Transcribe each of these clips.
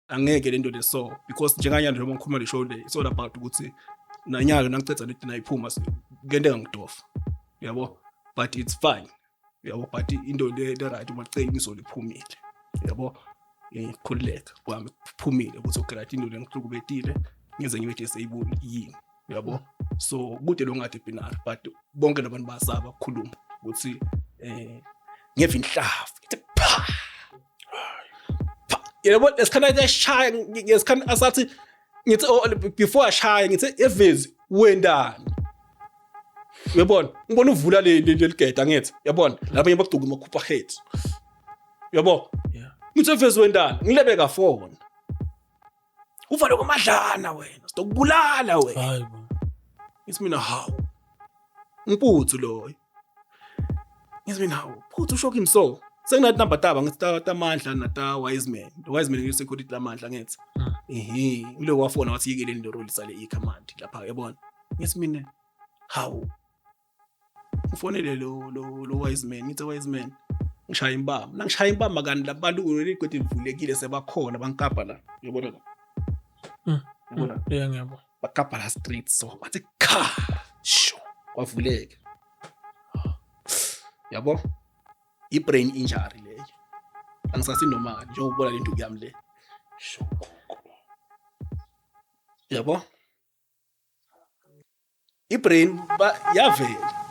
Angeke lento le, so because njenganyalo njengoba ngikhuluma le show le, it's all about ukuthi nanyalo nangiceda leti nayiphuma kuyenteka ngidofa, yabo, but it's fine, yabo, but into le right uma qiniso liphumile, yabo, khululeka kwami kuphumile ukuthi okay, right, into le ngihlukubetile ngize ngibe disabled yini, yabo. So kude lo ngathi binary, but bonke labantu bayasaba ukukhuluma ukuthi ngeva inhlavu ithi pha pha, yabo, lesikhathi eshaya, ngesikhathi asathi ngithi, oh, before ashaya ngithi, "Evezi wendani?" Uyabona, ngibona uvula le leligeda, ngithi, yabona, labanye bagcuka amakhupha head, yabo. Ngithi, "Evezi wendani?" Ngilebeka phone uvale kwamadlana, wena sidokubulala wena. Hayi bo. Ngithi mina, "Hawu, ngiputhu loyo." Ngithi mina, "Hawu, phuthu usho kimi." So senginathi number taba, ngithi tamandla nata wise man, the wise man ngi-security lamandla, ngithi ehe, ngilo wafona wathi yikeleni lo role sale i-command lapha, yabona. Ngithi mina, "Hawu." Ngifonele lo wise man, ngithi, "Wise man, ngishaya imbama." Nangishaya imbama kanti labantu leli godi livulekile, sebakhona bangikapa la, uyabona la. Uyabona? Yeah, ngiyabona. Bakapa la street, so bathi kha sho kwavuleka, yabo, i-brain injury leyo, angisasinoma njengokubona le nduku yami le. Sho. Yabo, i-brain yavela.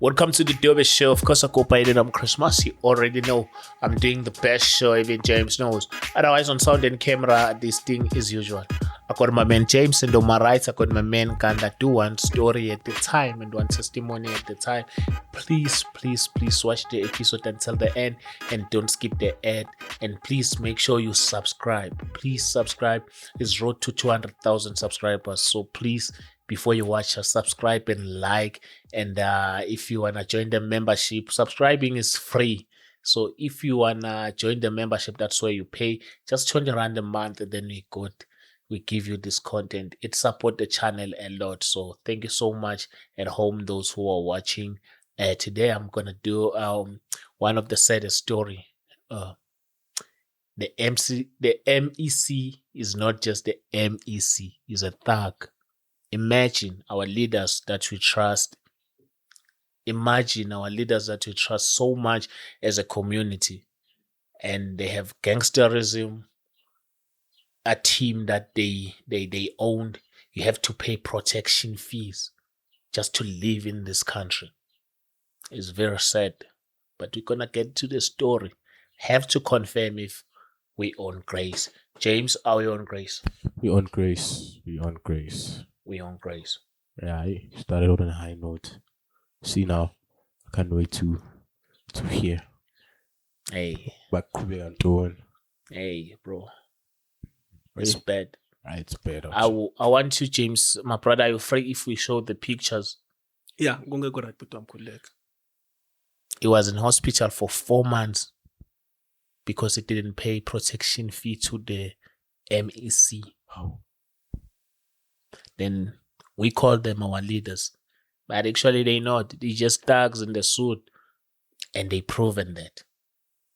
Welcome to the Dobe Show. Of course, I go by the name Christmas. You already know I'm doing the best show, even James knows. Otherwise, on sound and camera, this thing is usual. I got my man James, and on my right, I got my man Ganda. Do one story at the time and one testimony at the time. Please, please, please watch the episode until the end and don't skip the ad. And please make sure you subscribe. Please subscribe. It's road to 200,000 subscribers. So please, before you watch us, subscribe and like. And if you wanna join the membership, subscribing is free. So if you wanna join the membership, that's where you pay just 20 rand a month, and then we give you this content. It support the channel a lot. So thank you so much at home, those who are watching. Today I'm gonna do one of the saddest story. The MC, the MEC is not just the MEC, he's a thug. Imagine our leaders that we trust. Imagine our leaders that we trust so much as a community, and they have gangsterism, a team that they owned. You have to pay protection fees just to live in this country. It's very sad, but we're gonna get to the story. Have to confirm if we own grace. James, are we on grace? We on grace. We on grace. We on grace. Yeah, I started out on a high note. See now, I can't wait to hear. Hey, Baqhubeka ntoni? Hey, bro. It's bad. Right, it's bad. I want you, James, my brother, are you free if we show the pictures? Yeah, konke ku-right, bhuti wami, khululeka. He was in hospital for 4 months because he didn't pay protection fee to the MEC. How? Then we call them our leaders. But actually they not. They just thugs in the suit. And they proven that.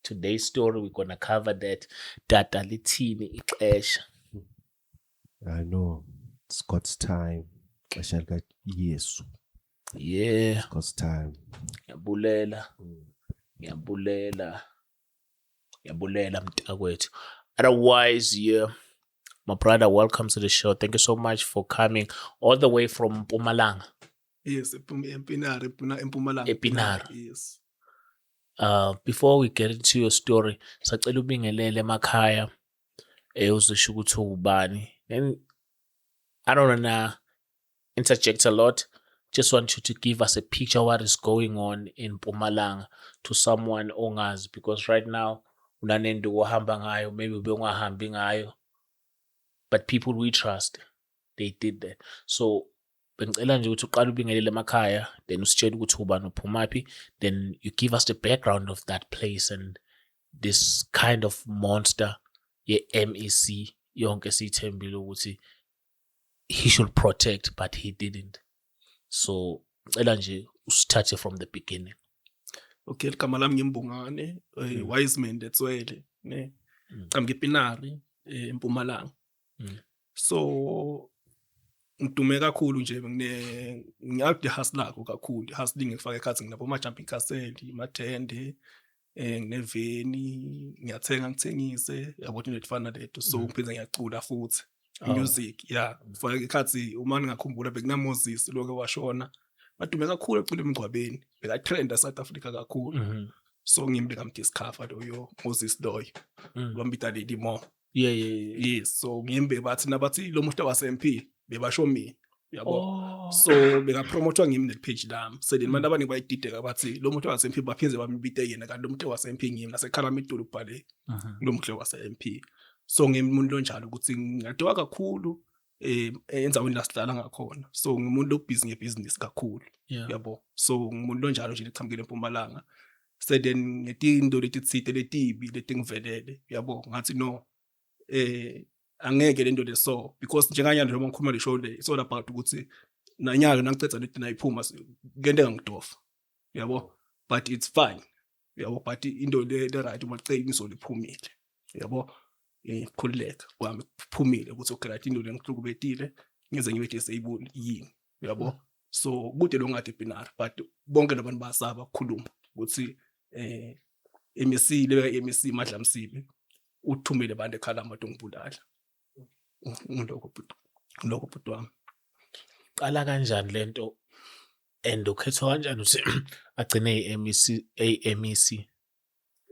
Today's story, we're gonna cover that. Tata, lithini ixesha? I know. It's God's time. Ixesha likaYesu. God's time. Ngiyabulela. Ngiyabulela. Ngiyabulela, mntakwethu. Otherwise, yeah. My brother, welcome to the show. Thank you so much for coming all the way from Mpumalanga. Yes, eMpinara, eMpumalanga. ePinara. Yes. Before we get into your story, sacela ubingelele emakhaya, uzosho ukuthi ubani. Then I don't wanna interject a lot. Just want you to give us a picture what is going on in Mpumalanga to someone ongazi, because right now unanenduku ohamba ngayo, maybe ubungahambi ngayo, but people we trust, they did that. So bengicela nje ukuthi uqale ubingelele emakhaya, then usitshele ukuthi ubani, uphumaphi, then you give us the background of that place and this kind of monster ye-MEC yonke siyithembile ukuthi he should protect, but he didn't. So ngicela nje usithathe from the beginning. Okay, igama lami ngimbungane Wiseman Letswele, ne. Qhamuka ePinari, eMpumalanga. So ngidume kakhulu nje, ngine ngiyakude hustler kakhulu, hustling ngifaka ekhathi nginabo ama jumping castle, imathende, ngineveni, ngiyathenga ngithengise, yabo, into efana leto. So ngiphinde ngiyacula futhi music, yeah, ngifaka ikhathi. Uma ngingakhumbula, bekuna Moses lokho washona, badume kakhulu ecula emngcwabeni, beka trenda South Africa kakhulu. So ngimi ngamdiscover loyo Moses loyo, bambita Lady Mo. Yes, so ngimbe bathi nabathi lo muntu wase MP, bebasho mina, yabo. So bekapromothwa ngimi ne-page lami. So then abantu abaningi bayidideka, bathi lo muntu wase MP, baphinde bambite yena, kanti lo muntu wase MP ngimi, nasekhala midulu kubhale lo muntu wase MP. So ngimuntu lonjalo ukuthi ngiyadiwa kakhulu endaweni la sihlala ngakhona. So ngimuntu obusy ngebusiness kakhulu, yabo. So ngimuntu lonjalo nje lechamukele eMpumalanga. So then ngetinto letitsite letibi letingivelele, yabo, ngathi no, angeke lento le. So because njenganyalo njengoba ngikhuluma le show le, it's all about ukuthi nanyalo nangicedza leti nayiphuma kuyenteka ngidofa, yabo, but it's fine, yabo. But into le right, uma iqiniso liphumile, yabo, khululeka kwami kuphumile ukuthi okay, right, into le ngihlukubetile, ngize ngibe disable yini, yabo. So kude lo ngathi binary, but bonke labantu bayasaba ukukhuluma ukuthi MEC le, MEC Madlamsibi uthumele abantu ekhala amato ngibulala. Ngilokho bhuti, ngilokho bhuti wami. Qala kanjani lento and ukhethwa kanjani ukuthi agcine i-MEC, a-MEC?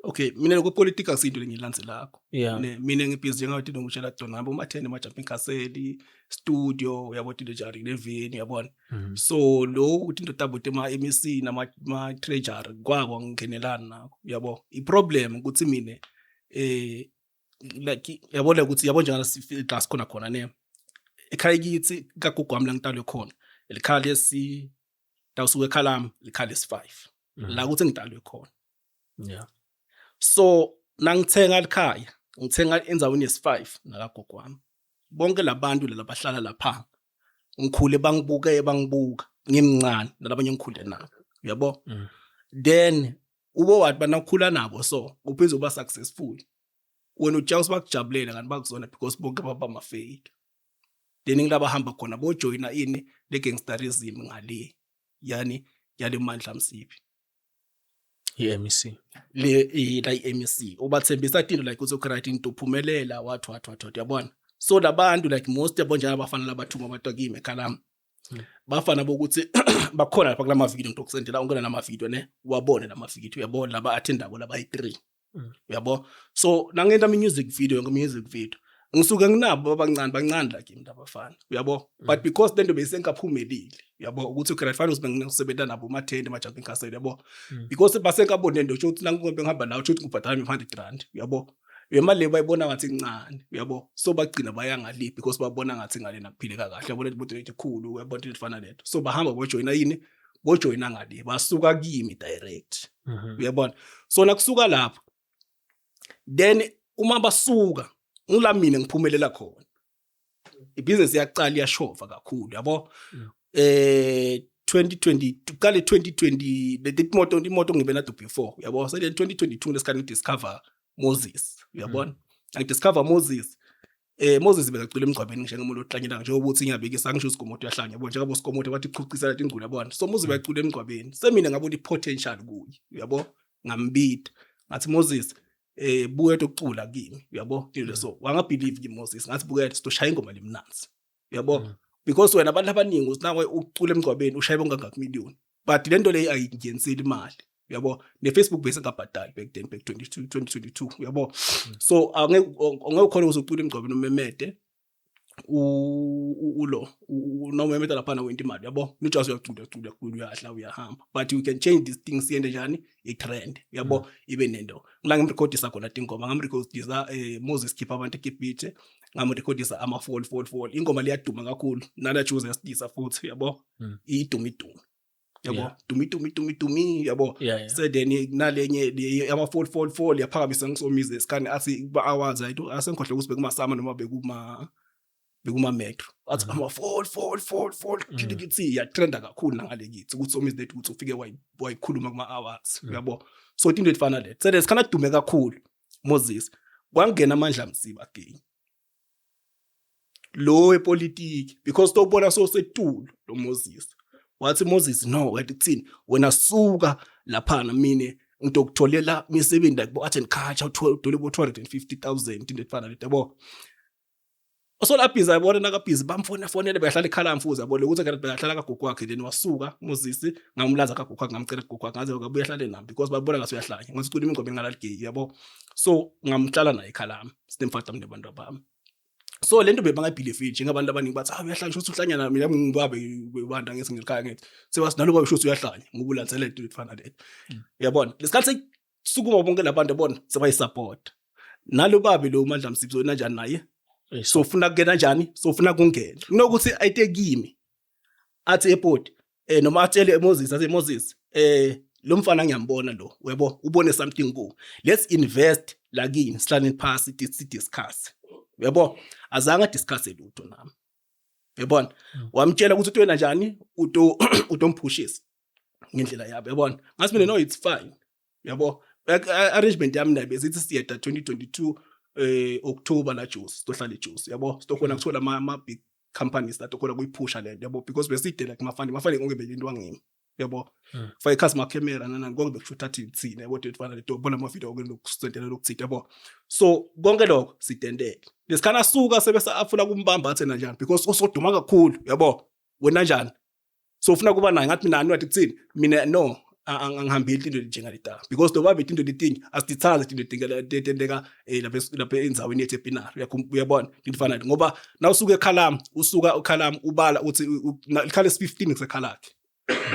Okay, mina lokho politics akusinto lengiyilandzelakho. Ne mina ngibhizi njengathi ngikutshela dona ngabo mathende, ma jumping castle, studio, uyabo, into njalo neveni, uyabona. So lo ukuthi into tabo tema MEC nama ma treasury kwako ngingenelana nakho, uyabo. I problem ukuthi mina like, yabona ukuthi, yabo, njengala la sikhona khona ne ekhaya kithi kagogo wami la ngitalwe khona, likhaya lesi tawusuka ekhaya lami, likhaya lesi 5 la kuthi ngidalwe khona. So nangithenga likhaya, ngithenga endaweni yesi-5 nakagogo wami. Bonke labantu laba bahlala lapha ngikhule bangibuke, bangibuka ngimncane, nalabanye ngikhule nabo, uyabo. Then ube wathi banakhula nabo, so uphinde uba successful wena, utshela ukuthi bakujabulela kanti bakuzona, because bonke baba ama-fake. Then ngilaba hamba khona bojoyina ini le gangsterism ngale, yani yale Mandla Msibi. I-MEC. Le la i-MEC ubathembisa tinto like ukuthi okay, right, into uphumelela, wathi wathi wathi wathi, uyabona. So labantu like most, yabo, njalo abafana labathuma abantu kimi ekhaya lami, bafana bokuthi bakhona lapha kulama video ngitokusendela onke lama video ne, wabone lama video, uyabona, laba attendako laba yi-3, uyabo. So nangenta music video, yonke music video ngisuke nginabo abancane bancane la kimi labafana, uyabo. But because lento beyisenkaphumelile, uyabo, ukuthi okay, right, fanele ukuthi bengisebenza nabo mathende, ma jumping castle, uyabo, because basenkaboni lento, usho ukuthi nangibe ngihamba nawe, usho ukuthi ngibhadala 100 rand, uyabo. Le mali le bayibona ngathi incane, uyabo. So bagcina baya ngale because babona ngathi ngale nakuphileka kahle, uyabo, lento buthi ikhulu, uyabo, into efana lento. So bahamba bojoyina yini, bojoyina ngale, basuka kimi direct, uyabona. So nakusuka lapho, then uma basuka ngila mina ngiphumelela khona, ibhizinisi iyaqala iyashova kakhulu, yabo. 2020 qale 2020 le imoto ngibe nayo before, uyabo. So then 2022 lesikhathi ngidiscover Moses, uyabona, ngidiscover Moses. Moses bekacula emgcwabeni njengomuntu ohlanyela, njengoba uthi ngiyabekisa, ngisho usikomoto uyahlanya, yabo, njengoba usikomoto wathi chuchisa ingculo, yabona. So Moses bekacula emgcwabeni, semina ngabona i-potential kuye, uyabo. Ngambida ngathi, "Moses, buya ukucula kimi," uyabo, into so wangabelieve kimi Moses. Ngathi, "Buka, sizoshaya ingoma lemnanzi," uyabo, because wena abantu abaningi uthi nawe ucula emgcwabeni ushaye bongangaki million, but le nto leyo ayingeniseli imali, uyabo. Ne-Facebook bese ngabhadali back then, back 22 2022, uyabo. So angeke ukhona uzocula emgcwabeni umemede ulo noma umemeda laphana wenta imali, uyabo. Nijaz uyacula, uyacula, uyacula, uyadla, uyahamba, but you can change these things, siyende njani i-trend, uyabo, ibe nento. Ngila ngimrekhodisa khona tingoma, ngamrekhodisa Moses khipha abantu eGibhithe, ngamrekhodisa ama fall fall fall, ingoma liyaduma kakhulu nala Jose yasidisa futhi, uyabo, iduma iduma, yabo, dumi dumi dumi dumi, yabo. So then nalenye le ama fall fall fall yaphakamisa ngisomize esikhani athi kuba awards ayito asengikhohle ukuthi bekumasama noma bekuma metro, athi ama fall fall fall fall kithi yatrenda kakhulu nangale kithi ukuthi Somizi lethu ukuthi ufike wayikhuluma kuma awards, uyabo. So into efana le so lesikhana dume kakhulu Moses. Kwangena amandla msiba again lo wepolitiki, because tobona so setulo lo Moses. Wathi Moses, no, wathi kuthini wena, suka laphana, mine ngitokutholela imisebenzi like bo art and culture, uthole bo 250,000, into efana lento, yabo. So la busy, yabona, nakabhizi bamfona fonele, behlala ekhala mfuza, yabo, ukuthi kanti behlala kagogo wakhe. Then wasuka Moses, ngamlaza kagogo wakhe, ngamcela kugogo wakhe, ngaze ngabuya hlale nami because babona ngathi uyahlanya, ngathi ucula ingoma engalali, yabo. So ngamhlala naye ekhalami, sinemfata nebantu bami. So lento bebangayibelieve njengabantu abaningi, bathi, "Ah, uyahlanya, shuthi uhlanya." Na mina ngibabe bantu angithi ngilikhaya, ngithi sebathi naloba usho ukuthi uyahlanya ngoba ulandzela into efana le, uyabona. Lesikhathi sukuma bonke labantu, yabona, sebayisupport nalo babe lo Mandla Msipho kanjani naye. So ufuna kungena kanjani? So ufuna kungena kunokuthi ayite kimi, athi airport noma atshele Moses, athi, "Moses, lo mfana ngiyambona lo, uyabo, ubone something ku, let's invest la kini, sihlale phasi si discuss," uyabo. Azange discuss lutho nami, uyabona. Wamtshela ukuthi utwena njani, uto utomphushisa ngendlela yabo, uyabona. Ngathi mina, "No, it's fine," uyabo. Arrangement yami naye besithi siyeda 2022 October la Jozi, sizohlala eJozi, yabo, sitokhona kuthola ama big companies la tokhona kuyiphusha lento, yabo, because beside like mafani mafani konke bekuyinto ngimi, yabo. Fake customer camera nana konke bekushutha thina, yabo, into lento bona ama video konke lokusentela lokuthita, yabo. So konke lokho sidendele lesikhana suka sebese afuna kumbamba, athi njani, because usoduma kakhulu, yabo, wena njani, so ufuna kuba naye. Ngathi mina, wathi kuthini, mina no, angihambeli into njengaleta because lo babe into letingi asithanda into letenteka lapha endzaweni yethu ePienaar, uyabona, into fana ngoba nawusuka eKhalam, usuka uKhalam, ubala uthi ikhala esi-15 kusekhalakhe,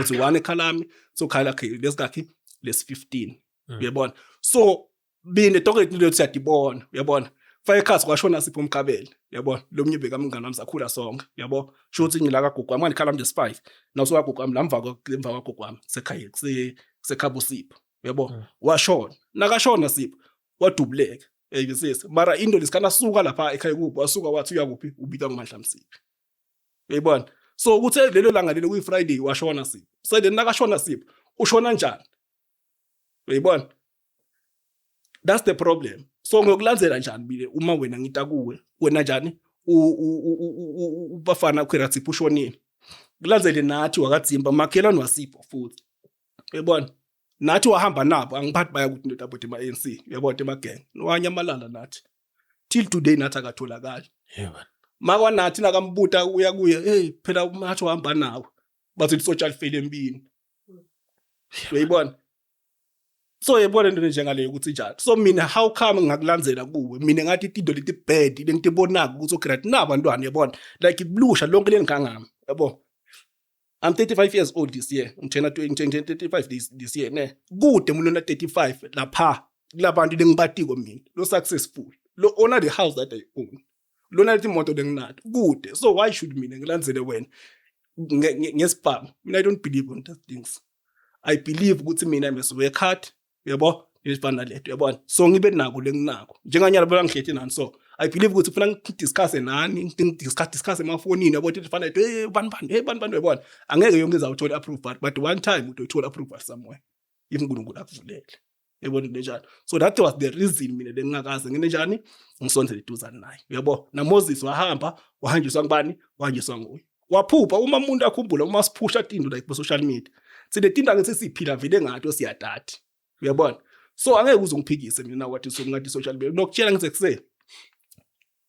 uthi 1 eKhalami, so khala khe lesikakhi lesi-15, uyabona. So bine tonke into siyadibona, uyabona. Fake ekhasi kwashona Sipho Mkhabele, uyabona, lo mnye bekamngani wami, sakhula sonke, uyabo. Sho ukuthi ngila kagogo wami, ngikhala manje 5 nawusuka kagogo wami la emva kwagogo wami sekhaya kusekhabo Sipho, uyabo. Washona, nakashona Sipho wadubuleka eyisisi, mara into lesikhana suka lapha ekhaya kubo, wasuka wathi uyakuphi, ubitwa nguMandla Msiphi, uyayibona. So kuthe lelo langa lelo kuyi Friday washona Sipho. So then nakashona Sipho, ushona njani, uyayibona? That's the problem. So ngokulandzela njani bile uma wena ngita kuwe, wena njani, ubafana khwerathipha ushonile, kulandzele nathi wakadzimba makhelwane wasipho futhi, uyabona, nathi wahamba nabo, angiphathi baya kuthi ndoda abo ema-ANC, uyabona, emagenge, wanyamalala nathi till today, nathi akatholakali. Yebo. Makwanathi nakambuta uya kuye, hey, phela nathi wahamba nawe, bathi lisotsha lifele empini, uyayibona. So yebona into njengaleyo ukuthi njalo. So mina, how come ngingakulandzela kuwe? Mina ngathi into leti bad lengitibonako ukuthi okay, right, nabantwana, yabona, like iblusha lonke lengangami, yabo. I'm 35 years old this year, ngithena 35 this year, ne kude umuntu ona 35 lapha kulabantu lengibatiko mina lo successful, lo owner the house that I own, lona lethi imoto lenginato kude. So why should mina ngilandzele wena ngesibhamu? Mina I don't believe on those things. I believe ukuthi mina I must work hard, uyabo, ezifana naleto, uyabona. So ngibe nako lenginako njenganyala bona ngihlethi nani. So I believe ukuthi ufuna ngidiscuss nani, ngidiscuss discuss emafonini, yabo, into efana naleto, hey bani bani, hey bani bani, uyabona. Angeke yonke izawuthola approval, but one time utoyithola approval somewhere if uNkulunkulu akuvulele, yabona, into enjalo. So that was the reason mina lengingakaze ngine njani ngisondele eduzane naye, uyabo. Na Moses wahamba, wahanjiswa ngubani? Wahanjiswa nguye, waphupha. Uma umuntu akhumbula, uma siphusha tinto like ku social media, sine tinto angithi siphila vele ngato, siyatati, uyabona. So angeke uze ungiphikise mina wathi so ngathi social media nokutshela ngithi kuse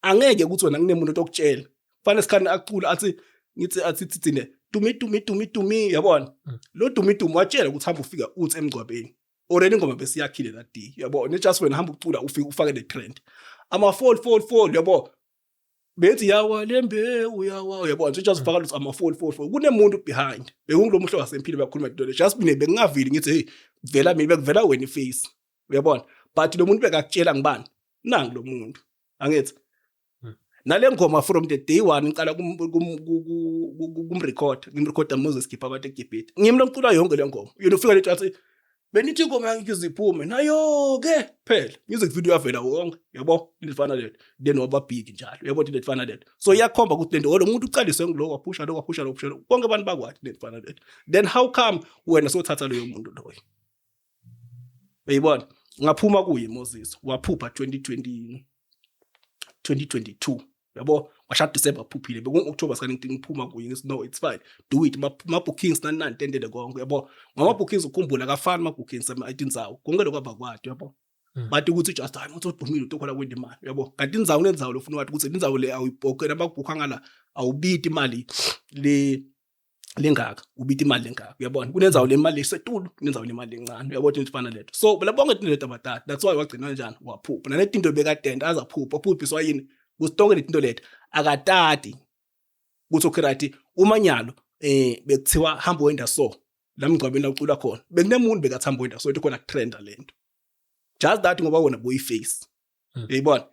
angeke ukuthi wena kunemuntu otokutshela kufanele sikhane acula athi ngithi athi thine dumi dumi dumi dumi, yabona. Lo dumi dumi watshela ukuthi hamba ufika uthi emgcwabeni already ingoma besiyakhile that day, yabo, ne just wena hamba ucula, ufike ufake le trend ama fall fall fall, yabo, bethi yawa lembewu yawa, uyabona. So just faka ama fall fall fall, kunemuntu behind, bekungulo muhlo wasempilo bakhuluma into le. Just mina bengingavili ngithi, hey, vela mina bekuvela wena iface, uyabona, but lo muntu bekakutshela ngibani nangu lo muntu angithi. Nale ngoma from the day one ngiqala kumrecord, ngimrecorda Moses khipha abantu eGibhithe, ngimi lomculo yonke le ngoma. Yena ufika lethi athi benithi ingoma yangiziphuma nayo ke phela music video yavela wonke, yabo, into efana leto. Then waba big njalo, uyabo, into efana leto. So iyakhomba ukuthi lento lo muntu uqaliswe ngilo, waphusha lo, waphusha lo, waphusha lo, bonke abantu bakwathi into efana leto. Then how come wena sothatha loyo muntu loyo, uyayibona? Ngaphuma kuye Moses, waphupha 2020, 2022, yabo. Washada December, phuphile beku October sikani ngiphuma kuye. Ngithi, "No, it's fine, do it." Ma bookings nani nani, tendele konke, yabo, ngama bookings. Ukhumbula kafani ma bookings ama indzawo konke lokho abakwadi, yabo. Bathi ukuthi just hayi, umuntu odumile utokhola kwenda imali, yabo. Kanti indzawo nendzawo lofuna wathi ukuthi indzawo le awuyibhokela, abakubhukha ngala awubiti imali le lengaka, ubita imali lengaka, uyabona. Kunendzawo le mali esetulu, kunendzawo lemali lencane, uyabona, into efana leto. So bona bonke into leto abathatha. That's why wagcina kanjani, waphupha naletinto bekadenda azaphupha, waphuphiswa yini ukuthi tonke letinto leto akatati ukuthi okay, right, umanyalo bekuthiwa hamba wenda. So la mngcwabeni la ucula khona bekunemuntu bekathamba wenda, so into khona kutrenda lento, just that ngoba wona boyi-face. Uyayibona.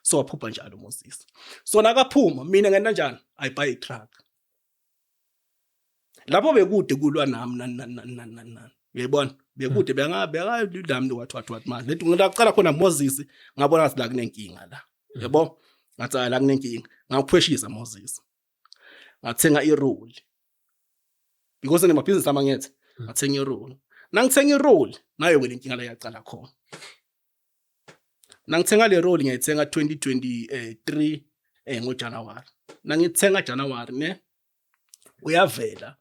So waphupha njalo Moses. So nakaphuma mina ngena njani, I buy a truck. Lapho bekude kulwa nami nani nani nani nani nani nani, uyayibona, bekude benga nami wathi wathi wathi manje lethi ngaqala khona Moses, ngabona ngathi la kunenkinga la, yabo. Ngathi la kunenkinga, ngakuphweshisa Moses, ngathenga iroli because nemabhizinisi amangethe. Ngathenga iroli, nangithenga iroli nayo ke lenkinga la yaqala khona. Nangithenga le roli, ngiyayithenga 2023 ngoJanuary. Nangithenga January ne, uyavela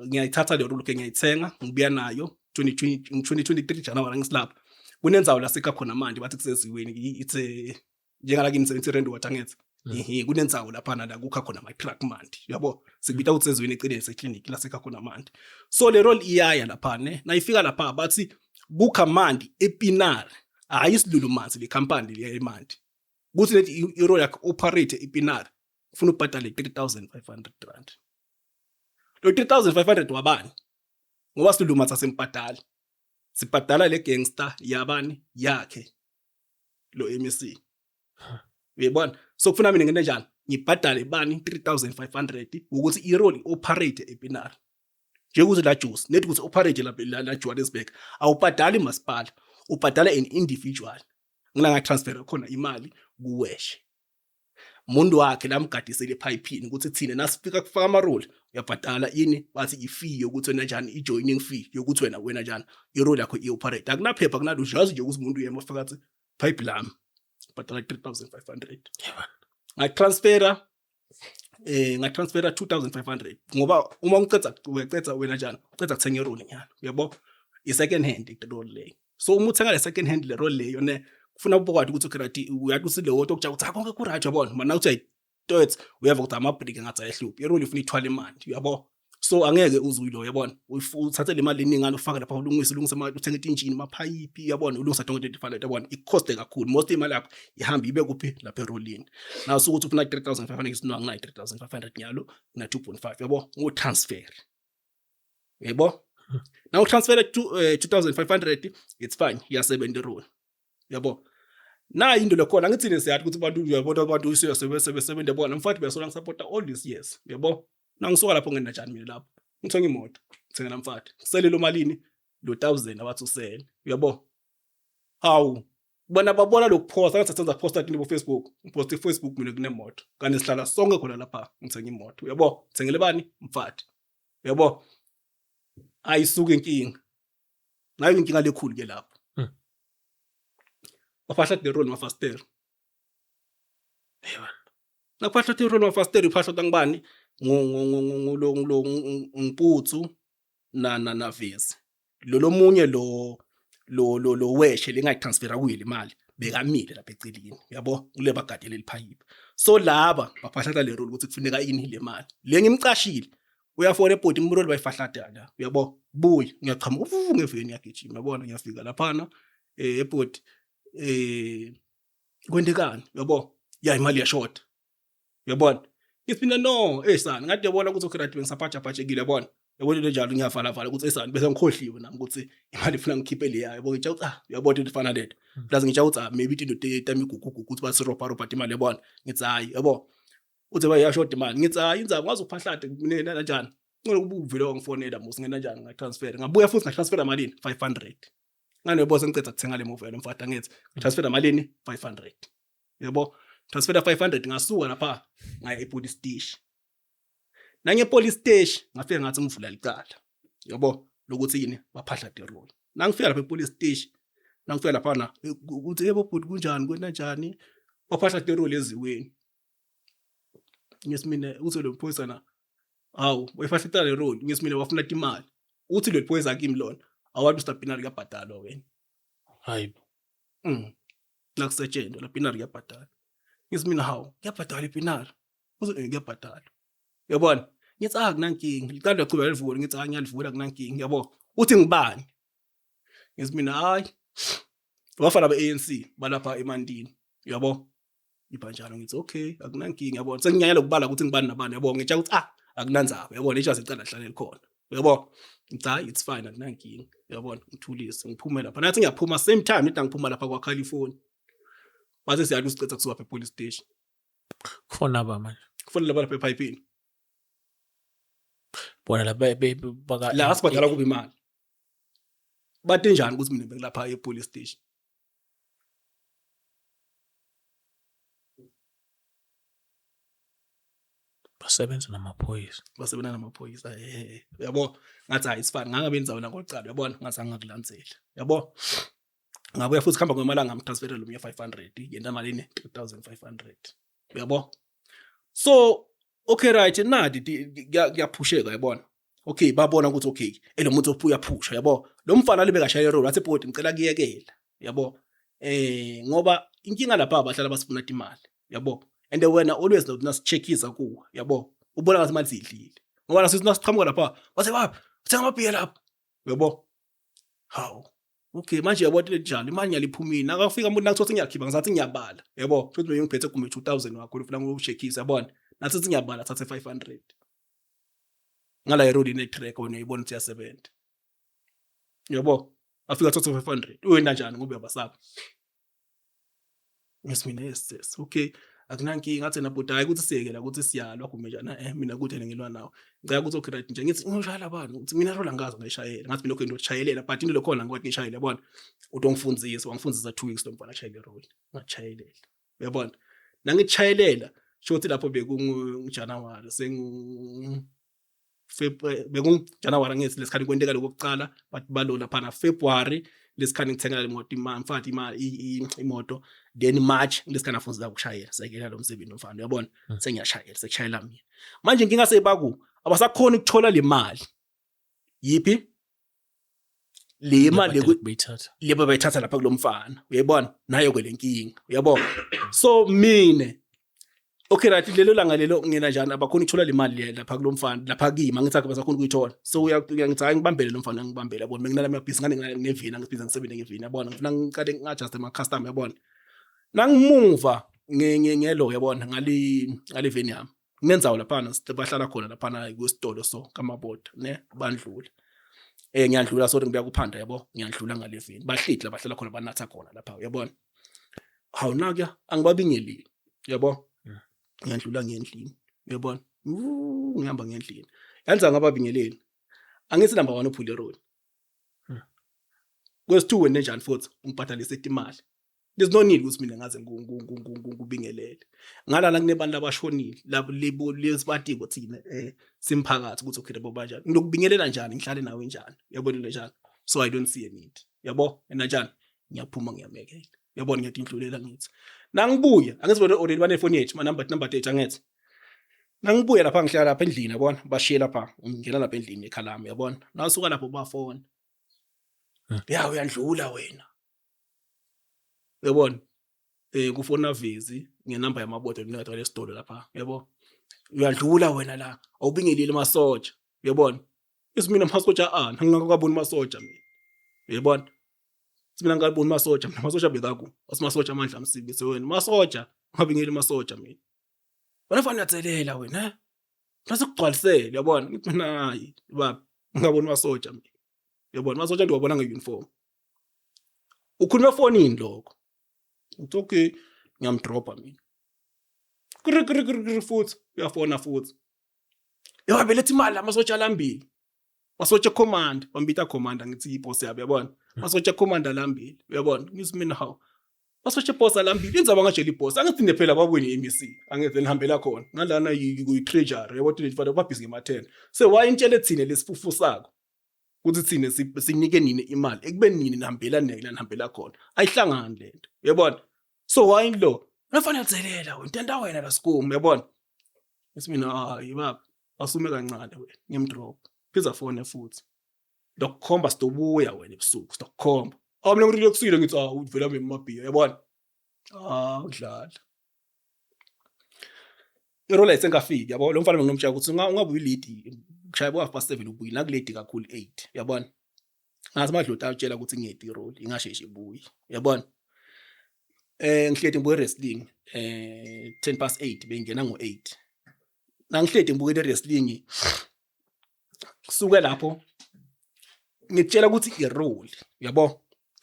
ngiyayithatha le roli ke, ngiyayithenga, ngibuya nayo 2020, 2023 January. Ngisilapha kunendzawo la sikha khona manje, bathi kuseziweni, it's a njengala kimi sebenzi rent water ngethe. Ehe, kunendzawo laphana la kukha khona ama-truck manje, uyabo, sikubita ukuthi sezweni eceleni seclinic la sikha khona manje. So le roli iyaya lapha ne, nayifika lapha bathi kukha mandi ePienaar, hayi isilulu manzi le company le eMandi, kuthi lethi iroli yakhe operate ePienaar ufuna ubhadale R3500. Lo 3500 wabani? Ngoba silulu manzi asembhadali, sibhadala le gangster yabani yakhe lo MEC, uyayibona. So kufuna mina ngene njani, ngibhadale bani 3500 ukuthi iroli operate ePienaar, njengokuthi la juice nethi ukuthi operate la Johannesburg awubhadali masipala, ubhadala an individual. Ngila nga transfer khona imali kuweshe umuntu wakhe lamgadisele ephayiphini ukuthi thina nasifika kufaka amaroli uyabhadala ini, bathi i-fee yokuthi wena njani, i-joining fee yokuthi wena njani iroli yakho i-operate. Akunaphepha, kunalutho, yazi nje ukuthi umuntu uyema ufika athi pipe lami, bhadala 3500. Ngatransfera ngatransfera 2500 ngoba uma uceda uyaceda wena njani, uceda kuthenga iroli nyalo, uyabo, i-second hand iroli leyo. So uma uthenga le second hand le roli leyo ne, kufuna ubokwazi ukuthi okay, right, uyathi ukuthi le woto okutsha ukuthi konke ku right, uyabona. Mana uthi ayitoyet, uyeva ukuthi ama-brake ngathi ayehluphi, iroli ifuna ithwale imali, uyabo. So angeke uze uyilo, uyabona, uthathe le mali eningana ufake lapha, ulungise ulungise imali, uthenge intshini, amaphayiphi, uyabona, ulungisa tonke into efana, uyabona, ikhoste kakhulu. Most imali yakho ihamba ibe kuphi? Lapha erolini. Now sukuthi ufuna 3500, ngithi no, anginayo 3500 nyalo, ngina 2.5, yabo, ngo-transfer, yebo. Now transfer to 2500, it's fine, iyasebenza iroli, yabo. Nayi into lekhona, angithi siyathi ukuthi abantu, uyabona, abantu sebesebenza, yabona, mfowethu besola ngisupporta all these years, yabo. Nangisuka lapho ngena njani mina lapho, ngithenga imoto, ngithengela mfati, kusele lo malini lo 1000 abathi usele, uyabo. Hawu, bona babona lokuphosta ngathi senza posta into bo Facebook, ngiposte Facebook mina kunemoto, kanti sihlala sonke khona lapha. Ngithenga imoto, uyabo, ngithengele bani? Mfati, uyabo. Ayisuke inkinga nayo, inkinga lekhulu ke lapho. Baphahla the role mafastero, nakuphahla the role mafastero, iphahla ngibani? Ngulo ngiputsu na vezi lo lomunye lo weshe lengayitransfera kuye le mali, bekamile lapha eceleni, uyabo, kule bagadele liphayiphi. So laba baphahla le role ukuthi kufuneka ini le mali le ngimcashile. Uyafona ebhodi imroli bayifahlata la, uyabo, buya, ngiyachamuka uvu ngeveni, ngiyagijima, uyabona, ngiyafika laphana ebhodi, kwentekani, uyabo, ya imali yashoda, uyabona. Ngithi mina no, sana ngathi uyabona ukuthi okay, right, bengisaphathaphathekile, uyabona, yabona into enjalo, ngiyavala vala ukuthi esani bese ngikhohliwe nami ukuthi imali ifuna ngikhiphe leya, yabo. Ngitsha ukuthi ah, uyabona into efana lento, plus ngitsha ukuthi ah, maybe into tami igugugu ukuthi basiropa ropa imali, yabona. Ngithi hayi, yabo, uthi bayashoda imali, ngithi hayi, inzaba ngaze uphahlade mina kanjani, ngcono kuba uvele wangifonela mos. Ngena njani, ngatransfer, ngabuya futhi ngatransfer malini? 500. Ngane yabo, sengiceda kuthenga le movie lomfata, ngithi transfer malini? 500, yabo. Transfer 500, ngasuka lapha ngaya e-police station. Nange police station ngafika ngathi ngivula licala, yabo, lokuthi yini, baphahla the roll. Nangifika lapha epolice station, nangifika laphana ukuthi yebo bhuti kunjani kwena njani, baphahla teroli eziweni. Ngithi mina uthi lo phoyisa na hawu wayifahletela le roli, ngithi mina wafuna imali. Uthi lo phoyisa kimi lona awathi Mr Pinari kuyabhadalwa wena. Hayi. Nakusetshenzwa la Pinari kuyabhadalwa. Ngithi mina hawu kuyabhadalwa iPinari. Uthi kuyabhadalwa. Uyabona? Ngithi ah kunankinga. Liqala liyaqhubeka livule ngithi ah ngiyalivula kunankinga yabo. Uthi ngibani? Ngithi mina hayi. Abafana be-ANC balapha eMandini. Uyabo? Iba njalo ngithi okay akunankinga yabona. Senginyanyela ukubala ukuthi ngibani nabani yabo. Ngitshela ukuthi ah akunandzaba yabona ijazi icala lihlale likhona. Uyabo? Ngithi hayi it's fine akunankinga. Uyabona? Ngithulise ngiphume lapha. Nathi ngiyaphuma same time ngithi ngiphuma lapha kwaCalifornia. Base siyathi usicetha kusuka lapha epolice station. Kufona ba manje? Kufanele laba lapha epayipini. Bona la baka la sibhadala kuba imali. Bathi njani ukuthi mina bengilapha epolice station? Basebenza namaphoyisa. Basebenza namaphoyisa eh uyabo ngathi hayi isifani ngangabe indzawo nangokucala uyabona ngathi angakulandzela uyabo. Ngabuya futhi kuhamba kwemalanga ngamtransferela omunye 500 yenta malini 3500 uyabo. So okay right nadi kuyaphusheka uyabona. Okay babona ukuthi okay elo muntu uyaphusha yabo. Lo mfana libe kashayela iroli wathi bhodi ngicela kuyekela yabo. Ngoba inkinga lapha abahlala basifuna imali yabo. And wena always lo nasicheckisa kuwe yabo. Ubona ngathi imali siyidlile. Ngoba nasithi nasiqhamuka lapha bathe baba uthenga amabhiya lapha yabo. Hawu okay manje yabo into enjalo imali ngiyaliphumile nakafika umuntu nakuthiwa ngiyakhipha ngisathi ngiyabala yabo futhi mina ngiphethe kumbe 2000 wakho ufuna ngikucheckisa yabona nathi ngiyabala thathe 500 ngala iroli ine track wena uyibona ukuthi iyasebenza yabo afika thathe 500 uyenda njani ngoba uyabasaba ngithi mina yes yes okay akunankinga ngathi na bhuti hayi ukuthi siyekela ukuthi siyalwa kumbe njani mina kude ngilwa nawe ngicela ukuthi okay right nje ngithi ngishayela bani ukuthi mina rola ngazi ngayishayela ngathi mina okay ndokuchayelela but into lekhona ngikwathi ngishayele yabona uthi ungifundisa wangifundisa 2 weeks lo mfana ashayele roli ngachayelela uyabona nangichayelela shothi lapho bekungu January sengu February bekungu January ngithi lesikhathi kwenteka lokuqala but balo lapha February lesikhathi ngithenga le moto imfati imali imoto then March lesikhathi afundisa ukushayela sekela lo msebenzi mfana uyabona sengiyashayela sekushayela mina manje inkinga sebaku abasakhona ukuthola le mali yiphi le mali beyithatha le bayithatha lapha kulomfana uyayibona nayo ke lenkinga uyabona so mina okay right lelo langa lelo ngena njani abakhona ukuthola le mali lapha kulomfana lapha kimi angithi akhe basakhona ukuyithola so uyangithi hayi ngibambele lo mfana ngibambele yabona benginala amabhizinisi ngane nginevini angibhizinisi ngisebenze ngevini yabona ngifuna ngiqale ngi-adjust ama-customer yabona nangimuva ngelo yabona ngali veni yami kunenzawo laphana bahlala khona laphana kwesitolo so kamaboda ne bandlula ngiyadlula sorry ngibuya kuphanda yabo ngiyadlula ngale veni bahlidi la bahlala khona banatha khona lapha uyabona hawu nakuya angibabingelile yabo ngiyadlula ngendlini uyabona ngihamba ngendlini yanza ngababingeleli angithi number 1 uphule road kwesi-2 wena njani futhi ungibhadalise imali there's no need ukuthi mina ngaze ngubingelele ngalana kunebantu abashonile labo lebo lesibatiko thina simphakathi ukuthi okay labo banjani ngilokubingelela njani ngihlale nawe njani uyabona into njani so I don't see a need yabo ena njani ngiyaphuma ngiyamekela uyabona ngiyathi indlulela ngithi nangibuya angithi bona already banefoni yethu ma number number yethu angithi nangibuya lapha ngihlala lapha endlini yabona bashiye lapha ngingena lapha endlini ekhaya lami yabona nasuka lapho bafona ya uyandlula wena uyabona kufona Vezi ngenamba yamaboda mina lesitolo lapha yabo uyadlula wena la awubingelile masoja uyabona isimina masoja ana ngingakaboni masoja mina uyabona simina ngikaboni masoja mina masoja bekaku asimasoja amandla amsibi wena masoja ngabingeli masoja mina wena fanele uyatselela wena nasekugcwalisele uyabona ngithi mina hayi baba ngingaboni masoja mina uyabona masoja ndiwabona ngeuniform ukhuluma efonini lokho uthi okay ngiyamdropa mina kri kri kri kri futhi uyafona futhi yabeletha imali amasotsha alambile masotsha command bambita commander ngithi iboss yabo uyabona masotsha commander alambile uyabona ngithi mina hawu masotsha boss alambile inzaba ngajela iboss angithi ne phela babuye ne-MEC angithi nihambela khona ngalana kuyi-treasury yabo ukuthi fanele babhizi ngema-10 so why intshele thina lesifufu sakho Ukuthi thina sinike nini imali ekubeni nini nihambela nini la nihambela khona. Ayihlangani lento. Uyabona? So why lo? Unafanele dzelela wena, intenda wena la sikumu, uyabona? Ngithi mina hayi baba, asume kancane wena, ngimdrop. Phiza fone futhi. Ndokukhomba sidobuya wena ebusuku, sidokukhomba. Ah mina ngirelaxile ngithi ah uvela mina mabhiya, uyabona? Ah udlala. Irola isengafiki yabo lo mfana benginomtshela ukuthi ungabuyi late kushaya bo 7:30 ubuyi nakulate kakhulu 8 uyabona. Ngathi amadloti ayotshela ukuthi ngiyedi irole ingasheshe ibuye uyabona. Ngihleti ngibuke wrestling 8:10 bengena ngo8. Nangihleti ngibuke wrestling kusuke lapho ngitshela ukuthi irole uyabo.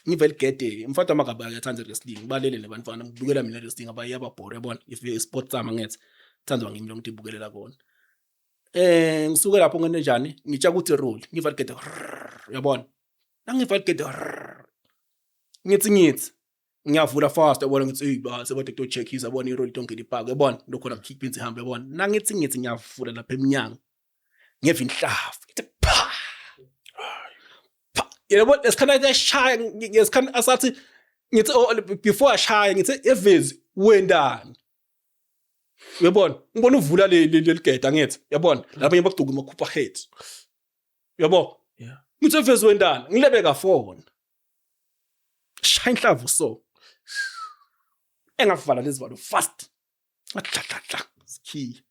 Ngivele igede umfana wami akabe uyathanda wrestling balele nebantwana ngibukela mina wrestling abaye yababhora yabona if sport sami ngithi thandwa ngimi lo muntu ibukelela kona. Ngisuke lapho ngene njani ngitsha ukuthi role ngivala igede uyabona. Nangivala igede ngithi ngiyavula fast yabona ngithi hey ba sebade to check his yabona irole tonke ipaka yabona lokho la kick pins ihambe yabona. Nangithi ngithi ngiyavula lapha eminyango ngeva inhlavu ithi pha pha yabo lesikhathi eshaya ngesikhathi asathi ngithi oh, before ashaya ngithi evezi wendani uyabona ngibona uvula le ligede angithi yabona lapha ngibagcuka amakhupha head uyabo ngithi evezi wendani ngilebeka phone shaya inhlavu so engavala lezivalo fast dla dla dla sikhiye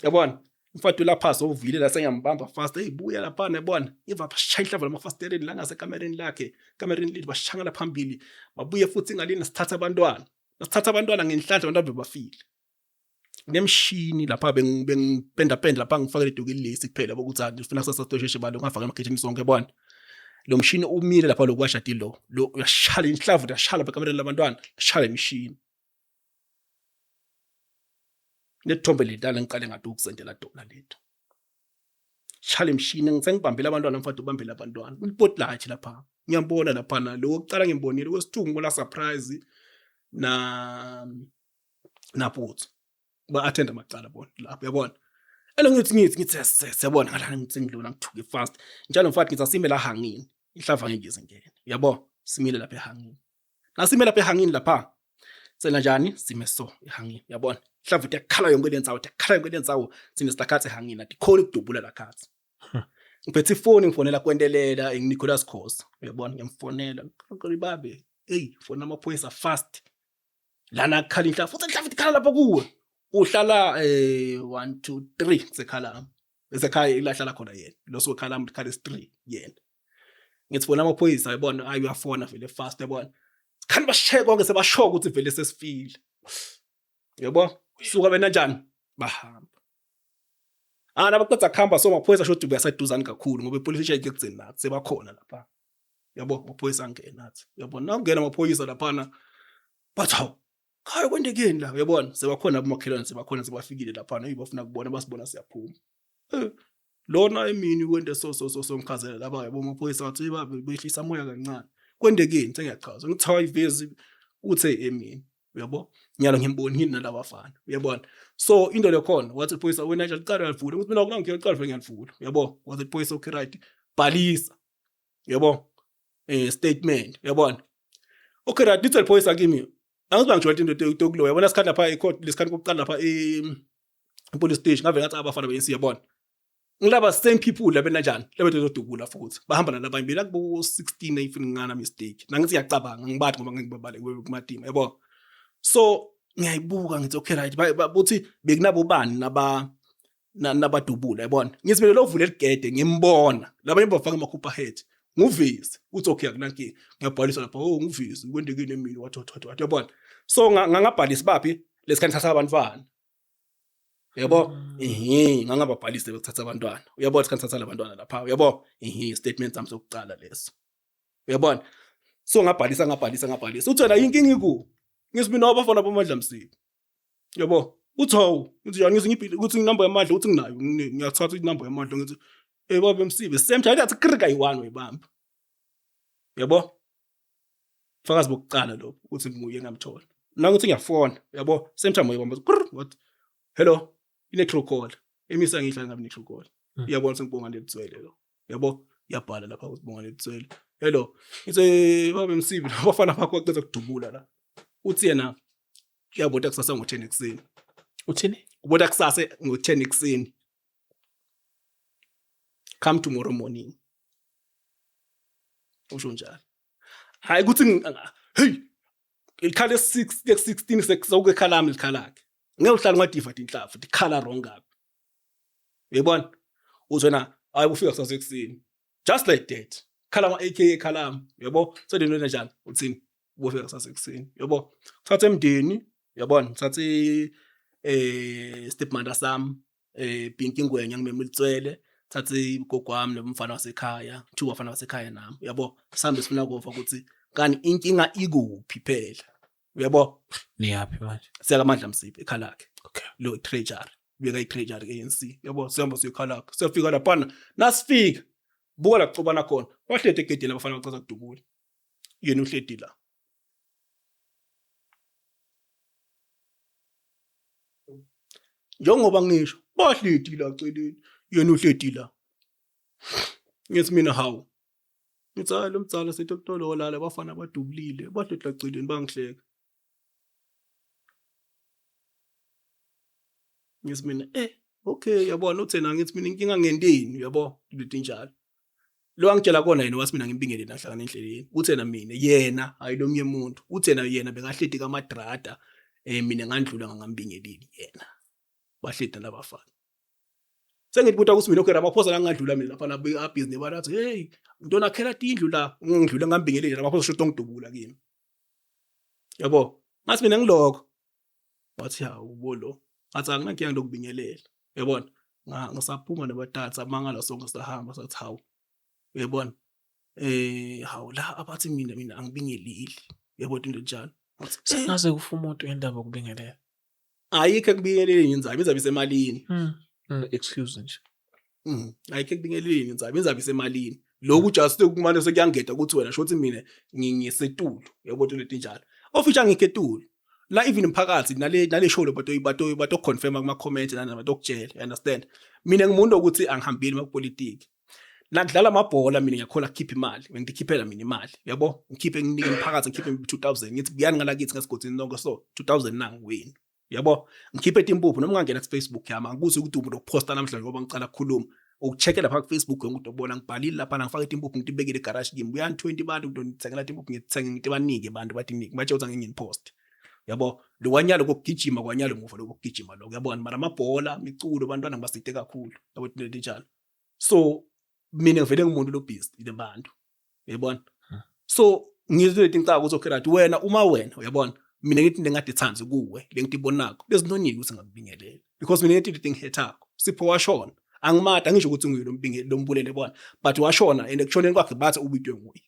yabona mfati lapha sovile la sengiyambamba fast hey buya lapha yabona iva bashaya inhlavu lamafasiteleni la ngasekamereni lakhe kamereni lethu bashanga la phambili babuye futhi ngalina sithatha abantwana sithatha abantwana ngenhlanhla abantu bebafile nemshini lapha bengipenda penda lapha ngifake leduku lesi kuphela bokuthi ngifuna kusasa sitosheshe balo ngafaka emakhethini sonke yabona lo mshini umile lapha lokwasha lo lo uyashala inhlavu uyashala ekamereni labantwana yashala imishini Nethombe lentana ngiqale ngathi ukusendela dona lethu. Shala imshini ngisengibambela abantwana mfana ubambela abantwana. Ulipoti lakhe lapha. Ngiyambona lapha na lo wokuqala ngimbonile wesithu ngibona surprise na naputhu. Ba attend amacala bona lapho uyabona. Elo ngithi siyabona ngalana ngithi ngidlula ngithuke fast. Njalo mfana ngithi asime la hangini. Inhlava ngeke ize ngene. Uyabo? Simile lapha ehangini. Nasime lapha ehangini lapha. Sena njani? Sime so ehangini. Uyabona? Mhlawumbe kuyakhala yonke le ndzawo, kuyakhala yonke le ndzawo. Sine sidakhathi ehangini, adikhona ukudubula la khathi. Ngiphethe ifoni ngifonela kwentelela Nicholas Khoza. Uyabona? Ngiyamfonela. Nkulunkulu babe, hey, fona amaphoyisa fast. Lana kukhala inhlavu, futhi inhlavu ikhala lapha kuwe. Uhlala 1 2 3 kusekhala. Esekhaya ilahlala khona yena. Lo sokhala mkhala 3 yena. Ngithi bona amaphoyisa yabona ayi uyafona vele fast yabona. Khani bashaye konke sebasho ukuthi vele sesifile. Yabo? Suka bena njani? Bahamba. Ah nabaqeda kuhamba so amaphoyisa shothi uyaseduzane kakhulu ngoba ipolice station ekugcina nathi sebakhona lapha. Yabo amaphoyisa angena nathi. Yabo nakungena amaphoyisa laphana bathi hawu khaya kwendekeni la uyabona sebakhona abomakhelwane sebakhona sebafikile laphana hey bafuna kubona basibona siyaphuma. Lona emini kwente so so so so ngichazela laba yabo amaphoyisa wathi babe behlisa moya kancane. Kwendekeni sengiyachaza ngithi hayi vezi uthe emini uyabo nyalo ngimbonile nalabafana uyabona so into lekhona wathi iphoyisa wena nje licala uyalivula ukuthi mina akunangikhela licala vele ngiyalivula uyabo wathi iphoyisa okay right bhalisa uyabo statement uyabona okay right lithe liphoyisa kimi angithi ngijwayele into yokuloya yabona isikhathi lapha ecourt lesikhathi kokuqala lapha e police station ngave ngathi abafana be-ANC yabona ngilaba same people labena njani labethu zodubula futhi bahamba nalabanye bela kubo 16 if ngingana mistake nangithi ngiyacabanga ngibathi ngoba ngeke ngibabale kumatima yabo so ngiyayibuka ngithi okay right buthi bekunabo bani naba nabadubula yabona ngithi mina lovula eligede ngimbona labanye bafaka amakhupha head nguvisi uthi okay akunankinga ngiyabhalisa lapha oh nguvisi kwendekile emini wathi wathi wathi yabona so ngangabhalisi baphi lesikhathi thatha abantwana uyabo ehe ngangababhalisi bekuthatha abantwana uyabona isikhathi thatha labantwana lapha uyabo ehe statement sami sokuqala leso uyabona so ngabhalisa ngabhalisa ngabhalisa uthi wena inkinga iku ngithi mina abafana boMandla Msibi yabo uthi hawu ngithi njani ngithi ngibhile ukuthi inamba yamandla uthi nginayo ngiyathatha inamba yamandla ngithi eh baba Msibi same time athi krika yi-one wayibamba yabo fakazi bokuqala lokho ukuthi nguye ngamthola mina ngithi ngiyafona yabo same time wayibamba krr what hello ine true call emisa ngihla ngabe ne true call uyabona sengibonga lelitswele lo yabo. Yabhala lapha ukuthi Bongani Litswele. Hello. Ngithe babe Msibi abafana bakho baceda kudubula la. Uthi yena uyabota kusasa ngo-10 ekuseni. Uthini? Ubota kusasa ngo-10 ekuseni. Come tomorrow morning. Usho njalo. Hayi ukuthi hey ikhala e6 e16 sekusoke ikhala lami likhala lakhe. Ngeke uhlale ungadiva tinhlavu tikhala wrong kabi. Uyabona? Uthi wena hayi ufika kusasa ekuseni. Just like that. Khala ama AK ekhalami, uyabo? So lento njani? Uthini? Ubofika kusasa ekuseni, uyabo? Thatha emndeni, uyabona? Thatha stepmother sami, Pinky Ngwenya ngimema ulitswele, thatha igogo wami nomfana wasekhaya, two bafana basekhaya nami, uyabo? Sihambe sifuna kuva ukuthi kani inkinga ikuphi phela. Uyabo? Niyaphi manje? Siya kaMandla Msiphi ekhala lakhe. Okay. Lo treasury. Beka i-treasury ANC. Yabo sihamba siyokhala lakhe. Siyafika laphana. Nasifika buka la kuxubana khona. Wahleti egedeni abafana bacaza kudubula. Yena uhleti la. Njengoba ngisho bahleti la celeni. Yena uhleti la. Ngithi mina hawu. Ngithi hayi lo mdzala sithi okutololala abafana badubulile bahleti la celeni bangihleka. Ngithi mina okay yabona uthena ngithi mina inkinga ngentini uyabo into injalo. Lo angitshela kona yena wathi mina ngimbingele nahlangana endleleni. Uthena mina yena hayi lo mnye umuntu. Uthena yena bekahleti kamadrada mina ngandlula ngangambingeleli yena. Bahleti nalabafana. Sengithi buta ukuthi mina okay Ramaphosa la ngadlula mina lapha na abhizinisi bathi hey ntona khela tindlu la ngidlula ngambingeleli Ramaphosa sho ngidubula kimi. Yabo ngathi mina ngilokho. Wathi hawu ubo lo. Ngathi anginankinga lokubingelela. Uyabona? Ngisaphuma nabathatha amangala sonke sahamba sathi hawu. Uyabona? Hawu la abathi mina angibingeleli. Uyabona into enjalo. Ngathi Sengaze kufa umuntu ngendaba yokubingelela. Ayikho ekubingeleleni inzaba, inzaba isemalini. Excuse nje. Ayikho ekubingeleleni inzaba, inzaba isemalini. Lokhu just kumane sekuyangeda ukuthi wena shothi mina ngisetulu. Uyabona into enjalo. Ofisha ngikhetulu. La even mphakathi nale show lo bato confirm kuma comment nana batokutshela, you understand? Mina ngimuntu ukuthi angihambeli makupolitiki. Nakudlala amabhola mina ngiyakhola kukhipha imali, ngikhiphela mina imali, uyabo? Ngikhiphe nginike umphakathi ngikhiphe 2000 ngithi buyani ngalakithi ngesigodini nonke so 2000 nangu wenu. Uyabo? Ngikhiphe timpuphu noma ungangena ku Facebook yami angikuthi ukuthi umuntu okuposta namhlanje ngoba ngicala ukukhuluma. Ukucheckela lapha ku Facebook yonke into obona ngibhalile lapha ngifake timpuphu ngitibekile egarage kimi. Buyani 20 bantu ngithengela timpuphu ngithenge ngitibanike abantu bathi nike batshe ukuthi angeke nginipost. Yabo lo kwanyalo kokugijima kwanyalo muva lokugijima lokho yabona mara amabhola imiculo abantwana ngibaside kakhulu yabo into enjalo. So mina ngivele ngumuntu lo busy nabantu uyabona. So ngizwe leti ngicaka ukuthi okay right wena uma wena uyabona mina ngithi into engadithandi kuwe le ngitibonako there's no need ukuthi ngakubingelela because mina ngithi into engihethako Sipho washona angimada angisho ukuthi nguye lombingeleli lombulele bona but washona and ekushoneni kwakhe bathi ubidwe nguye.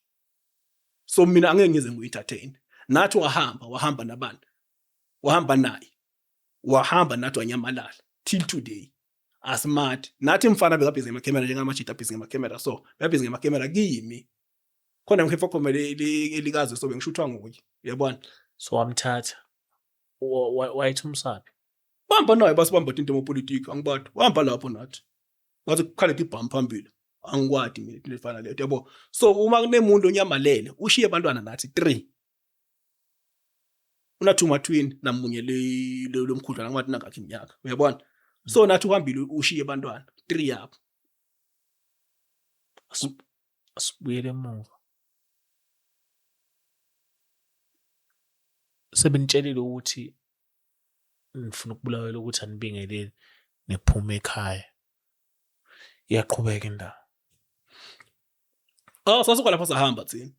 So mina angeke ngize ngu-entertain nathi wahamba nabantu wahamba naye wahamba nathi wanyamalala till today asimati nathi mfana bekabhizi ngemakhemera njengamajita abhizi ngemakhemera so bekabhizi ngemakhemera kimi khona ngikho khona elikaze so bengishuthwa nguye uyabona. So wamthatha wayethi umsaphi bamba naye basibamba into emapolitiki angibadi wahamba lapho nathi ngathi kukhale ibhamu phambili angikwadi mina into efana leyo yabo. So uma kunemuntu onyamalele ushiye abantwana nathi 3 una two matwin namunye le lomkhudlwana ngathi nangakhi iminyaka uyabona. So nathi uhambile ushiye abantwana 3 yabo. Asibuyele emuva. Sebenitshelile ukuthi nifuna ukubulawela ukuthi anibingeleli niphume ekhaya. Iyaqhubeka indaba. Sasuka lapho sahamba thina.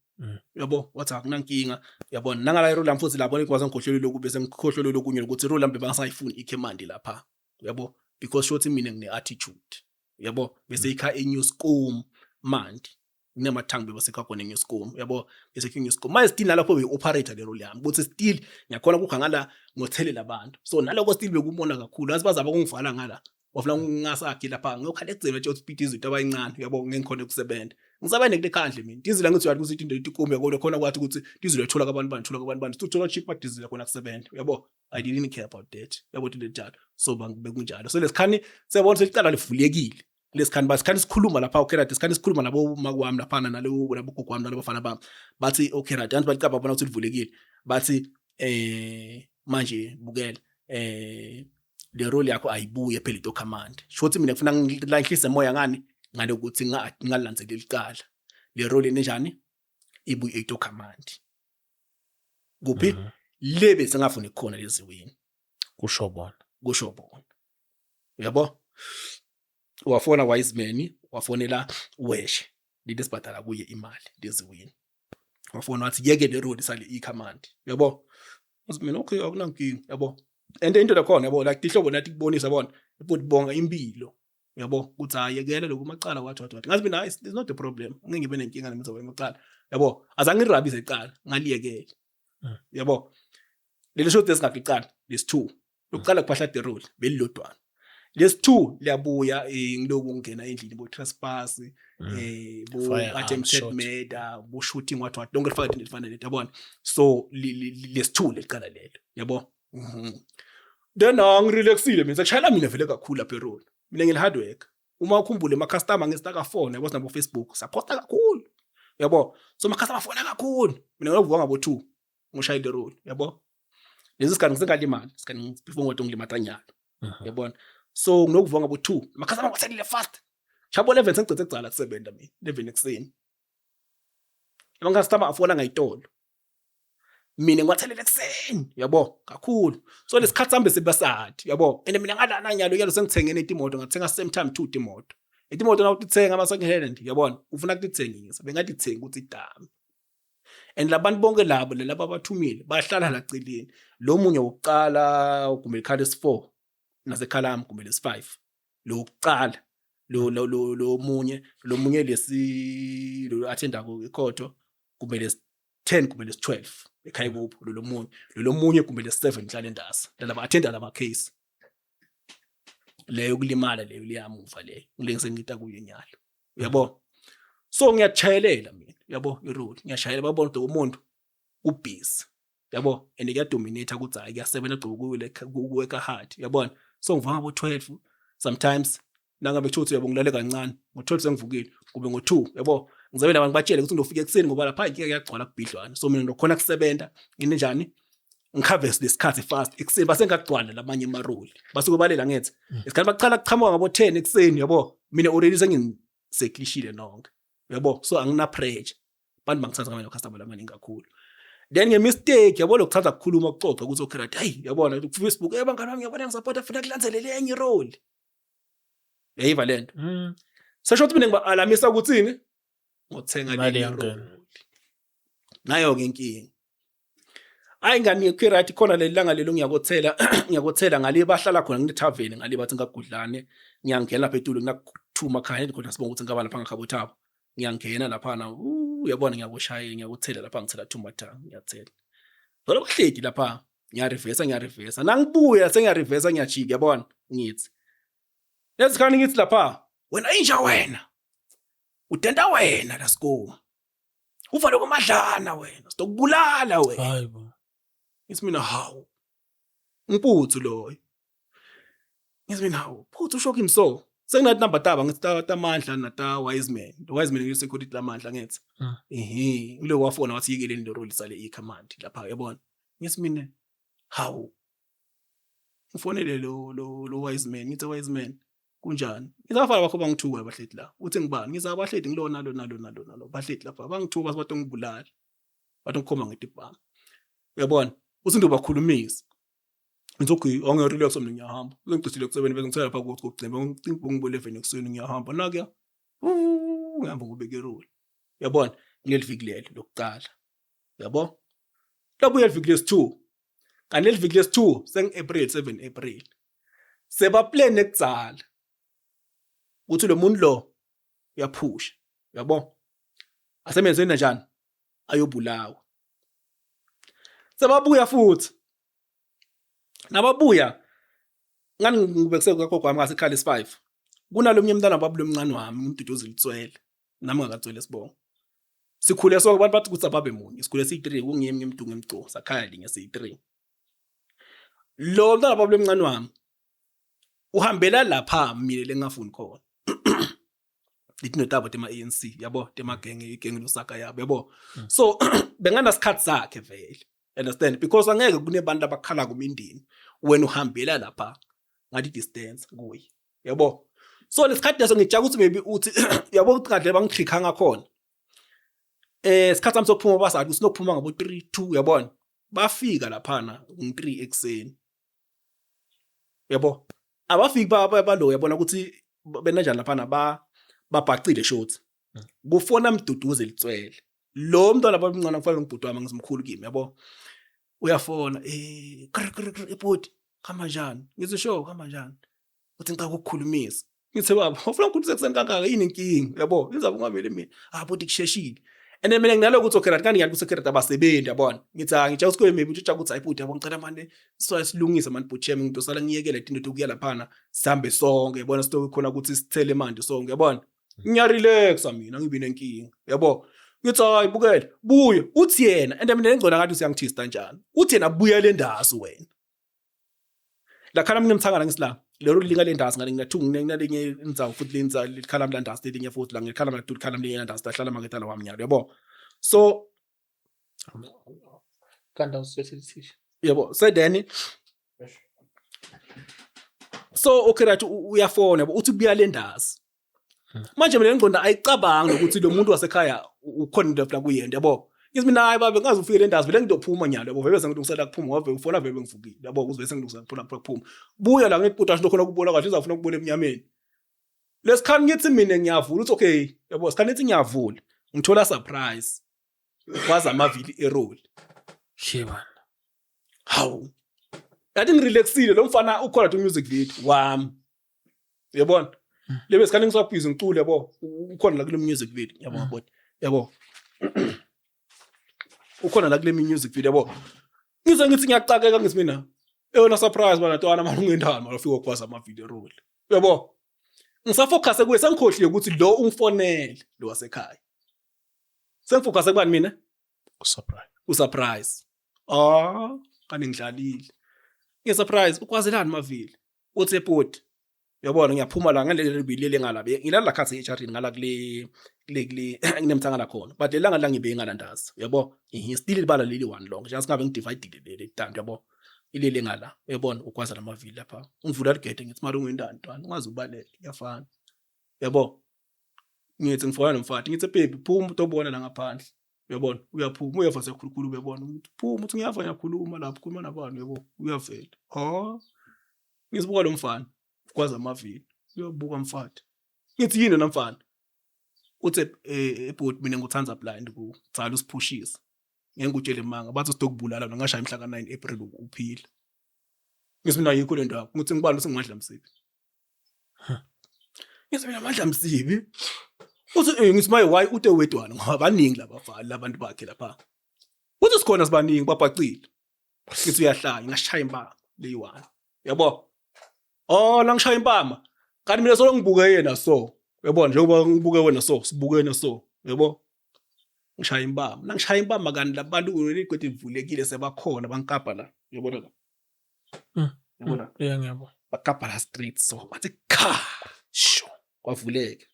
Yabo wathi akunankinga yabona nangala iRoland futhi labo ngikwazi ngikhohlelwe lokhu bese ngikhohlelwe lokunye ukuthi iRoland bebangasayifuni ikhemandi lapha yabo because shothi mina ngine attitude yabo bese ikha enew school manje kunamathangi bebasekha khona enew school yabo bese khe new school manje still nalapho be operator lero lami ukuthi still ngiyakhona ukukha ngala ngothelela abantu so naloko still bekumona kakhulu azi bazaba kungivala ngala wafuna ngingasakhi lapha ngiyokhala ekugcina nje ukuthi izinto abayincane uyabo ngengikhona ukusebenza ngisebenza kule khandle mina dizela ngithi uyathi ukuthi into itikumi yabo khona kwathi ukuthi dizela ethola kabantu bani thola kabantu bani uthola cheap madizela khona kusebenza uyabo. I didn't care about that yabo into enjalo so bekunjalo so lesikhani siyabona sekuqala livulekile. Lesikhani basikhani sikhuluma lapha, okay right, sikhani sikhuluma nabo makwami laphana nalo nabo gogo wami nalabafana bami, bathi okay right, anti balicaba bona ukuthi livulekile, bathi manje bukela le role yakho ayibuye phela into command. Shothi mina ngifuna ngilahlise moya ngani ngale ukuthi ngalandzela icala le role enjani ibuye into command kuphi le bese ngafuni khona leziwini. Kusho bona. Kusho bona, uyabo. Wafona Wiseman, wafonela Weshe leli sibhadala kuye imali leziwini, wafona wathi yeke le road sale i-command, uyabo. Ngathi mina okay, akunankinga, yabo. And into lakhona, yabo, like tihlobo nathi kubonisa bona futhi bonga impilo, yabo, ukuthi hayi yekela lokhu macala, wathi wathi wathi. Ngathi mina hayi, it's not a problem, ngeke ngibe nenkinga nemizobo yamacala, yabo, azange ngirabise icala, ngaliyekela. Yabo, leli shot esingakicala lesi-2 lokuqala kuphahla deroli belilodwana, lesi-2 liyabuya, ngiloku ngena endlini bo trespass, bo Firearm attempted shot. murder, bo shooting, what what, lonke lifaka into elifana lento, yabona. So lesi-2 lelicala lelo, yabo. Then angirelaxile mina, sekushayela mina vele kakhulu lapha eroli, mina ngile hard work. Uma ukhumbule ama customer ngesitaka phone, yabo, sinabo Facebook, saphosta kakhulu, yabo. So ama customer afona kakhulu, mina ngokuvuka ngabo 2 ngoshayela iroli, yabo. Lezi sikhathi ngisengalimali, sikhathi before ngothi ngilimata nyalo, yabona. So nginokuvuka ngabo 2, ama customer ngwathelile fast shabo 11, sengicethe kucala kusebenza mina 11 ekuseni. Ama customer afona ngayitolo, mina ngiwathelele ekuseni, yabo, kakhulu. So lesikhathi sami bese basathi, yabo. And mina ngalana nyalo nyalo sengithengene itimoto, ngathenga same time two timoto. Itimoto na utithenga ama second hand, yabona, ufuna kutithengisa, bengatithengi ukuthi idami. And labantu bonke labo laba abathumile bahlala la celeni, lo munye wokuqala ugumele ikhala esi4 nasekhala yami gumele esi5 lo wokuqala, lo lo lo lo munye lo munye lesi lo attenda ku ikhotho kumele 10, kumele 12 ekhaya kubo. Lo munye lo munye kumele 7 hlala endasa laba attenda lama case leyo kulimala leyo liyamuva leyo ngile sengita kuyo nyalo, uyabo. So ngiyachayelela mina, uyabo, irole ngiyashayela, babona ukuthi umuntu ubusy, yabo, and kuyadominate ukuthi hayi kuyasebenza gcobo kuwork hard, uyabona. So ngivuka ngabo 12 sometimes, nangabe kuthiwa uyabo ngilale kancane, ngo-12 sengivukile, kube ngo-2, yabo. Ngizabe nabantu batshele ukuthi ngizofika ekuseni ngoba lapha inkinga kuyagcwala kubhidlwana. So mina ngikhona kusebenza nginenjani ngikhave lesikhathi fast ekuseni base ngagcwala lamanye amaroli basuke balela ngithi isikhathi baqala kuqhamuka ngabo 10 ekuseni, yabo. Mina already sengiseklishile nonke, yabo. So angina pressure, abantu bangithatha ngamanye customer lamaningi kakhulu. Then ngemistake, yabo, lokuthatha ukukhuluma ukuxoxa ukuthi okay right, hey, yabona ku Facebook, eh bangani bami, ngiyabona ngisupporta, funa kulandzelele enye role, yayiva lento. Sesho ukuthi mina ngiba-alamisa ukuthini ngothenga Imali lenye iyangena. role. Nayo-ke inkinga, hayi ngani right khona leli langa lelo ngiyakothela, ngiyakothela ngale bahlala khona ngine-tavern ngale, bathi ngagudlane. Ngiyangena lapha etulo nginakuthuma khaya khona, sibonga ukuthi ngaba lapha ngakhabo thabo. Ngiyangena laphana, uyabona, ngiyakushaya, ngiyakuthela lapha, ngithela thumatha, ngiyathela vele kuhledi lapha, ngiyarivesa, ngiyarivesa, nangibuya sengiyarivesa, ngiyajika, yabona. Ngithi lesikhani, ngithi lapha, wena inja wena, udenta wena, let's go, uvale kwamadlana wena, sidokubulala wena. Hayi bo. Ngithi mina hawu, umputhu loyo. Ngithi mina hawu, phuthu usho kimi. So senginathi number taba, ngithi tamandla nata Wiseman, lo Wiseman ngiyo security lamandla, ngithi ehe, kulo wafona wathi yikeleni lo role sale i-command lapha, yabona. Ngithi mina hawu, ngifonele lo Wiseman, ngithi Wiseman, kunjani? Ngithi abafana bakho bangithuka bahleti la. Uthi ngibani? Ngithi abahleti ngilona lo nalo nalo nalo bahleti lapha, bangithuka bathi ngibulala, bathi ngikhomba ngetibhamu, uyabona. Uthi ndobakhulumisa. Ngithi okay, angi-relax mina, ngiyahamba, sengicithile kusebeni, bese ngithela lapha kuthi kokugcina ngibo 11 ekuseni, ngiyahamba nakuya, ngihamba ngobeka iroli, uyabona. Kuleli viki lelo lokuqala, yabo, labuya liviki lesi-2, kanti leli viki lesi-2 sengi-April 7 April, sebaplan ekudzala ukuthi lo muntu lo uyaphusha, uyabo, asemenzeni kanjani ayobulawa. Sebabuya futhi, nababuya ngani ngibekise kagogo wami ngasekhala isi-5, kunalomnye umntwana wababa lomncane wami, ngimduduzi litswele nami ngakatswele sibongo, sikhule sonke. Abantu bathi ukuthi ababe munye, sikhule siyi-3, kungimi, ngimdunge, emcu sakhaya linye siyi-3. Lo mntwana baba lomncane wami uhambela lapha mina lengingafuni khona. Litino tabo tema ANC yabo, tema genge, igenge nosaka yabo, yabo. So benganasikhathi sakhe vele, understand, because angeke kunebantu abakhala kumindeni wena uhambela lapha ngathi distance kuye, yabo. So lesikhathi leso ngijaka ukuthi maybe uthi yabo ukuthi kahle bangitricka ngakhona, sikhathi sami sokuphuma basathi sinokuphuma ngabo 3 2, yabona. Bafika laphana ngi3 ekseni, yabo. Abafiki balo, yabona ukuthi benanjani laphana, ba babhacile shothi kufona Mduduze litswele lo mntwana babamncane kufanele ngibhuti wami, ngizimkhulu kimi, yabo. Uyafona, kr kr kr, ebhuti hamba njani? Ngithi sho hamba njani? Uthi ngicela ukukhulumisa. Ngithe baba ufuna ukukhulumisa ekuseni kangaka, yini inkinga, yabo? Inzaba ungavele mina, ah bhuti kusheshile. And then mina nginalo ukuthi okay right, kanti ngiyazi ukuthi okay right abasebenzi, yabona. Ngithi ah ngitshela ukuthi maybe utsho ukuthi hayi bhuti, yabo, ngicela manje sisoya silungise manje bhuti yami, ngidosala ngiyekele into yokuya laphana, sihambe sonke, yabona, sitoke khona ukuthi sithele manje sonke, yabona. Ngiyarelaxa mina, ngibi nenkinga, yabo. Ngithi hayi bukele buye, uthi yena, and mina ngigcona ngathi usiyangithista njani, uthi yena buya le ndazi wena lakhala mina emthangana ngisila lelo linga le ndazi ngale nginathu nginalinye indzawo futhi lenza likhala mla ndazi lelinye futhi la ngikhala mla likhala mlinye ndazi lahlala maketala wami nyalo, yabo. So Kanti awusilethe. Yabo, so then so okay right, uyafona, yabo, uthi buya le ndazi. Manje mina ingqondo ayicabangi ukuthi lo muntu wasekhaya ukhona into afuna kuyenda, yabo. Ngithi mina hayi babe, ngaze ufike le ndazi vele ngizophuma nyalo, yabo, vele sengilungisela kuphuma ngoba ufona vele ngivukile, yabo, ukuze bese ngilungisela kuphuma kuphuma buya la ngithi bhuti khona kubona kahle uzafuna ukubona emnyameni. Lesikhathi ngithi mina ngiyavula, uthi okay, yabo, sikhathi ngithi ngiyavula ngithola surprise, kwaza amavili eroli. Shebana. Hawu, yathi ngirelaxile, lo mfana ukhona to music video wami, uyabona, lebe sikhathi ngisabhizi ngicule, yabo, ukhona la kule music video, yabo, yabo, yabo, ukhona la kule music video, yabo. Ngize ngithi ngiyacakeka, ngithi mina eyona surprise bana ntwana manje ungendani manje ufika ukwazi ama video roll, yabo. Ngisafocus kuye, sengikhohliwe ukuthi lo ungifonele lo wasekhaya, sengifocus kubani mina? Usurprise. Usurprise. Ah, kanti ngidlalile nge-surprise. Ukwazelani mavili? Uthi ebhodi, uyabona, ngiyaphuma la ngaleli bilele ngala ngilala la khathi e-HRD ngala kule kunemthangala khona, but lelanga la ngibe ngala ndazi, uyabo, still libala leli one long just ngabe ngidivide leli tando, uyabo, ilele ngala, uyabona, ukwaza lamavili lapha. Ngivula ligede, ngithi mara ungendani ntwana, ungaze ubaleke, kuyafana, uyabo. Ngithi ngifona nomfati, ngithi baby phuma utobona la ngaphandle, uyabona. Uyaphuma, uyeva sekhulukhulu, uyabona, uthi phuma, uthi ngiyava ngiyakhuluma lapho, khuluma nabantu, uyabo, uyavela. Ha, ngizibuka lo mfana kwaza amavili, uyabuka mfati. Ngithi yini wena mfana? Uthi ebhodi mina ngikuthanda blind ku tsala usiphushisa, ngeke ngikutshele manga, bathi sidokubulala ngashaya mhla ka-9 April uphila. Ngithi mina ayikho le ndawo. Ngithi ngibani? Uthi ngimadla msibi. Ngithi mina Mandla Msibi? Uthi ngithi maye why ute wedwana, ngoba baningi labafana labantu bakhe lapha. Uthi sikhona sibaningi babhacile. Ngithi uyahlanya, ngashaya impama leyi-one, yabo. Oh la ngishaya impama kanti mina solo ngibuke yena, so yabo, njengoba ngibuke wena, so sibukene, so yabo, ngishaya impama la, ngishaya impama kanti labantu ligwede livulekile, sebakhona bankabha la, uyabona la. Uyabona? Yeah, ngiyabona. Bakabha la straight, so bathi kha sho kwavuleka,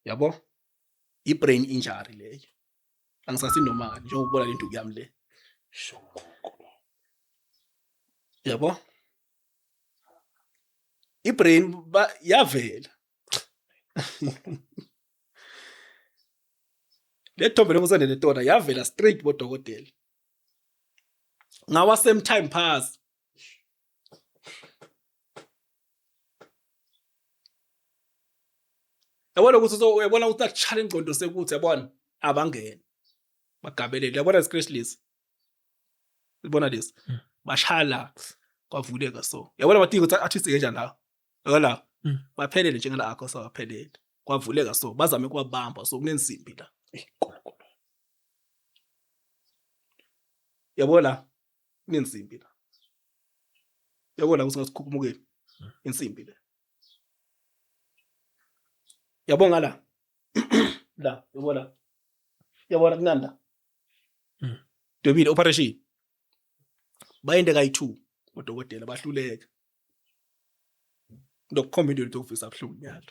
yabo, i-brain injury leyo, angisasinomali njengoba ubona le nduku yami le. Sure. Yabo, i-brain ba yavela le thombe lengisendele tona, yavela straight bodokotela ngawa same time pass. Yabona ukuthi so uyabona ukuthi akutshala ingqondo sekuthi, yabona, abangena bagabelele, yabona scratch lesi, ibona lesi, bashala kwavuleka, so yabona batinga ukuthi artist kanjani la, yabona, baphelele njengala akho, so baphelele kwavuleka, so bazame kwabamba, so kunensimbi la, yabo, la kunensimbi la, yabo la ukuthi ngasikhukhumukeni insimbi le, yabo, ngala la, yabo la, yabona kunani la. Dwebile operation bayende kayi-2 odokotela bahluleka, ndokukhomba into yokuvisa buhlungu nyalo.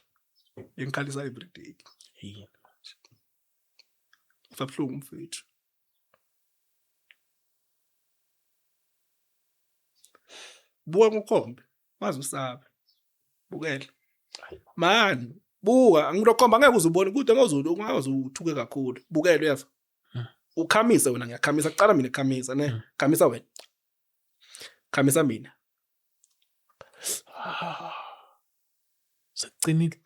Ingikhalisa every day. Yini? Sabuhlungu mfethu. Buka ngukhombe, wazi usabe. Bukela. Man, buka angilokhomba ngeke uze ubone kude ngeke uze ungaze uthuke kakhulu. Bukela uyeva. Ukhamise wena ngiyakhamisa kuqala mina khamisa ne. Khamisa wena. Khamisa mina. Sekucinile.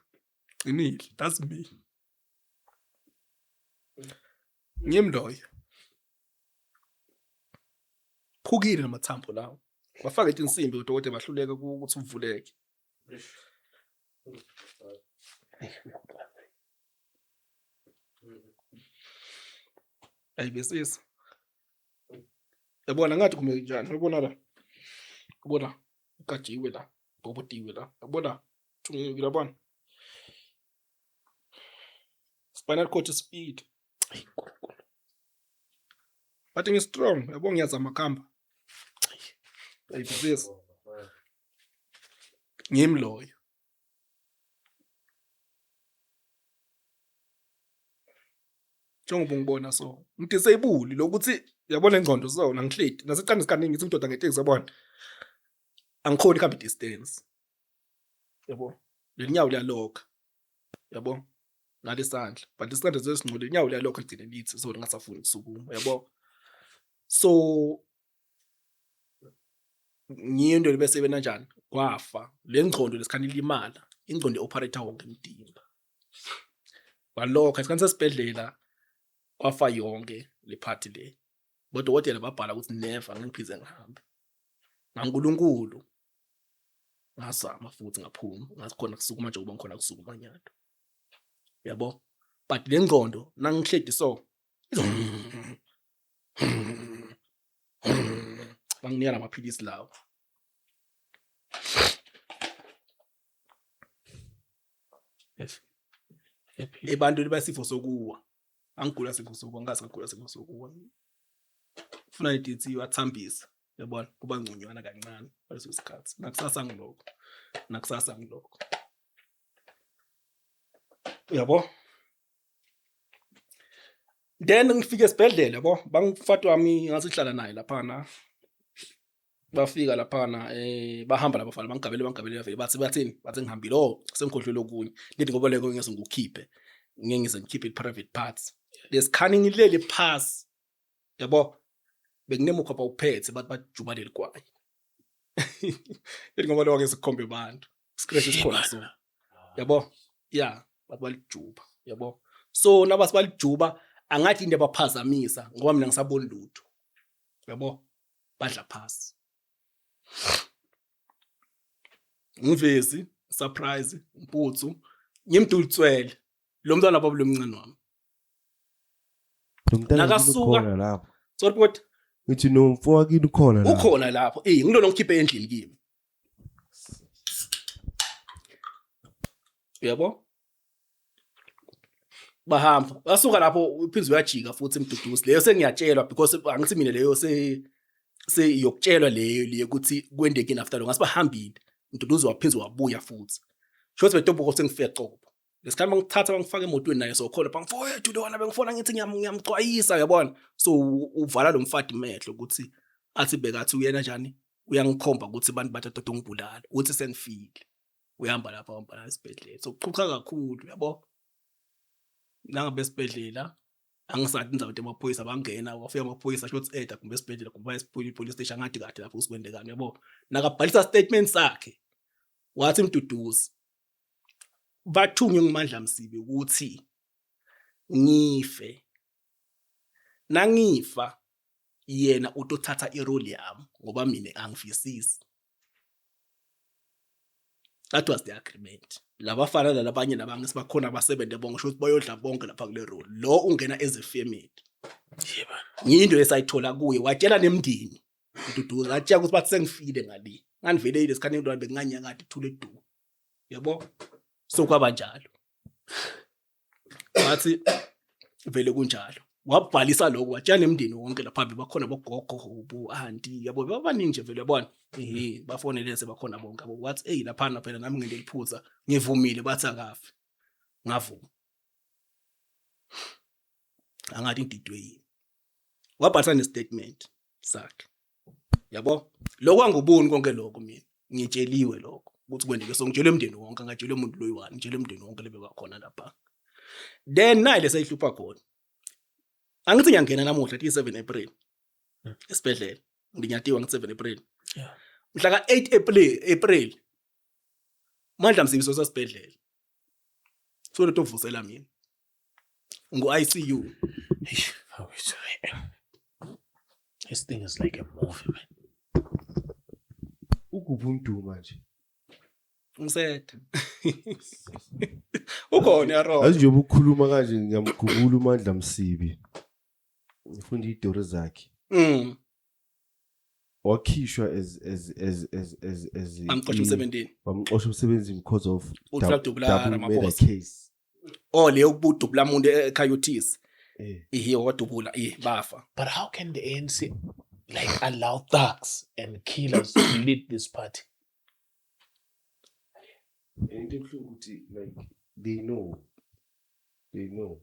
Qinile, that's me. Ngimi loyo. Phukile namathambo lawo. Wafaka insimbi udokotela bahluleka ukuthi uvuleke. Ayibesisa. Yabona ngathi kumele njani? Yabona la. Yabona ugajiwe la, bobodiwe la. Yabona thungile yabona. Spinal cord speed. But ngi strong, yabo ngiyazama kuhamba. Ayibesisa. Ngimi loyo. Njengoba ungibona so, ngidisable lokuthi yabona ingqondo so nangihledi. Naseqanda isikaningi ngithi indoda ngetekisi yabona. Angikhoni kuhamba distance. Yabo. Lelinyawo liyalokha. Yabo. Nalesandla. But isandla sesingcole inyawo liyalokha ligcine lithi so lingasafuni ukusukuma yabo. So ngiyo into bese bena njani kwafa le ngqondo lesikhani ilimala ingqondo i-operator wonke umdimba walokho isikhathi sesibhedlela kwafa yonke le party le bodokotela babhala ukuthi never ngiphize ngihambe ngaNkulunkulu ngazama futhi ngaphuma ngakhona kusukuma njengoba ngikhona kusukuma nyalo yabo but le ngqondo nangihledi so banginika namaphilisi lawo Yes. Ebantwini basifo sokuwa angigula sifo sokuwa ngikaze ngagula sifo sokuwa funa idithi wathambisa yabona kuba ngconywana kancane ngaleso sikhathi nakusasa ngilokho nakusasa ngilokho uyabo. Then ngifike esibhedlela yabo bangifati wami ngasihlala naye laphana bafika laphana bahamba labafana bangigabele bangigabele vele bathi bathini bathi ngihambile oh sengikhohlwe okunye lithi ngoba leko ngeke ngikukhiphe ngeke ngize ngikhiphe i-private parts lesikhani ngilele phasi yabo bekunemukhwapha uphethe bathi bajuba leli kwayi lithi ngoba lokho ngeke sikhombe abantu scratch isikhona so yabo yeah bathi balijuba yabo so nabasi balijuba angathi into abaphazamisa ngoba mina ngisaboni lutho yabo badla phasi ngivezi surprise umputhu ngimdulitswele lo mntwana baba lomncane wami Lo mntana Nakasuka- ukhona lapho. Sorry bhuti. Ngithi nomfo wakini ukhona lapho. Ukhona lapho. Eh ngilona ngikhiphe endlini kimi. Uyabo? Bahamba. Basuka lapho uphinde uyajika futhi imduduzi. Leyo sengiyatshelwa because angithi mina leyo se seyokutshelwa leyo leyo ukuthi kwendekini after lo ngasibahambile. Mduduzi waphinde wabuya futhi. Shothi betombo sengifika qobo. Lesikhathi bangithatha bangifaka emotweni naye sokhona bangifowethu lona bengifona ngithi ngiyamxwayisa uyabona. So uvala lo mfati mehlo ukuthi athi bekathi uyena njani uyangikhomba ukuthi abantu bathatha ungibulala uthi sengifile uyahamba lapha uhamba la esibhedlela so kuqhuqa kakhulu uyabo nangabe esibhedlela angisathi indaba amaphoyisa bangena wafika amaphoyisa asho ukuthi eda kumbe esibhedlela kumbe esipolice police station ngathi kahle lapho usikwendekani uyabo nakabhalisa statement sakhe wathi mduduzi bathunywe ngumandla Msibi ukuthi ngife nangifa yena utothatha irole yami ngoba mina angifisisi that was the agreement labafana lalabanye labanye sibakhona abasebenze bonke sho ukuthi bayodla bonke lapha kule role lo ungena as a family ngiyinto esayithola kuye watshela nemndeni Nduduzo atshela ukuthi bathi sengifile ngale ngangivele ile sikhathi into bekunganyakade ithule du yabo so kwaba njalo wathi vele kunjalo wabhalisa lokho watshela nemndeni wonke lapha bakhona bogogo bo auntie yabo babaningi nje vele yabona ehe bafonele sebakhona bonke abo wathi hey laphana phela nami ngente liphutha ngivumile bathi akafi. Ngavuma. Angathi ngididwe yini. Wabhalisa nestatement sakhe. Yabo? Lokho anguboni konke lokho mina. Ngitsheliwe lokho ukuthi kwendeke, so ngitshelwe umndeni wonke, ngatshelwe umuntu loyi-one, ngitshelwe umndeni wonke lebekakhona lapha. Then nayi lesayihlupha khona. Angithi ngiyangena namuhla 7 April esibhedlela. Nginyatiwa ngi 7 April. Mhla ka 8 April Mandla Msibi sosesibhedlela. So lo tovusela mina. Ngu ICU. Eish, mfowethu, this thing is like a movie, man. Ukuphi umduma nje? Ngisethe. Ukhona yaro. Yazi njengoba ukhuluma kanje ngiyamgubula uMandla Msibi. Ngifunda iy'tori zakhe. Wakhishwa as Amxosha emsebenzini. Bamxosha emsebenzini because of Uthula kudubula double murder Ramaphosa. case. Oh, leyo kubudubula umuntu eCoyotes. Eh. Ihi wadubula, eh bafa. But how can the ANC like allow thugs and killers to lead this party? Into ebuhlungu ukuthi like they know. They know.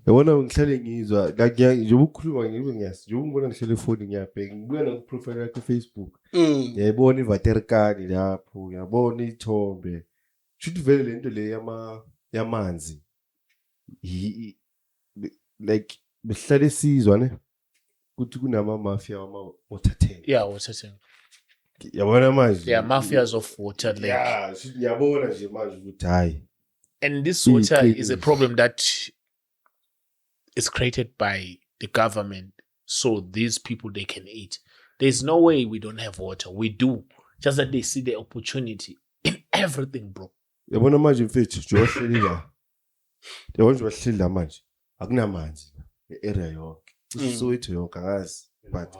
Yabona ngihlale ngizwa like njengoba ukhuluma ngibe ngiyasi njengoba ngibona ngihlele efoni ngiyabheka ngibuya naku-profile yakho e-Facebook. Ngiyayibona ivaterikani lapho, ngiyabona iy'thombe. Shuthi vele le nto le yamanzi like besihlale sizwa ne ukuthi kunama-mafia wama-water tank. Yeah, water tank. Yabona manje. Yeah, mafias of water lake. Yeah, shuthi ngiyabona nje manje ukuthi hayi. And this water is a Iqiniso. problem that is created by the government, so these people, they can eat. There's no way we don't have water. We do. Just that they see the opportunity in everything, bro. Yabona manje mfethu, nje wahleli la. Yabona nje wahleli la manje. Akunamanzi e-area yonke. Soweto yonke angazi. But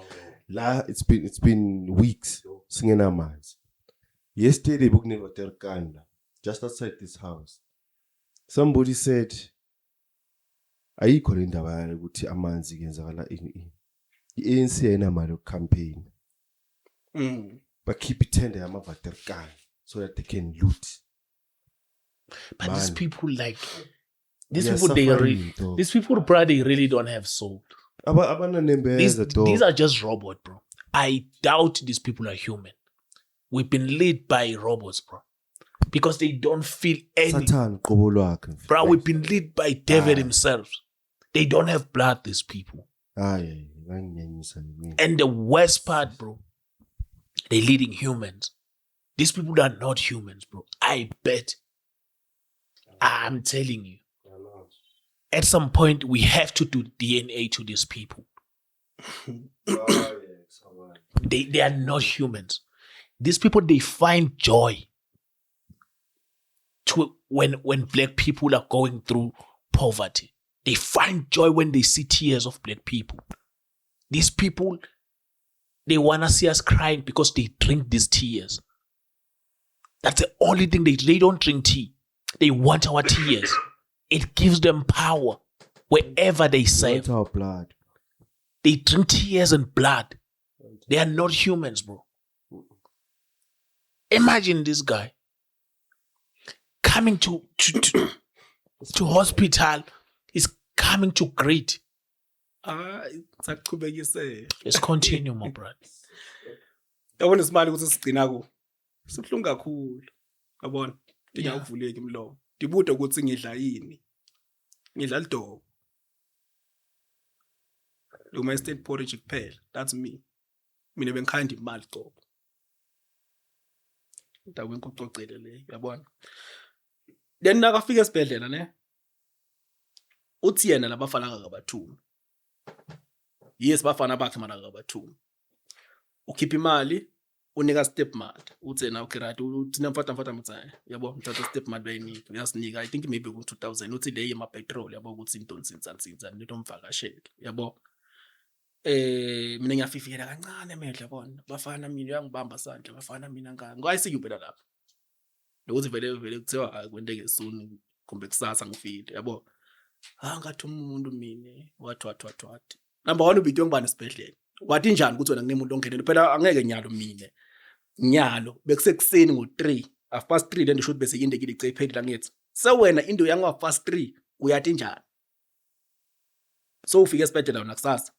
la it's been weeks singenamanzi. Yesterday bekune-waterkan la just outside this house. Somebody said ayikho le ndaba yale ukuthi amanzi kuyenzakala ini ini. I-ANC ayinamali yokucampaign. Bakhipha ithenda yama-waterkan so that they can loot. But these Man. people, like, these We are people, they suffering, really, dog. these people, bro, they really don't have soul. Abananembeza dog. These are just robots, bro. I doubt these people are human. We've been led by robots, bro. Because they don't feel any. Sathane qobo lwakhe mfethu. Bro, we've been led by devil Ah. himself. They don't have blood, these people. Hayi, banginyanyisa mina. And the worst part, bro, they're leading humans. These people are not humans, bro. I bet. I'm telling you. At some point, we have to do DNA to these people. They are not humans. These people, they find joy to when black people are going through poverty. They find joy when they see tears of black people. These people, they wanna see us crying because they drink these tears. That's the only thing they don't drink tea. They want our tears. It gives them power wherever they serve. Not our blood. They drink tears and blood. They are not humans, bro. Imagine this guy coming to hospital. He's coming to greet. Hayi, saqhubekisela. Let's continue, my brother. Yabona isimali ukuthi sigcina ku. Sibuhlungu kakhulu. Yabona? Ndingawuvuleki umlomo. Ndibude ukuthi ngidla yini. Ngidla lidobo. Lo instant porridge kuphela. That's me. Mina bengikhanda imali qobo. Indaba enkucocele le, uyabona? Then nakafika esibhedlela ne. Uthi yena labafana akabathumi. Yes, bafana bakhe mana akabathumi. Ukhipha imali unika stepmother, uthi yena okay right, uthi namfata mfata mthayi yabo, mthatha stepmother bayinika, uyasinika I think maybe ku 2000, uthi le yema petrol yabo, ukuthi into nsinza nsinza into mvakashele yabo. Mina ngiyafifikela kancane emehlo yabona, bafana mina uyangibamba sandla, bafana mina ngani ngo-ICU phela lapho lokuthi vele vele kuthiwa hayi kwenteke soon kumbe kusasa ngifile yabo. Ah, ngathi umuntu mina wathi wathi wathi wathi number 1 ubidwe ngibani esibhedlela, wathi njani ukuthi wena kunemuntu ongenele phela angeke nyalo mina nyalo bekusekuseni ngo3 Half past 3 lento should bese yindekile icephelile angithi. Sewena into yango half past 3 uyathi njani? So ufike esibhedlela wena kusasa.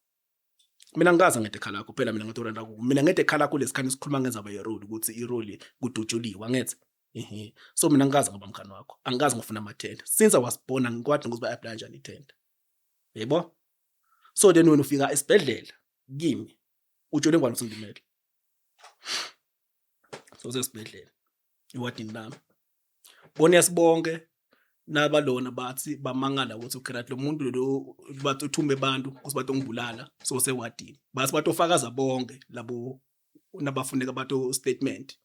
Mina ngikaze ngede ekhala lakho phela, mina ngathi urenta kubo. Mina ngede ekhala lakho lesikhani sikhuluma ngenzaba yeroli ukuthi iroli kudutshuliwe angithi. Ehe. So mina ngikaze ngoba mkhani wakho. Angikaze ngifuna amathenda. Since I was born angikwadi ukuthi ba-apply kanjani ithenda. Yebo? So then wena ufika esibhedlela kimi utshele ngwane ukuthi ngilimele. So sesibhedlela ewadini lami. Bonesi bonke nabalona bathi bamangala ukuthi okay right, lo muntu lo bathi uthume abantu ukuthi batongibulala, so sewadini. Bathi batofakaza bonke labo nabafuneka bato statement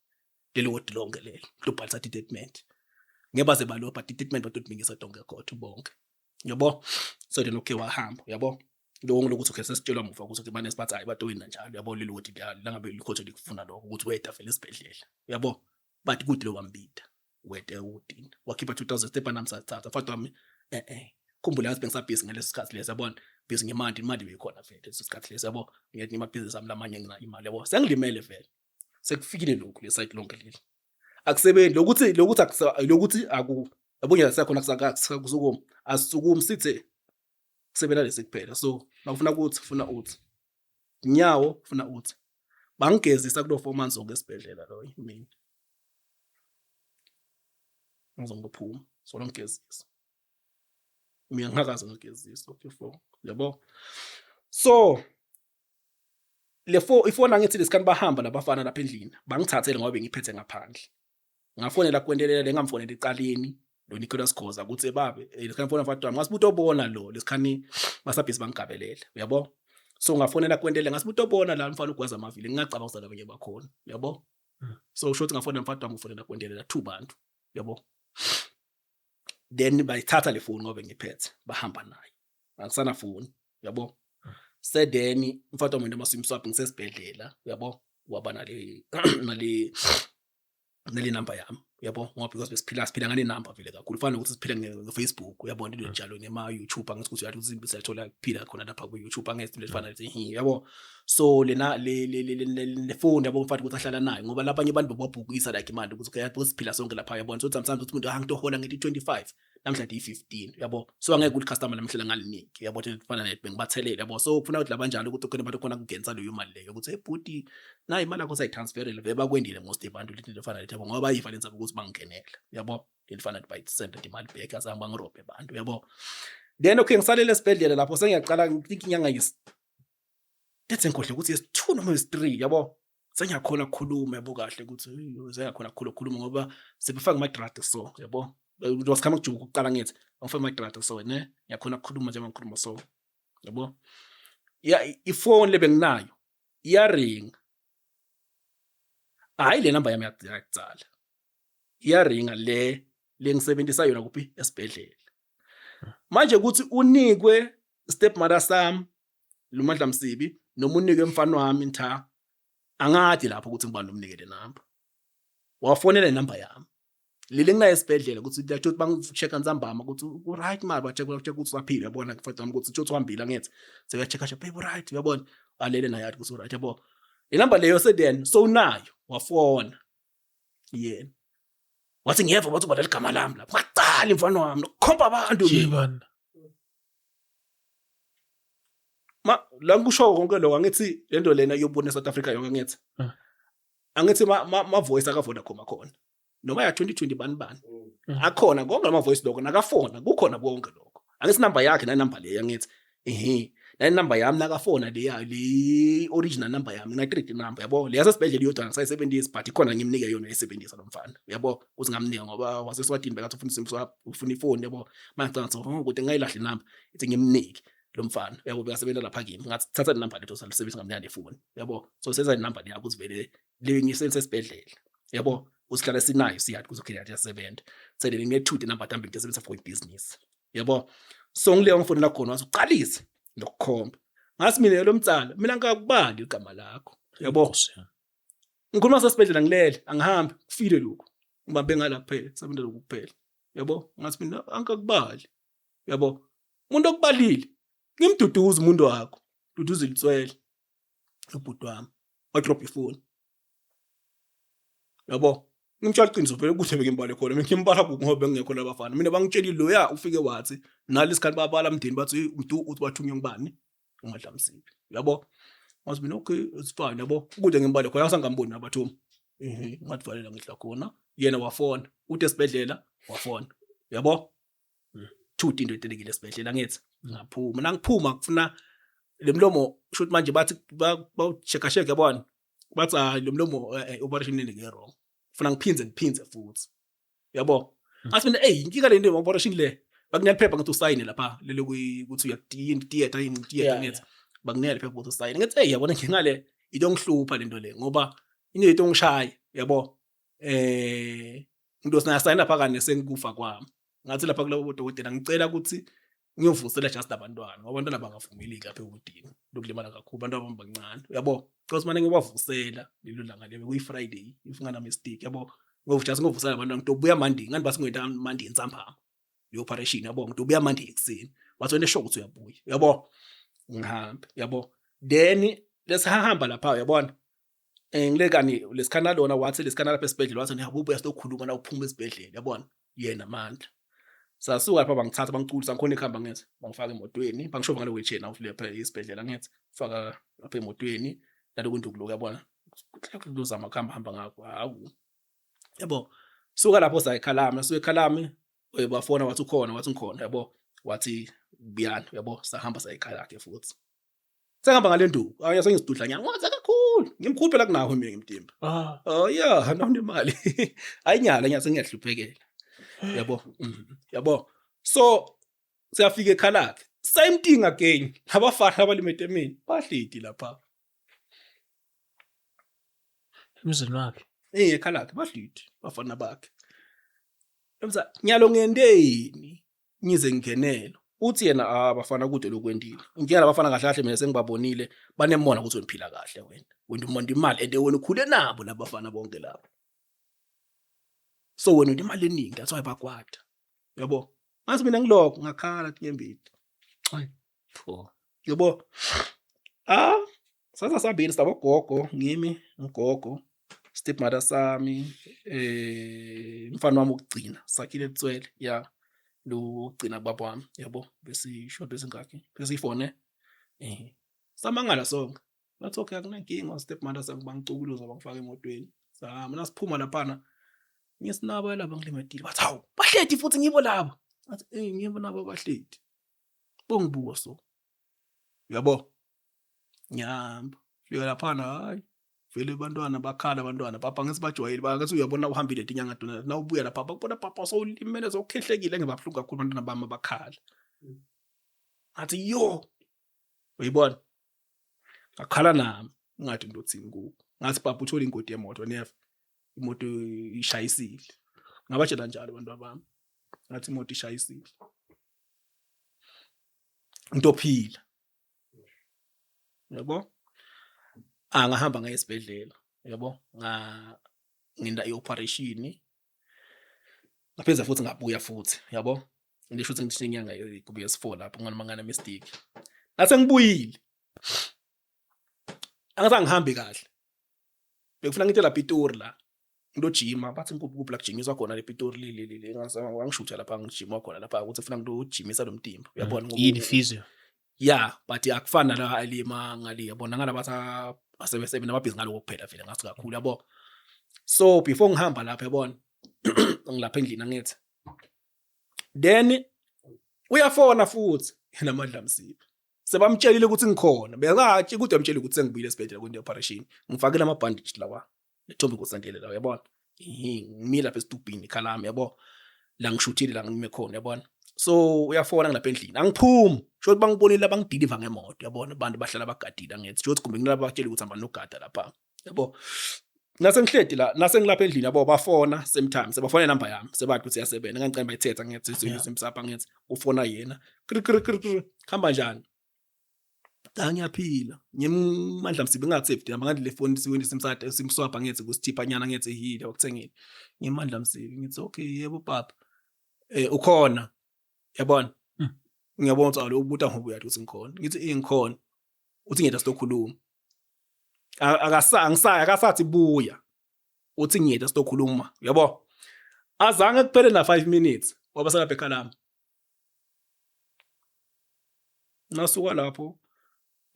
lelo wodi lonke lelo lobhalisa statement. Ngeke baze balo but statement batodingisa tonke court bonke. Yabo? So then okay wahamba, yabo? Lo lokuthi okay sesitshelwa muva ukuthi okay banesi bathi hayi batowina njalo, yabo, lelo wodi langabe likhotho likufuna lokho ukuthi weda vele esibhedlela, yabo? But kude lo wambida wede ewodini wakhipha 2000 step nami sathatha mfati wami khumbula ngathi bengisabhizi ngaleso sikhathi leso, yabona, busy ngemali, imali beyikhona vele leso sikhathi leso, yabo, ngiyathi amabhizinisi ami lamanye nginayo imali, yabo, sengilimele vele sekufikile lokhu le site lonke leli akusebenzi lokuthi lokuthi aku yabo nje sakhona kusukuma asisukumi sithe kusebenza lesi kuphela. So makufuna ukuthi ufuna uthi nyawo ufuna uthi bangigezisa kulo 4 months zonke esibhedlela loyo mina ngizongophuma so ngigezisa mina ngingakaze ngigeziswa before, yabo. So le fo ifona ngithi lesikhathi bahamba labafana lapha endlini bangithathele ngoba bengiphethe ngaphandle ngafonela kwentelela lengamfonela ecaleni lo Nicholas Khoza ukuthi babe lesikhathi ngifona mfati wami ngasibuta obona lo lesikhani basabhizi bangigabelela, uyabo. So ngafonela kwentelela ngasibuta obona la mfana ugwaza amavili ngingacabanga ukuthi abanye bakhona, uyabo. So usho ukuthi ngafonela mfati wami ufonela kwentelela two bantu, uyabo. Then bayithatha le phone ngoba ngiphethe bahamba nayo akusana phone, uyabo. Sedeni mfati wami noma swap ngisesibhedlela, uyabo, waba nale number yami, uyabo, ngoba because besiphila siphila ngale number vele kakhulu fana nokuthi siphila nge-Facebook, uyabona, into njalo nema YouTube angithi ukuthi uyathi ukuthi siyathola kuphila khona lapha ku YouTube angithi into efana nje, uyabo. So lena le phone, yabo, mfana ukuthi ahlala nayo ngoba labanye abantu bababhukisa like imali ukuthi okay yazi siphila sonke lapha, uyabona. So sometimes ukuthi umuntu angitohola ngithi 25 namhlanje iyi-15, uyabo, so angeke ukuthi customer namhlanje ngaliningi, uyabo, ukuthi kufana net bengibathelele, uyabo. So kufuna ukuthi labanjalo ukuthi khona abantu khona kungenisa leyo mali leyo ukuthi hey bhuti nayi imali yakho sayitransferele vele bakwendile most abantu lento efana lethi, yabo, ngoba bayiva lenza ukuthi bangingenele, uyabo, lelifana bayisenda imali back azange bangirobhe abantu, uyabo. Then okay ngisalele esibhedlela lapho sengiyaqala think inyanga yesi lethe ngikhohle ukuthi yes-2 noma yes-3, yabo, sengiyakhona ukukhuluma, yabo, kahle ukuthi sengiyakhona ukukhuluma ngoba sebefaka ama-drug, so yabo wasikhama kujuka ukuqala ngithi bangifaka ama-drug, so ne ngiyakhona ukukhuluma njengoba ngikhuluma, so yabo ya ifoni le benginayo iyaringa, hayi le namba yami yakudzala iyaringa le ngisebenzisa yona kuphi esibhedlela manje ukuthi unikwe step mother sami Lumandla Msibi noma unikwe mfana wami Ntha angadi lapho ukuthi ngibani umnike le number wafonela inamba yami leli nginayo esibhedlela ukuthi lathi ukuthi bangi-check ntsambama ukuthi u-right mali ba-check ba-check ukuthi usaphila, uyabona, mfana wami ukuthi uthi uhambile angithi sebeya-check check babe right, uyabona, alele naye athi ukuthi right, yabo, inamba leyo seden so unayo wafona yena wathi ngiyeva bathi ubala ligama lami lapho ngacala mfana wami nokukhomba abantu mina. Yibani. Ma la ngikusho konke lokho angithi lento lena yobona eSouth Africa yonke angithi angithi ma voice aka Vodacom akhona noma ya 2020 bani bani akhona konke lama voice lokho nakafona kukhona konke lokho angithi number yakhe na number le angithi ehe na number yami nakafona le ya le original number yami ngina 3 number, yabo, le yasesibhedlela iyodwa ngisayisebenzisa but ikhona ngimnike yona ayisebenzisa lo mfana, uyabo, ukuthi ngamnika ngoba waseSwatini bekathi ufuna isim swap ufuna ifoni, yabo, manje ngicabanga ukuthi oh ukuthi ngayilahla inamba ithi ngimnike lo mfana, uyabo, bekasebenza lapha kimi ngathi thatha le number lethu salisebenzisa ngamnika nefoni, uyabo. So senza inamba yakho ukuthi vele le ngisebenzisa esibhedlela, uyabo, usihlale sinayo siyathi ukuthi okay yasebenza sele ngine-two number mhlawumbe ngisebenzisa for ibhizinisi, yabo. So ngileyo ngifonela khona wathi uqalise nokukhomba ngathi mina lo mtsala mina ngikakubali igama lakho, yabo. Nkosi yami. Ngikhuluma sesibhedlela ngilele angihambi kufile lokhu ngibambe ngala kuphela kusebenza lokhu kuphela, yabo, ngathi mina angikakubali, yabo, umuntu okubalile ngimduduza umuntu wakho duduza ilitswele ubhuti wami wadrop ifoni, yabo. Ngimtshela iqiniso phela ukuthi bengimbale khona. Mina ngimbala kuphi ngoba bengekho labafana. Mina bangitshelile loya ufike wathi nalesikhathi babala mndeni bathi uMdu uthi bathunywe ngubani? UMadlamsibi. Yabo? Ngathi mina okay it's fine yabo. Ukude ngimbale khona asangamboni nabathuma. Ehe ngadivalela ngihla khona. Yena wafona. Uthi esibhedlela wafona. Yabo? Thuthi into etelekile esibhedlela ngithi ngaphuma. Nangiphuma kufuna lemlomo shothi manje bathi bawuchecka check yabona. Bathi hayi lo mlomo operation nene ke wrong. Funa ngiphindze ngiphindze futhi. Yabo? Ngathi mina ey inkinga le nto operation le. Bakunika iphepha ngathi usayine lapha lelo ukuthi uyakudini theater yini theater ngithi. Bakunika iphepha ukuthi usayine. Ngithi ey yabona inkinga le into ngihlupha lento le ngoba into ngishaya yabo. Into sinasayina phakathi nesengikufa kwami. Ngathi lapha kulabo bodokotela ngicela ukuthi ngiyovusela just abantwana ngoba abantwana bangavumeleki lapha ewodini lokulimala kakhulu abantu abami bancane uyabo because manje ngibavusela lelo langa lelo kuyi Friday if ngana mistake yabo ngoba just ngovusela abantwana ngidobuya Monday ngani basi ngiyenta Monday entsambama le operation yabo ngidobuya Monday ekuseni wathi wena sho ukuthi uyabuya uyabo ngihambe uyabo then lesihamba lapha uyabona ngilekani lesikhana lona wathi lesikhana lapha esibhedlela wathi niyabuya sizokhuluma na uphuma esibhedlela yabona yena amandla sasuka lapha bangithatha bangiculisa ngikhona ekuhamba ngithi bangifaka emotweni bangishova ngale wheelchair nawo lapha esibhedlela ngithi faka lapha emotweni naloku nduku lokhu yabona kuzama kuhamba hamba ngakho hawu yabo suka lapho sayikhalami suka ekhalami bafona wathi ukhona wathi ngikhona yabo wathi buyani yabo sahamba sayikhaya lakhe futhi Sengihamba ngale nduku. Ayi sengisidudla nyanga. Ngaze kakhulu. Ngimkhulu phela kunawo mina ngimtimba. Ah. Oh yeah, nawunemali. Ayinyala nyanga sengiyahluphekela. Yabo. Yabo. So siyafika ekhalakhe. Same thing again. Abafana abalimete mina bahlidi lapha. Emzini wakhe. Eh ekhalakhe bahlidi bafana bakhe. Emza nyalo ngendeni ngize ngingenele uthi yena ah bafana kude lokwendile inkinga labafana kahle kahle mina sengibabonile banemona ukuthi wena uphila kahle wena wena umonda imali and wena ukhule nabo labafana bonke laba so wena unemali eningi that's why bakwata yabo ngathi mina ngilokho ngakhala tinyembeti Pho. Yabo. Ah, sasa sambili sabogogo ngimi ugogo stepmother sami umfana wami wokugcina sakhile Tswele ya lo wokugcina baba wami yabo besisho besingakhi besifone samangala sonke bathi okay akunankinga stepmother sami bangicukuluza bangifaka emotweni sahamba nasiphuma laphana ngisinabo laba ngilimadile bathi hawu bahleti futhi ngibo labo ngathi eh ngibo nabo bahleti bongibuka so uyabo ngiyahamba fika laphana hayi vele abantwana bakhala abantwana papa ngithi bajwayele bangathi uyabona uhambile tinyanga dona na ubuya lapha bakubona papa sowulimele sowukhehlekile ngebabuhlungu kakhulu abantwana bami abakhala ngathi yo uyibona ngakhala nami ngathi ngizothini kubo ngathi papa uthole ingodi yemoto never imoto ishayisile ngabatshela njalo abantu bami ngathi imoto ishayisile ngizophila yabo angahamba ngaye esibhedlela yabo nga nginda i-operation ngaphinde futhi ngabuya futhi yabo ngisho ukuthi ngisho inyanga kube yesi-4 lapho nganoma ngana mistake ngase ngibuyile angizange ngihambe kahle bekufuna ngithe la Pitori la ngilojima bathi ngikuphi kuphi la kujimiswa khona le Pitori le le le ngangishutha lapha ngijima khona lapha ukuthi ufuna ngilojimisa lo mtimba uyabona ngoba Yini physio? ya but akufani nala alima ngale yabona ngala bathi asebesebe nababhizi ngaloko kuphela vele ngathi kakhulu yabo so before ngihamba lapha yabona ngilapha endlini angithi then uyafona futhi yena Mandla Msipha sebamtshelile ukuthi ngikhona bengathi kude amtshele ukuthi sengibuyile esibhedlela kwento operation ngifakele ama bandage lawa lethombe kusandele la uyabona ngimile lapha esitubhini ikhalami yabo la ngishuthile la ngime khona yabona so uyafona ngilapha endlini angiphumi sho ukuthi bangibonile abangidiliva ngemoto yabona abantu bahlala bagadile angithi sho ukuthi kumbe ngilaba batshela ukuthi hamba nogada lapha yabo nase ngihledi la nase ngilapha endlini yabo bafona same time sebafona inamba yami sebathi ukuthi iyasebenza ngangicela bayithetha ngithi simsapha ngithi ufona yena kri kri kri kri khamba njani cha ngiyaphila ngimandla msibi ngingathi namba ngathi le phone siwini simsade simswapha ngithi kusithipha nyana ngithi hile wakuthengile ngimandla msibi ngithi okay yebo papa ukhona yabona ngiyabona ukuthi alo ubuta ngoba uyathi ukuthi ngikhona ngithi eh ngikhona uthi ngiyeda sizokhuluma akasa angisaya akasathi buya Uthi ngiyeta sitokhuluma, uyabo? Azange kuphele na 5 minutes waba salapha ekhaya lami. Nasuka lapho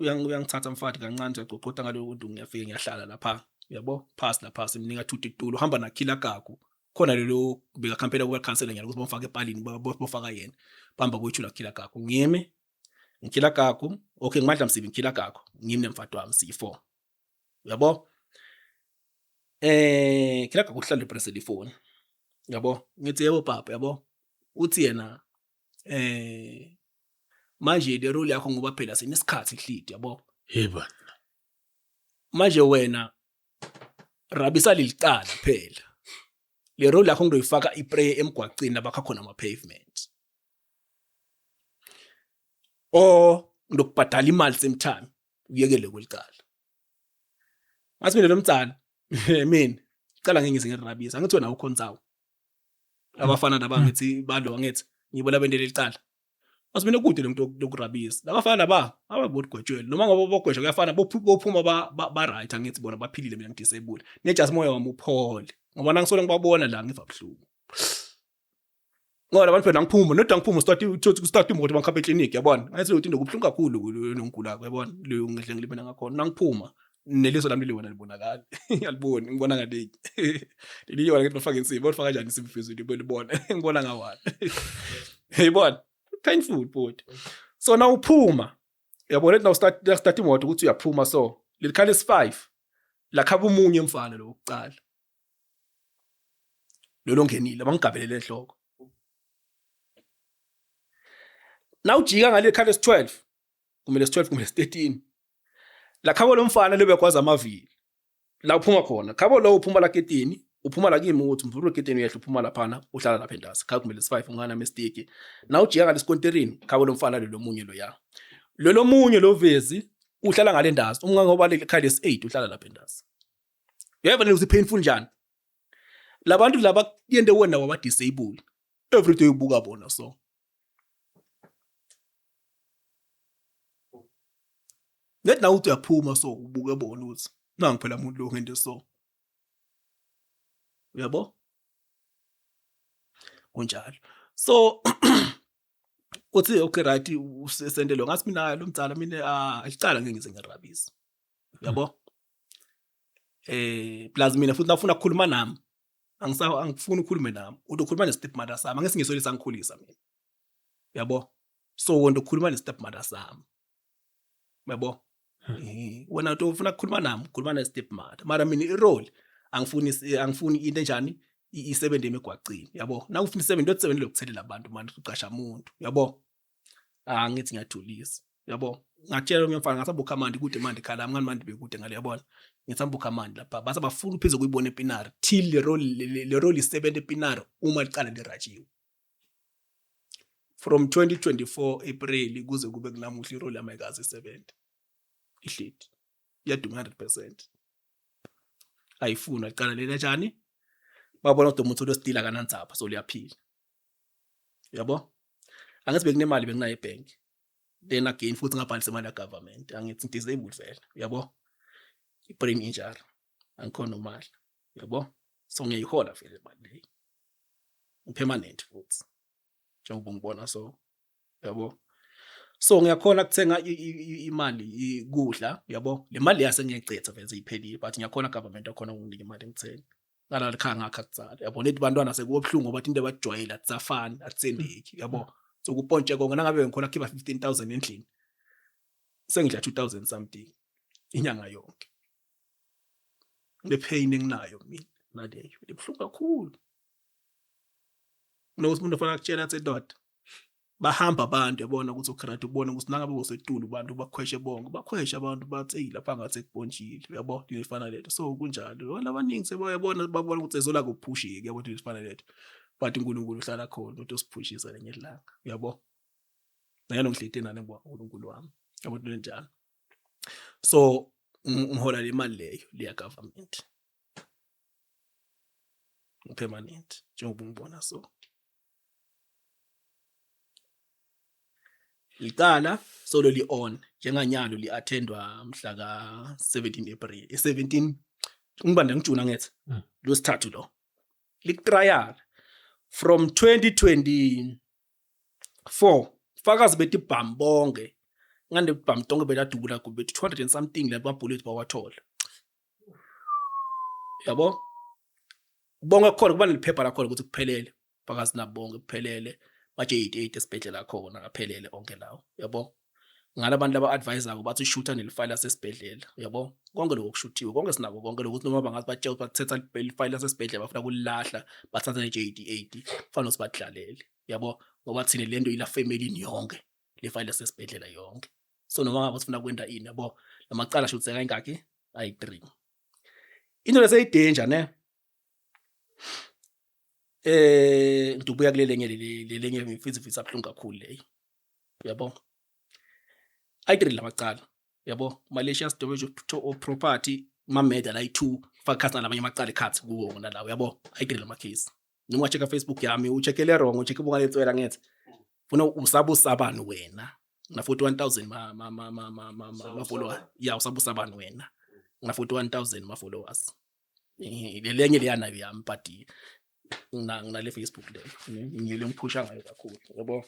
uyangithatha mfati kancane nje qoqota ngaloku nto ngiyafika ngiyahlala lapha uyabo phasi lapha simnika thuthi tulo hamba nakhila gagu khona lelo beka campaign kuba councilor nyalo ukuthi bamfake epalini bofaka yena bamba kuyithula khila gagu ngimi ngikhila gagu okay ngimandla msibi ngikhila gagu ngimi nemfati wami siyi4 uyabo khila gagu uhlala epress ifoni yabo ngithi yebo baba yabo uthi yena manje le role yakho ngoba phela sinesikhathi hlidi yabo. Hey bana. Manje wena rabisa lelicala phela. Le role yakho ngizoyifaka iprayer emgwaqeni labakha khona ama pavement. O ngizokubhadala imali same time uyekele kwelicala. Ngathi mina lo mtsala mina icala ngeke ngize ngirabisa angithi wena ukhonzawo. Abafana laba ngithi balo angithi ngibo labendele licala. Athi mina kude lo muntu lokurabisa. Labafana laba ababodi gwetshwele noma ngoba bogwetshwa kuyafana bophuma ba right angithi bona baphilile mina ngidisable. Ne just moya wami uphole. Ngoba nangisola ngibabona la ngiva buhlungu. Ngoba labantu phela ngiphuma noda ngiphuma start start imoto bangikhapha eclinic yabona. Ngathi ukuthi into kubuhlungu kakhulu nongigulako yabona. Leyo ngidle ngilibena ngakhona. Nangiphuma neliso lami leli wena libonakali. Aliboni ngibona ngalinye. Lelinye wena ngithi bafake insimbi, bafaka kanjani insimbi phezulu libone. Ngibona ngawana. Yayibona? Painful bhuti. So now uphuma. Uyabona now start start imoto ukuthi uyaphuma so. Lelikhala isi5. Lakhaba umunye mfana lo wokuqala. Lolo ngenile bangigabelele enhloko. Nawujika ngale khala esi12 kumele esi12 kumele esi13. Lakhabo lo mfana lebekwazi amavili. La uphuma khona. Khabo lo uphuma la ketini, uphuma la kimi ukuthi mvula ketini uyehla uphuma laphana uhlala lapha endasi. Khabo kumele esi5 ungana mistake. Nawujika ngale sikontirini, khabo lo mfana lelo munye lo ya. Lolo munye lo vezi uhlala ngale ndazi. Uma ngoba le khala esi8 uhlala lapha endasi. Uyeva le ukuthi painful njani? Labantu laba yente wena waba disable. Every day ubuka bona so. Ngethi nawe uthi uyaphuma so ubuke bona ukuthi nangu phela umuntu lo ngento so. Uyabo? Kunjalo. So uthi okay right usende lo ngathi mina lo mdzala mina ah icala ngeke ngize ngirabisa. Uyabo? Plus mina futhi nafuna ukukhuluma nami angisa angifuni ukukhulume nami uzokhuluma ne stepmother sami angeke ngisole sangikhulisa mina. Uyabo? So wena ukhuluma ne stepmother sami. Uyabo? Wena uthi ufuna ukukhuluma nami ukhuluma ne stepmother. Mara mina i-role angifuni angifuni into enjani isebenze emigwaqeni yabo. Nakufuna isebenze into isebenze lokuthelela abantu manje uqasha umuntu yabo. Ah ngithi ngiyathulisa yabo. Ngatshela omunye umfana ngathi abukha manje kude manje khala ngani manje bekude ngale yabona. Ngithi ambukha manje lapha base bafuna upheze kuyibona ePinari till le role isebenze ePinari uma liqala lirajiwe. From 2024 April kuze kube kunamuhla irole yami ayikaze isebenze. Ihleti. Iyaduma 100%. Ayifuni aqala lena njani? Babona ukuthi umuntu lositila kanandzaba so liyaphila. Uyabo? Angithi bekunemali benginayo ebank. Then again futhi ngabhalisa imali ya government. Angithi disabled vele. Uyabo? I-brain injury. Angikhona imali. Uyabo? So ngiyayihola vele imali leyo. Permanent futhi. Njengoba ungibona so. Yabo? So ngiyakhona ukuthenga imali kudla, yabo? Le mali yase ngiyayicetha vele seyiphelile but ngiyakhona government akhona ukunginika imali ngithenge. Ngala likhaya ngakha kutsala. Yabo nethi bantwana sekubuhlungu ngoba into abajwayele atisafani, atisendeki, yabo? So kupontshe konke nangabe ngikhona kukhipha 15000 endlini. Sengidla 2000 something inyanga yonke. Le pain enginayo mina naleyo ibuhlungu kakhulu. Nokuthi umuntu ofanele akutshela athi ndoda bahamba abantu yabona ukuthi ukrati ubone ukuthi nangabe usetulu abantu bakhweshe bonke bakhweshe abantu bathi eyi lapha ngathi ekupontshile uyabo into efana lento so kunjalo abantu abaningi sebayabona babona ukuthi ezola kuphushike yabo into efana lento but uNkulunkulu uhlala khona ukuthi usiphushisa lenye ilanga uyabo nayena ngihlete nani ngibonga uNkulunkulu wami yabo into enjalo so ngihola le mali leyo leya government permanent njengoba ungibona so licala solo li on njenganyalo li attendwa mhla ka 17 April 17 Ngibande ngijuna ngethi lwesithathu lo liku-trial from 2024 fakazi bethi bham bonke ngande bham tonke beladubula kube 200 and something la bullet bawathola yabo. Bonke khona kuba neliphepha lakhona ukuthi kuphelele, fakazi nabonke kuphelele, baje 88 esibhedlela khona aphelele onke lawo yabo. Ngalabantu laba advisor bathi shooter nelifile lasesibhedlela yabo, konke lokho kushuthiwe, konke sinako konke lokho, ukuthi noma bangathi batshela ukuthi bathetha lifile lasesibhedlela bafuna kulahla, bathatha ne-J88 kufanele ukuthi badlalele yabo, ngoba thina lento ila family yonke, le file lasesibhedlela yonke. So noma ngabe sifuna kwenda ini yabo, lamacala shuthi sekayingakhi ayi-3 into leseyidanger ne. Ngidubuya kulele nye lelenye mfitsi mfitsi abuhlungu kakhulu leyo yabo, ayi-3 lamacala yabo, malicious damage of property, ma-murder la yi-2, faka khathi nalamanye amacala ekhathi kuwo wona lawo yabo, ayi-3 lama-case. Noma unga-check-a Facebook yami, ucheck-ele wrong, ucheck-e bungaletswela ngithi funa usabusabani wena na 41000 ma followers ya, usabusabani wena na 41000 ma followers. Lelenye leyanayo yami, but nginale Facebook le ngile ngiphusha ngayo kakhulu yabo.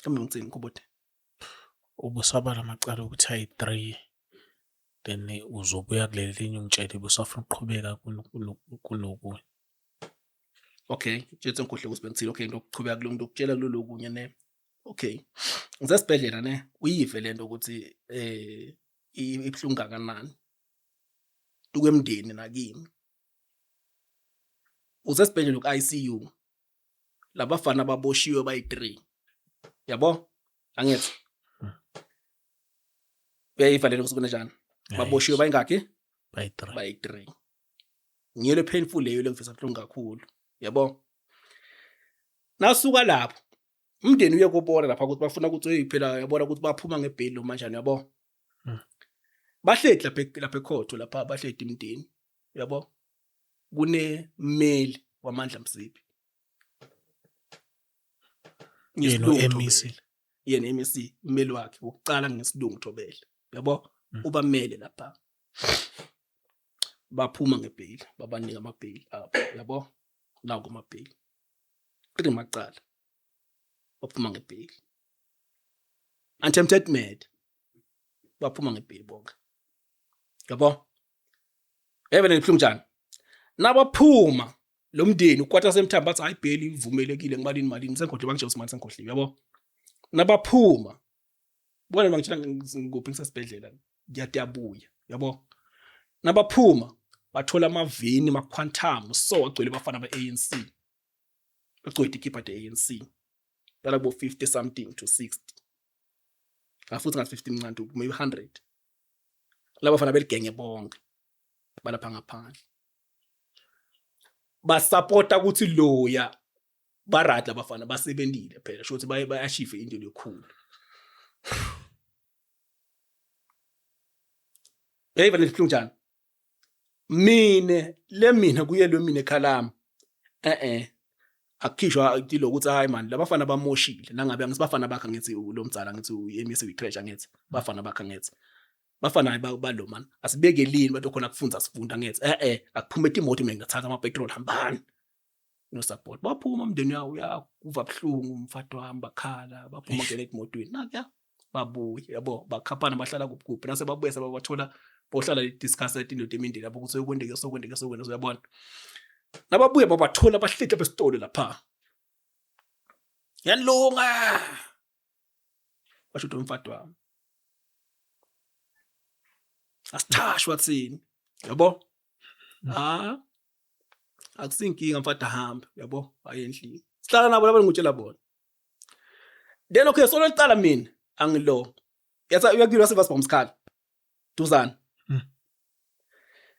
Kambe ngitsini kubote Ubusaba lamacala ukuthi ayi-3, then uzobuya kuleli linye ungitshele ubusafuna ukuqhubeka kulokunye. Okay, tshetse ngikhohle ukuthi bengithini. Okay, ngizokuqhubeka kulo, ngizokutshela kulolu kunye ne. Okay, ngisesibhedlela ne, uyive lento ukuthi ibuhlungu kangakanani tukwemndeni nakimi. Usesibhedlela ku-ICU, labafana baboshiwe bayi-3 yabo, angithi uyayiva lento ukuthi kunjani, baboshiwe bayingakhi? Bayi-3. Bayi-3. Ngiyo le painful leyo lengifisa buhlungu kakhulu yabo. Nasuka lapho umndeni uye kubona lapha ukuthi bafuna ukuthi hey phela yabona ukuthi baphuma ngebheli lo manjani yabo. Bahleti lapha lapha ekhotho lapha, bahleti imndeni yabo, kune mmeli waMandla Msibi. Yena u-MEC. Yena MEC, mmeli wakhe wokuqala ngesilungu Thobela yabo, ubamele lapha, baphuma ngebheli, babanika amabheli abo yabo, nawo kumabheli 3 macala, baphuma ngebheli, attempted murder, baphuma ngebheli bonke yabo. Yebe nebuhlungu njani nabaphuma lo mndeni ukwata semthamba bathi hayi bheli ivumelekile ngimalini malini sengikhohle bangitshela ukuthi manje sengikhohliwe yabo. Nabaphuma bona bangitshela ngikuphi, ngisesibhedlela ngiyabuya yabo. Nabaphuma bathola amaveni ma-quantum so agcwele bafana ba-ANC, bagcwele ikhipha de-ANC bala kubo 50 something to 60, ngafuthi ngathi 50 mncane maybe 100, laba bafana beligenge bonke balapha ngaphandle basapota ukuthi loya ba-right labafana basebentile phela, sho ukuthi bayashife into lekhulu. Hey vele lihlungu njani mine le mina kuyelwe mina ekhalami akukhishwa ilokuthi hayi man labafana bamoshile, nangabe angisibafana bakhe ngithi lo mdzala ngithi uMS uyi-treasure ngithi bafana bakhe ngithi bafana hayi balo man asibekelini bantu khona kufunza sifunda ngithi akuphume imoto mina ngathatha ama petrol hambani no support. Baphuma umndeni yawo uyakuva buhlungu umfati wami bakhala baphuma ngene emotweni nakuya babuye yabo, bakhaphana bahlala kuphi kuphi, nase babuye sebabathola bohlala discuss into emindeni yabo ukuthi sokwendeke sokwendeke sokwendeke uyabona. Nababuye babathola bahleti besitolo lapha yanilunga basho ukuthi umfati wami asithashwa thini yabo, akusinkinga mfati ahambe yabo, aye endlini sihlala nabo laba ngitshela bona. Then okay solo licala mina angilo yatha uyakuyilwa seva sibhamu sikhala duzana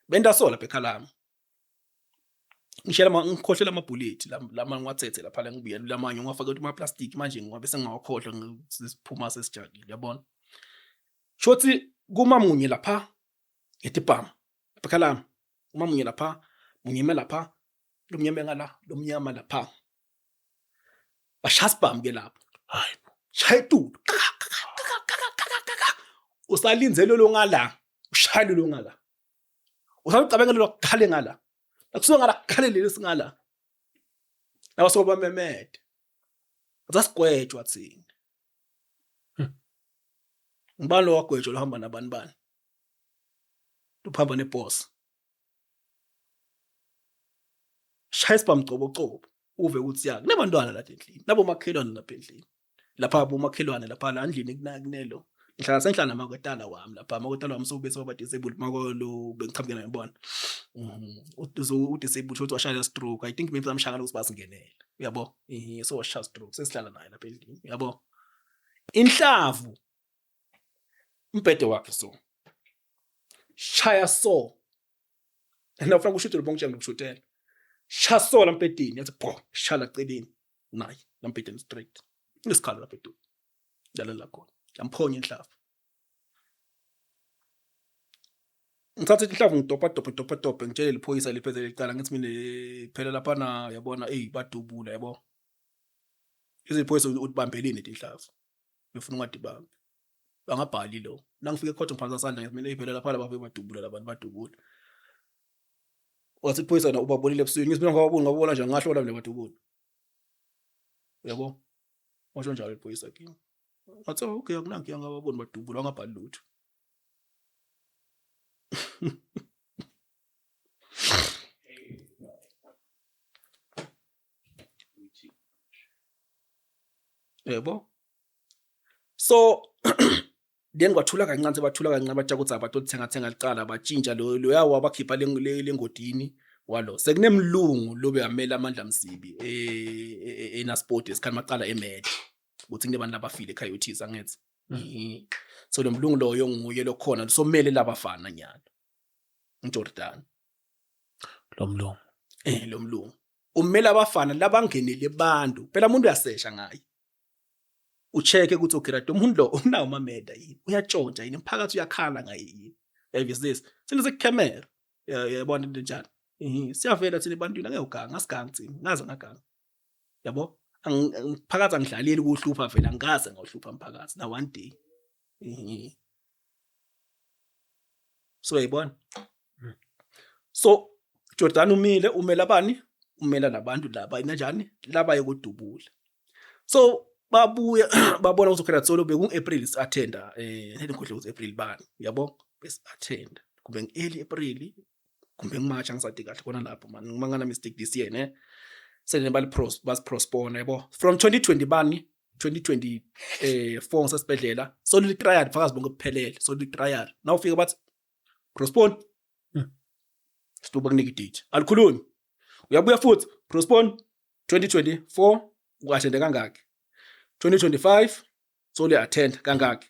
bentasola bekhalami ngishela ngikhohlela amabhuleti lama ngiwathethe lapha la ngibuya lamanye ngiwafake kuma plastic manje ngiwabe sengawakhohlwa siphuma sesijakile uyabona. Shothi kuma munye lapha ngithi bam bekhalami uma munye lapha munye lapha lomnyama ngala lomnyama lapha bashaya sibhamu ke lapho, Hayi shaya itulu. Usalinze lo ngala, ushayile lo ngala. Usacabangela lo kukhale ngala. Akusuka ngala kukhale leli singala. Nabasoka bamemede. Sasigwetshwa thina. Ngibani lo wagwetshwa lohamba nabani bani? Luphamba neboss. Shaya isibhamu cobo uve ukuthi ya kunabantwana lapha endlini nabomakhelwane lapha endlini lapha bomakhelwane lapha la endlini kunelo ngihlala senhlala namakotala wami lapha amakotala wami sewube sewaba disabled makolo bengiqhamukela ngibona u-disabled futhi washaya stroke. I think maybe samshaya ukuthi basingenele, uyabo, so washaya stroke, sesihlala naye lapha endlini, uyabo. Inhlavu umbhede wakhe so shaya so and ufuna kushutela ubongitshela ngikushutela shaya so lampedini yathi bho shala celeni naye lampedini straight isikhala lapha edu lalela khona yamphonya inhlavu. Ngithathe inhlavu ngidopa dopa dopa dopa ngitshele liphoyisa liphethe licala ngithi mina phela lapha na yabona ey badubula yabo iziphoyisa utibambeleni inhlavu befuna ungadibambi bangabhali lo nangifika ekhotho ngiphansi sandla ngithi mina iphela lapha bafike badubula labantu badubula wathi iphoyisa na ubabonile ebusweni ngithi mina ngababona ngabona nje ngahlola mina badubula uyabo washo njalo iphoyisa kimi ngathi oh, okay akunankinga ngababoni badubula wangabhali lutho. Yebo, so then kwathula kancane sebathula kancane batsha ukuthi abatolithenga thenga licala batshintsha lo loya wabakhipha lengodini walo sekunemlungu lobe amela amandla msibi eNasport esikhathi macala emed ukuthi kunebantu abafile ecoyotes angithi. So lo mlungu loyo nguye lokhona somele labafana nyalo uJordan. Lo mlungu. Lo mlungu umele abafana labangenele bantu phela umuntu uyasesha ngaye ucheck ukuthi okay right umuntu lo unawo amameda yini uyatshontsha yini umphakathi uyakhala ngaye yini yayivisisa sine sekukhemera yabona into enjalo siyavela thina ebantwini angeke uganga asigangi thina ngaze ngaganga yabo phakathi angidlaleli ukuhlupha vele angikaze ngawuhlupha mphakathi na one day. So uyayibona, so Jordan umile umela bani umela labantu laba inanjani laba yokudubula. So babuya babona ukuthi okay solo beku April si-attenda ngikhohle ukuthi April bani yabo besi-attenda kumbe ngi-early April kumbe ngi-March angisadi kahle khona lapho man ngimangana mistake this year ne sele bali basi-postpone yabo from 2020 bani 2024 ngisesibhedlela so li trial fakazi bonke buphelele so li trial now ufika bathi postpone situba kunika idate alikhulumi uyabuya futhi postpone 2024 u-attende kangaki 2025 so li attend kangaki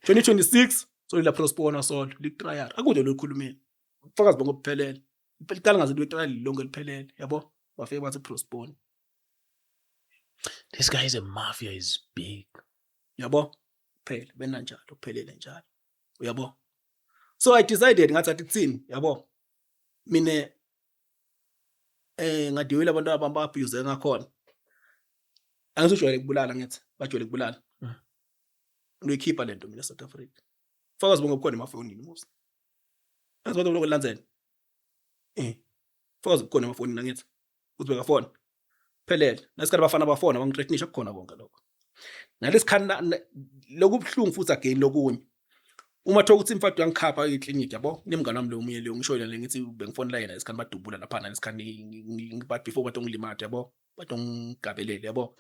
2026 so la postpone so li trial akude lokhulumile ubufakazi bonke buphelele liqala ngaze libe trial lonke liphelele yabo bafike bathi postpone. This guy is a mafia is big. Yabo phela benanjalo kuphelele njalo uyabo. So I decided ngathi athi kuthini yabo mina ngadiwela abantu abamba abuse ngakhona angizujwayele kubulala ngithi bajwayele kubulala ngiyikhipha lento mina South Africa fakazi bonke bukhona emafonini musa azi abantu lokulandzela fakazi bukhona emafonini angithi uthi bekafona phelele nasikhathi abafana bafona bangithreatenisha kukhona konke lokho nalesikhathi lokubuhlungu futhi again lokunye uma thola ukuthi imfadu yangikhapha eklinikhi yabo nemngane wami lo munye lo ngisho yena ngithi bengifonela yena isikhathi badubula lapha nalesikhathi but before batongilimatha yabo batongigabelele yabo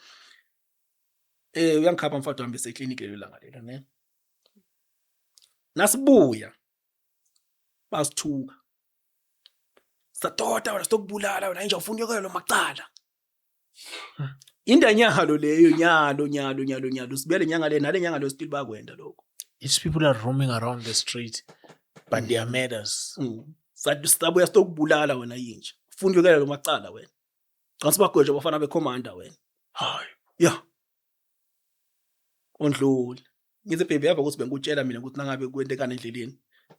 uyangikhapha mfadu wami bese eklinikhi lelo langa lelo ne nasibuya basithuka satota wena sitokubulala wena inja ufuna uyokela lo macala indanyalo leyo nyalo nyalo nyalo nyalo sibuyele nyanga le nale nyanga lo still bakwenda lokho. These people are roaming around the street but they are murders. Sathi sisabuya sitokubulala wena yinja ufuna uyokela lo macala wena kanti bagweje abafana becommander wena hayi ya ondlule ngithi baby yava ukuthi bengikutshela mina ukuthi nangabe kwentekana endleleni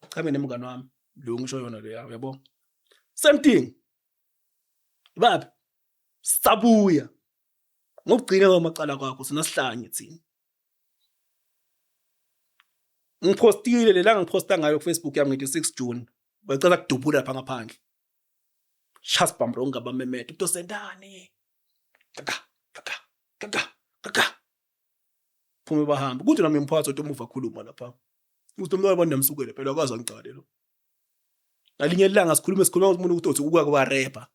cha mina nemngani wami lo ngisho yona lo yawo yabo same thing babi sabuya ngokugcina kwamacala kwakho sinasihlanye thina. Ngipostile lelanga ngiphosta ngayo ku Facebook yami ngithi 6 June. Bacela kudubula lapha ngaphandle. Shasbam ronga bamemeta uthi sendani. Kaka kaka kaka kaka. Phume bahambe. Kuthi nami ngiphatha uthi umuva khuluma lapha. Uthi umntwana abantu namsukele phela akaze angicale lo. Ngalinye ilanga sikhulume sikhuluma umuntu ukuthi uthi ukuya kuba rapper.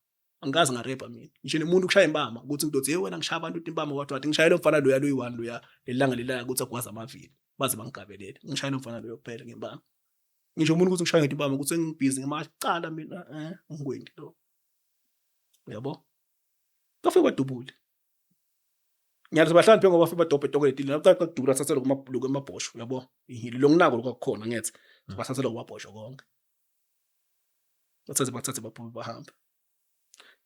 Angikaze ngarepa mina. Ngisho nomuntu ukushaya impama ukuthi ngidothi hey wena ngishaya abantu uthi impama wathi wathi ngishayela umfana loya loyi-one loya lelanga lelanga ukuthi agwaza amavili baze bangigabelele. Ngishayela umfana loyo kuphela ngempama. Ngisho umuntu ukuthi ngishaya ngempama ukuthi sengibhizi ngemacala mina ngikwendi lo. Uyabo? Bafike badubule. Ngiyazi bahlali phengoba bafike badobhe tonke letile. Nakuqala kudubula sathatha kumabhuluku emabhosho uyabo? Ihili longinako lokwakukhona ngethe. Basathatha kumabhosho konke. Bathathe bathathe baphume bahambe.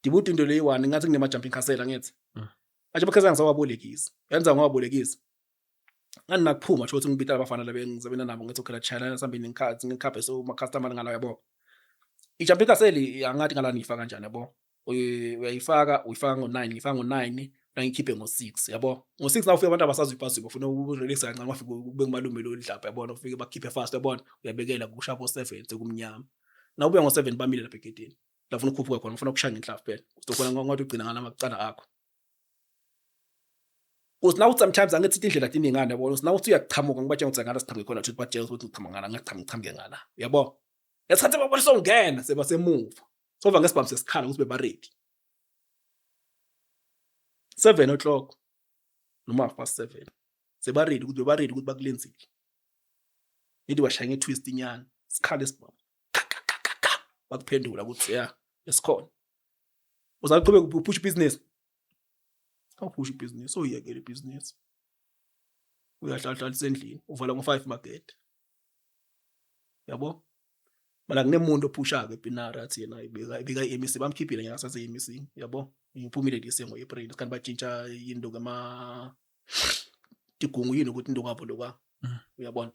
Dibuti into leyi one ngathi kunema jumping castle angithi. Manje amakhasela ngisawabolekisa. Yenza ngiwabolekisa. Ngani nakuphuma sho ukuthi ngibita abafana laba engisebenza nabo ngithi okay la China sihambeni ngikhathi ngikhaphe so ma customer ngala yabo. I-jumping castle angathi ngala ngiyifaka kanjani yabo. Uyayifaka uyifaka ngo-9 ngiyifaka ngo-9 ngikhiphe ngo-6 yabo. Ngo-6 nawufika abantu abasazi bafuna ukurelaxa kancane bafike kube ngumalume lo dlapha yabona ufike bakhiphe fast yabona uyabekela kushaya bo-7 sekumnyama. Nawubuya ngo-7 bamile lapha egedini. Lafuna ukukhuphuka khona ufuna ukushaya ngenhlavu phela. Uzokhona ngathi ugcina ngalama akho. Uthi now sometimes angithi indlela tiningana yabona uthi now uthi uyaqhamuka ngibatshela ukuthi ngala siqhamuke khona ukuthi batshela ukuthi ngiqhamuka ngala ngachamuka ngiqhamuke ngala uyabo ngesikhathi babona songena sebasemuva sova ngesibhamu sesikhala ukuthi beba ready 7 o'clock noma half past 7 seba ready ukuthi beba ready ukuthi bakulenzile nithi bashaya nge-twist inyana sikhala isibhamu bakuphendula ukuthi ya esikhona uzaqhubeka uphusha ibhizinisi awuphusha ibhizinisi uyiyekele ibhizinisi uyahlala endlini uvala ngo-5 magede yabo mara kunemuntu ophusha-ke epinari athi yena ibeka ibeka i-MEC bamkhiphile ngeke asase-MEC yabo ngiphumile lise ngo-April kanti batshintsha into kama tigungu yini ukuthi into kwabo lokwa uyabona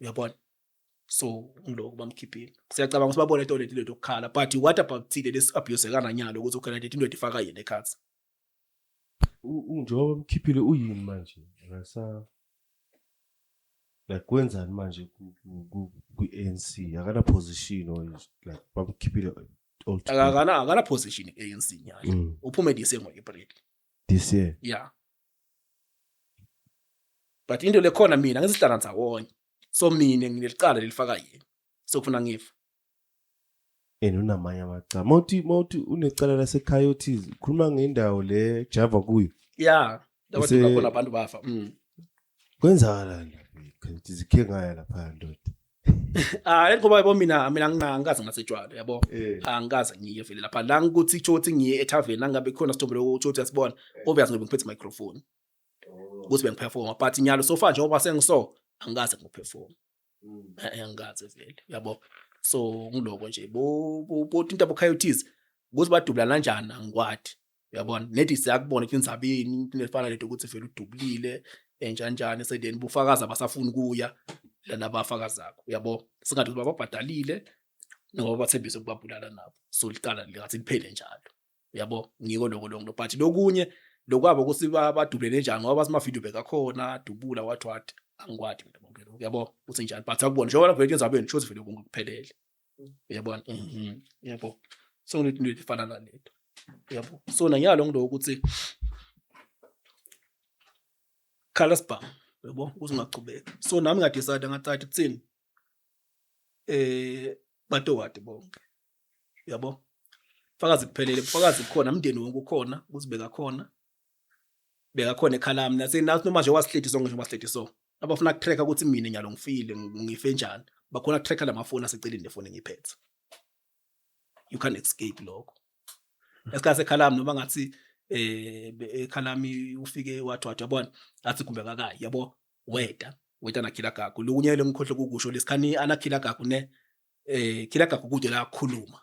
uyabona so ngiloko bamkhiphile siyacabanga ukuthi babone toilet lento yokukhala but what about thile lesi abuse kananyalo ukuthi ukhona leti into etifaka yena ekhathi Njengoba bamkhiphile uyini manje akasa like kwenzani manje kwi-ANC akana position or like bamkhiphile altogether akana position e-ANC nyalo uphume this ngo-April this year yeah but into lekhona mina ngisihlala ndzawonye so mina nginelicala lelifaka yena so kufuna ngifa and unamanye amacala mawuthi mawuthi unecala lase-coyotes ukhuluma ngendawo le java kuyo yeah labadlula khona abantu bafa. Kwenzakalani coyotes ikhe ngaya lapha ndoda? Ah ngoba yabo mina angikaze ngasetshwala yabo. Angikaze ngiye vele lapha la ngikuthi kusho ukuthi ngiye ethaveni nangabe khona sithombe lokho kusho ukuthi uyasibona obvious ngoba ngiphethe microphone ukuthi bengiperforma but nyalo so far njengoba sengiso angikaze ngiperform. Angikaze vele yabo so ngiloko nje bo bo into abo coyotes ukuthi badubula kanjani angikwadi uyabona nethi siyakubona ukuthi indzabeni into efana lento ukuthi vele udubulile enjani njani sedeni bufakaza abasafuni kuya lana bafakazakho uyabo singathi ukuthi bababhadalile ngoba bathembise ukubabulala nabo so licala lingathi liphele njalo uyabo ngiko lokho lokho but lokunye lokwabo ukuthi badubulele njani ngoba bathi ama-video bekakhona dubula wathi wathi angikwadi mina konke lokho uyabo ukuthi njani but akubona njengoba vele indzabeni sho ukuthi vele konke kuphelele uyabona yabo so into efana naleto uyabo so nanyalo ngiloko ukuthi khala sibhamu uyabo ukuze ungachubeka so nami ngadecide ngacathi kuthini batowadi bonke uyabo fakazi kuphelele fakazi kukhona umndeni wonke ukhona ukuthi bekakhona bekakhona ekhalami nase nathi noma nje wasihledi sonke nje wasihledi so abafuna kutracker ukuthi mina nyalo ngifile ngife njani bakhona kutracker lamafoni aseceleni lefoni engiphethe you can't escape lokho esikhathi ekhalami noma ngathi ekhalami ufike wathi wathi yabona athi kumbe kakayi yabo weda weda nakhila gagu lokunye lengikhohle kukusho lesikhani anakhila gagu ne khila gagu kude la khuluma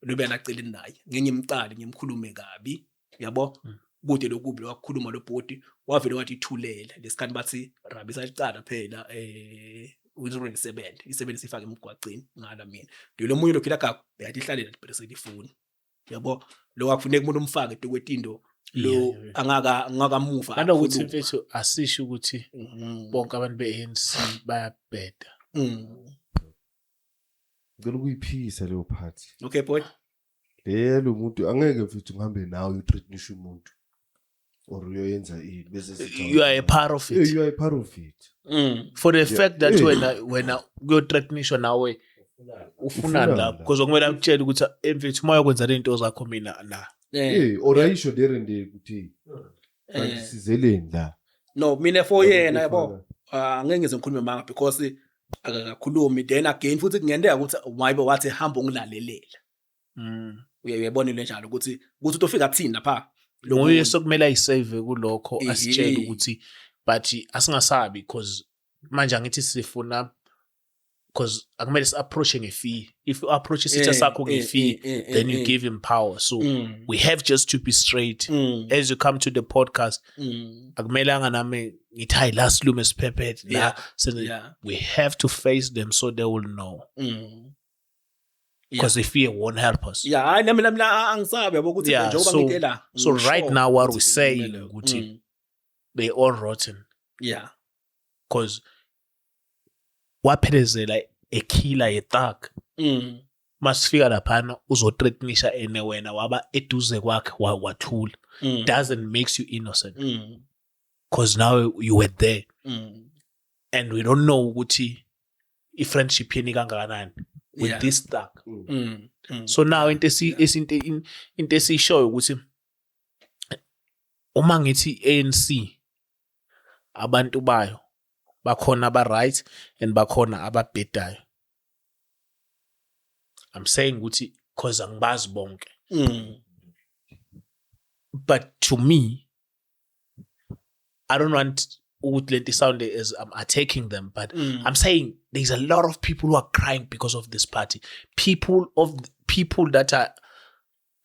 lobe anaceleni naye ngeke ngimcale ngimkhulume kabi yabo kude lokubi wakhuluma lo bhodi wavele wathi ithulela lesikhani bathi rabisa licala phela uyizoreni isebenze isebenze sifake emgwaqeni ngala mina lo munye lo khila gagu beyathi ihlalela phela selifuni yabo lo akufuneka umuntu umfake tokwetindo Lo angaka angakamuva. Nanokuthi akhulume. mfethu, asisho ukuthi bonke abantu be-ANC bayabheda. Ngicela ukuyiphikisa leyo part. Okay boy. Le muntu angeke mfethu ngihambe nawe uyothreatenisha umuntu or uyoyenza ini bese sithi You are a part of Yeah, it. you are a part of it. For the fact that wena kuyothreatenishwa nawe, ufunani Ufunani lapho? la? Because kumele akutshele ukuthi emfethu, uma uyokwenza lento zakho, mina la. Eh, or ayisho there and there ukuthi kanti sizeleni la. No, mina for yena, yabo, Ufana. ah, angeke ngize ngikhulume manga because akakakhulumi. Then again futhi kungenteka ukuthi wayibe wathi hamba ungilalelela. Uyayibona into enjalo ukuthi utofika kuthini lapha. Lo nguye sokumele ayisave kulokho, asitshele ukuthi, but asingasabi because manje angithi sifuna, because akumele si-approach nge-fear. If you approach isitha sakho nge-fear, then you give him power. So we have just to be straight as you come to the podcast. Akumelanga nami ngithi hayi la silume siphephethe la. We have to face them so they will know, because the fear won't help us. Yeah, hayi, nami angisabi, yabo, ukuthi njengoba ngite la. So right sure now what ukuthi we're saying kumele- ukuthi they all rotten, because waphelezela ekhila ye-thug. Masifika laphana uzothreatenisha ene wena waba eduze kwakhe, wathula, doesn't makes you innocent, because now you were there and we don't know ukuthi i-friendship yeni kangakanani with this thug. So now into esiyishoyo ukuthi uma ngithi ANC, abantu bayo bakhona aba right and bakhona ababhedayo. I'm saying ukuthi cause angibazi bonke, but to me I don't want ukuthi lento sound as I'm attacking them, but I'm saying there's a lot of people who are crying because of this party. People that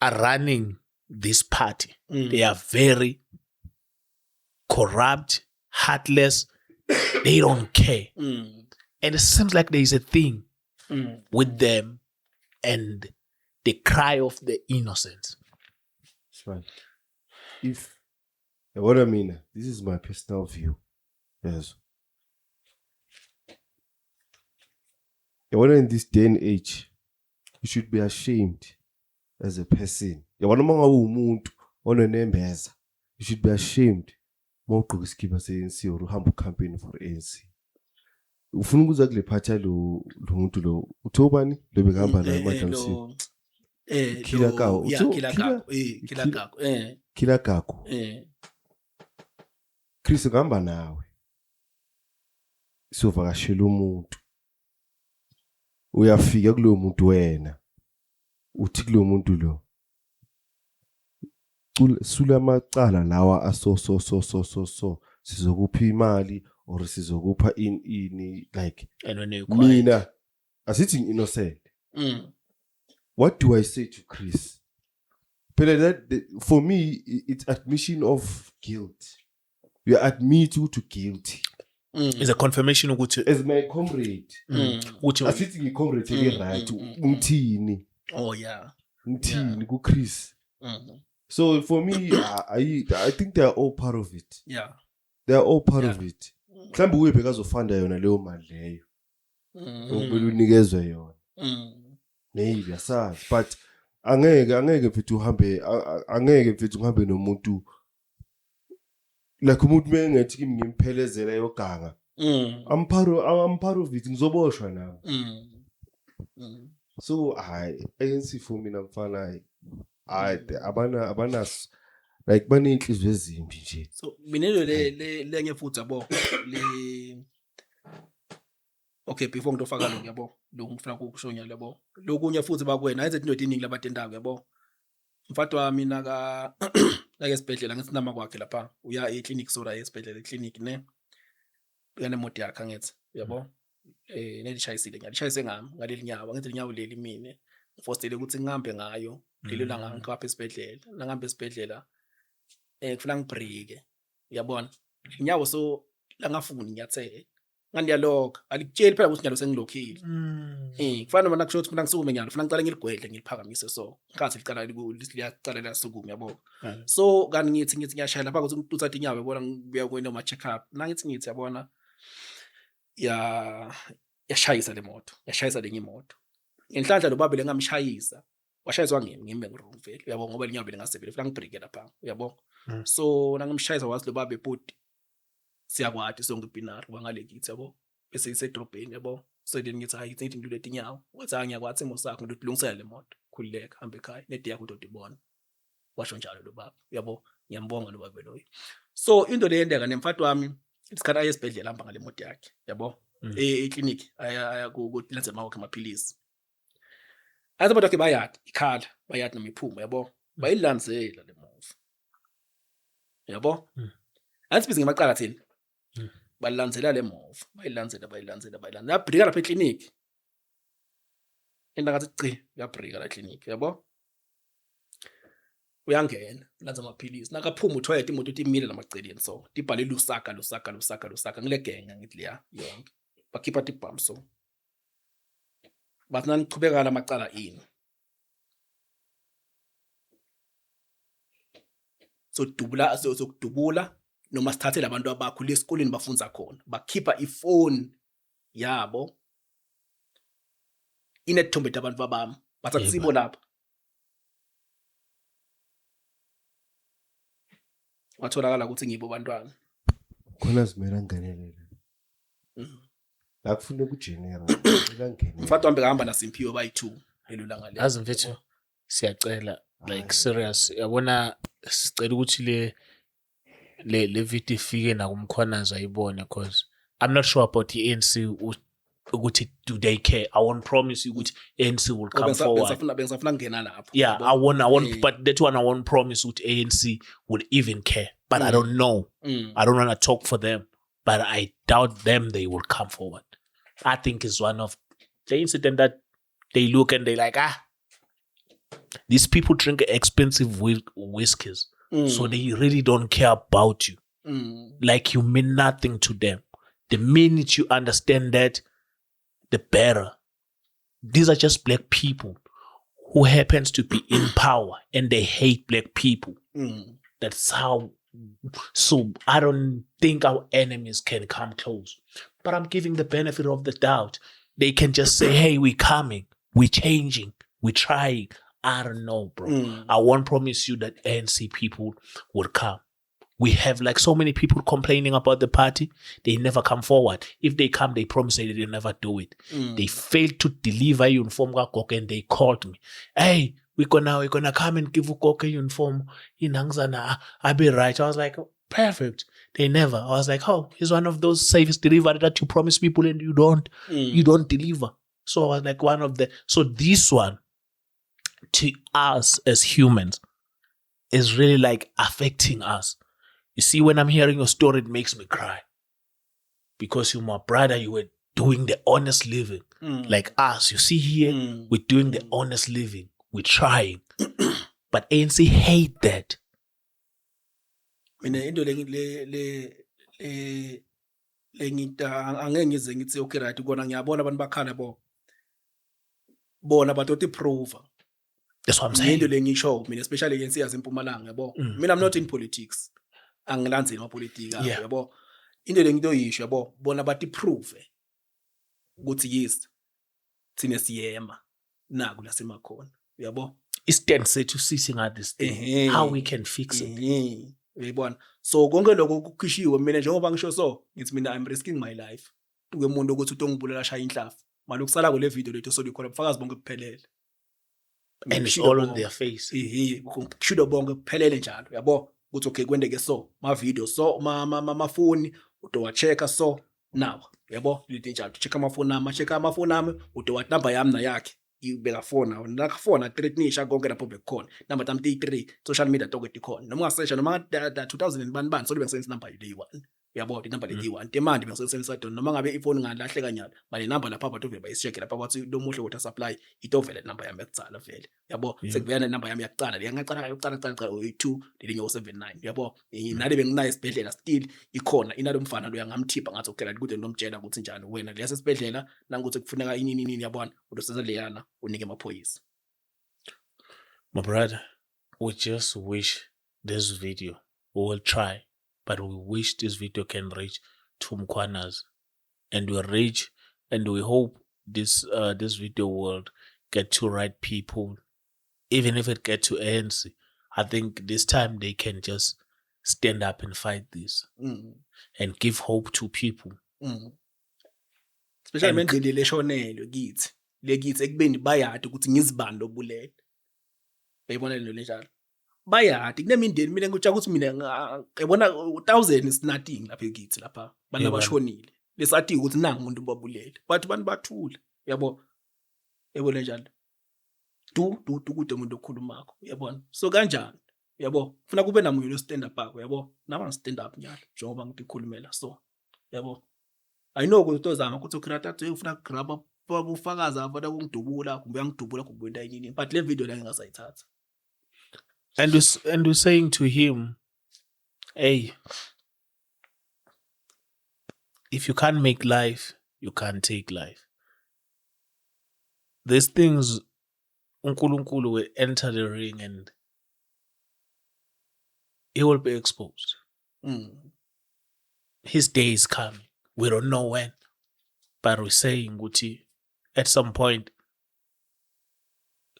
are running this party, they are very corrupt, heartless. They don't care. And it seems like there is a thing with them and the cry of the innocent. It's fine. If yabona mina, this is my personal view. Yes. Yabona, in this day and age, you should be ashamed as a person. Yabona, uma ngabe umuntu onenembeza, you should be ashamed uma ugqoka iskipa se-ANC or uhamba ucampaign for ANC. Ufuna ukuza kule phathi lo muntu lo, uthe ubani lo bekahamba naye emadlamsini? Killer Kawo. Yeah, Killer Killer- Gago. Killer Gago. Killer Gago. Chris, ngihamba nawe siyovakashela umuntu, uyafika kuloyo muntu, wena uthi kuloyo muntu lo, "Sula amacala lawa aso so so so so so, sizokupha imali or sizokupha ini ini," like And when you quiet, mina asithi innocent. What do I say to Chris? Phela for me it's admission of guilt. You admit to guilty. Is a confirmation ukuthi As my comrade, ukuthi asithi ngi-comrade eli-right, ngithini? Oh yeah. Ngithini ku-Chris? So for me, I think they are all part of it. They are all part of it. Mhlawumbe uye bekazofanda yona leyo mali leyo okumele unikezwe yona. Maybe, asazi, but angeke mfethu uhambe, angeke mfethu ngihambe nomuntu, like umuntu mengethi kimi ngimphelezela yoganga, I'm part of it, ngizoboshwa nami. So hayi, ANC for mina mfana, hayi hayi, abana like baney'nhliziyo ezimbi nje. So mina le lenye futhi, yabo, le, okay, before ngitofaka lokhu, yabo, lokhu ngifuna ukushonya, yabo, lokunye futhi bakwena ayenze into eziningi labatendako, yabo. Mfati wami naka nake esibhedlela, ngithi nama kwakhe lapha uya e-clinic, sorry, esibhedlela, e-clinic ne uyanemoto yakhe, angithi yabo, nelishayisile, ngiyalishayise ngami ngaleli nyawo, angithi linyawo leli mina ngifostele ukuthi ngihambe ngayo lelo langa ngihamba esibhedlela, nangihamba esibhedlela kufuna ngibrike, uyabona, inyawo, so langafuni ngiyathele. Ngani liyalokha, alikutsheli phela ukuthi njalo sengilokhile. Kufana noma nakusho ukuthi mina ngisukume nyalo, funa ngicale ngiligwedle ngiliphakamise so. Nkathi licala liyaqala liyasukuma yabo. So kanti ngithi ngiyashaya lapha ukuthi ngitutha inyawo yabona ngibuya kwenye noma check up. Nangithi ngithi yabona ya yashayisa le moto, yashayisa lenye imoto. Ngenhlanhla lo baba lengamshayisa washayiswa ngimi wrong vele uyabo ngoba linyawo belingasebele funa ngibhrike lapha uyabo. So nangimshayisa wathi lo baba ebhuti siyakwati sonke ibinari wangale kithi yabo bese isedrobheni yabo. So then ngithi hayi ngithi ngilule tinyawo, wathi hayi ngiyakwathi imo sakho ngilungisela le moto, khululeka hamba ekhaya nedi yakho udodibona. Washo njalo lo baba uyabo, ngiyambonga lo baba loyo. So into le yendeka nemfati wami isikhathi aye esibhedlela hamba ngale moto yakhe yabo, eklinikhi aya kulenza amawakhe amaphilisi. Athi abantu bakhe bayadi ikhala bayadi noma iphuma yabo, bayilandzela le move yabo. Athi bize ngemacala thina balandzela le move, bayilandzela bayilandzela bayilandzela yabrika lapha eklinikhi, into ngathi ci yabrika la eklinikhi yabo. Uyangena ulanza amaphilisi nakaphuma uthoyet imoto uthi imile lamaceleni so tibhale Lusaka Lusaka Lusaka Lusaka ngile genge ngithi leya yonke bakhipha tibhamu so bathi nanichubeka lamacala ini sodubula sokudubula noma sithathe labantu abakhule esikoleni bafunza khona bakhipha ifoni yabo inethombe abantu babami bathi akusibo lapha. Watholakala ukuthi ngibo bantwana. Khona zimele angenelele. La kufuneka ugeneral angenelele. Mfati wami bekahamba naSimphiwe bayi-2 lelo langa lelo. Yazi mfethu siyacela like serious yabona sicela ukuthi le video ifike nakuMkhwanazi ayibone cause I'm not sure about the ANC ukuthi do they care. I won't promise you ukuthi ANC will come forward. Bengisafuna kungena lapho. Yeah, I won't but that one I won't promise ukuthi ANC would even care. But I don't know. I don't want to talk for them, but I doubt them they will come forward. I think it's one of the incident that they look and they like, these people drink expensive whiskeys. So they really don't care about you. Like you mean nothing to them. The minute you understand that, the better. These are just black people who happens to be in power and they hate black people. That's how. So I don't think our enemies can come close. But I'm giving the benefit of the doubt. They can just say, hey, we're coming, we're changing, we're trying. I don't know, bro. I won't promise you that ANC people will come. We have like so many people complaining about the party. They never come forward. If they come, they promise that they never do it. They failed to deliver uniform kaGogo and they called me. Hey, we're gonna come and give uGogo uniform. Inangzana, I'll be right. I was like, perfect. They never. I was like, oh, he's one of those service delivery that you promise people and you don't. You don't deliver. So I was like one of the. So this one, to us as humans, is really like affecting us. You see, when I'm hearing your story, it makes me cry. Because you, my brother, you were doing the honest living. Like us, you see here, we're doing the honest living. We're trying. But ANC hate that. Mina into le ngita angeke ngize ngithi okay right kona ngiyabona abantu bakhala bo. Bona batoti prove. That's what I'm saying. Into le ngisho mina especially ANC yasempumalanga yabo. Mina I'm not in politics. Angilandzeli amapolitiki yabo. Into le ngitoyisho yabo bona bathi prove ukuthi yes thine siyema naku lasemakhona uyabo. Istand sethu sisi nga this thing how we can fix it. Uyayibona. So konke lokho kukhishiwe mina njengoba ngisho so ngithi mina I'm risking my life. Kuke umuntu ukuthi utongibulala shaya inhlafu. Manje ukusala kule video lethu solikhona ubufakazi bonke buphelele. And it's all on their face. Kushido bonke kuphelele njalo yabo ukuthi okay kwendeke so ma video so ma phone utowa checka so now yabo lento njalo check amafoni ami check amafoni ami utowa number yami nayakhe ibeka phone nawo nakafona threatenisha konke lapho bekukhona number tami 3 social media toke tikhona noma ungasesha noma 2000 and bani bani so bengisebenzisa number le one. Uyabona inamba leti one temandi bengisebenzisa dona noma ngabe ifoni ngalahleka nyalo male number lapha abantu vele bayisisheke lapha bathi lo muhle water supply itovela number yami yakucala vele yabo. Sekuvela nenamba yami yakucala le ngaqala ngayo kucala kucala kucala 02 lelinye 079 yabo. Nale benginayo esibhedlela still ikhona inalo mfana lo yangamthipha ngathi okay kude nomtshela ukuthi njani wena lesa sibhedlela nangukuthi kufuneka ini ini ini yabona udoseza leyana unike amaphoyisa. My brother, we just wish this video, we will try, but we wish this video can reach to Mkhwanazi and we reach, and we hope this video will get to right people, even if it get to ANC. I think this time they can just stand up and fight this and give hope to people. Especially mendlini leshonelwe kithi lekithi ekubeni bayade ukuthi ngizibani lobulele. Uyayibona lento lenjalo. Bayade kunemindeni mina ngikutsha ukuthi mina yabona 1000 is nothing lapha ekithi lapha bantu abashonile. Lesathi ukuthi nangu umuntu babulele. But abantu bathule yabo. Yabona njalo. Du du du kude umuntu okhulumakho uyabona. So kanjani yabo ufuna kube namunye lo stand up akho yabo. Nama stand up nyalo njengoba ngikhulumela so yabo. I know ukuthi uzama ukuthi ucreate ufuna grab ubufakazi abona kungidubula kumbe uyangidubula kumbe into ayinini but le video la ngingasayithatha. And we're saying to him, hey, if you can't make life, you can't take life. These things, uNkulunkulu will enter the ring and he will be exposed. His day is coming. We don't know when, but we're saying ukuthi at some point,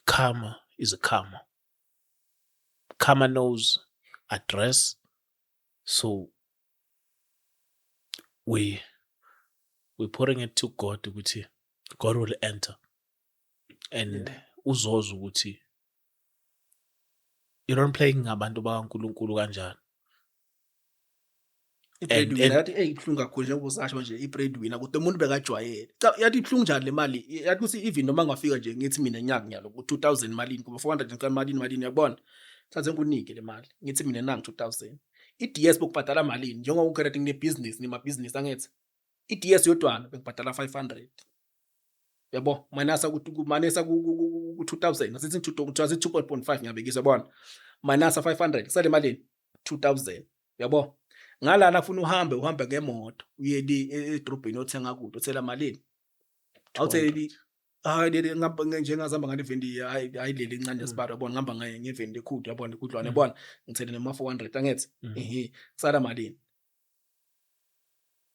karma is a karma. Karma knows address. So we're putting it to God ukuthi God will enter and uzozwa ukuthi you don't play ngabantu bakaNkulunkulu kanjani. I-breadwinner yathi hey ibuhlungu kakhulu njengoba usasho nje i-breadwinner ukuthi umuntu bekajwayele. Cha yathi ibuhlungu njani le mali yathi ukuthi even noma ngafika nje ngithi mina nyaka nyalo ku 2000 malini kuba 400 ngicela malini malini uyabona. Thathe ngikunike le mali ngithi mina nangu 2000. I-DS bokubhadala malini njengoba ucredit ngine business nima business angithi. I-DS yodwana bengibhadala 500. Yabo minus ku minus ku 2000 asithi 2.5 ngiyabekisa yabona. Minus 500 kusale malini 2000 yabo. Ngalana ufuna uhambe uhambe ngemoto uye le edrobheni othenga kude uthela malini awutheli hayi leli ngihamba njengazihamba ngale vendi hayi hayi leli incane lesibalo yabona ngihamba ngaye ngevendi ekhulu yabona ikhudlwana yabona ngithele nema 400 angithi ehe kusala malini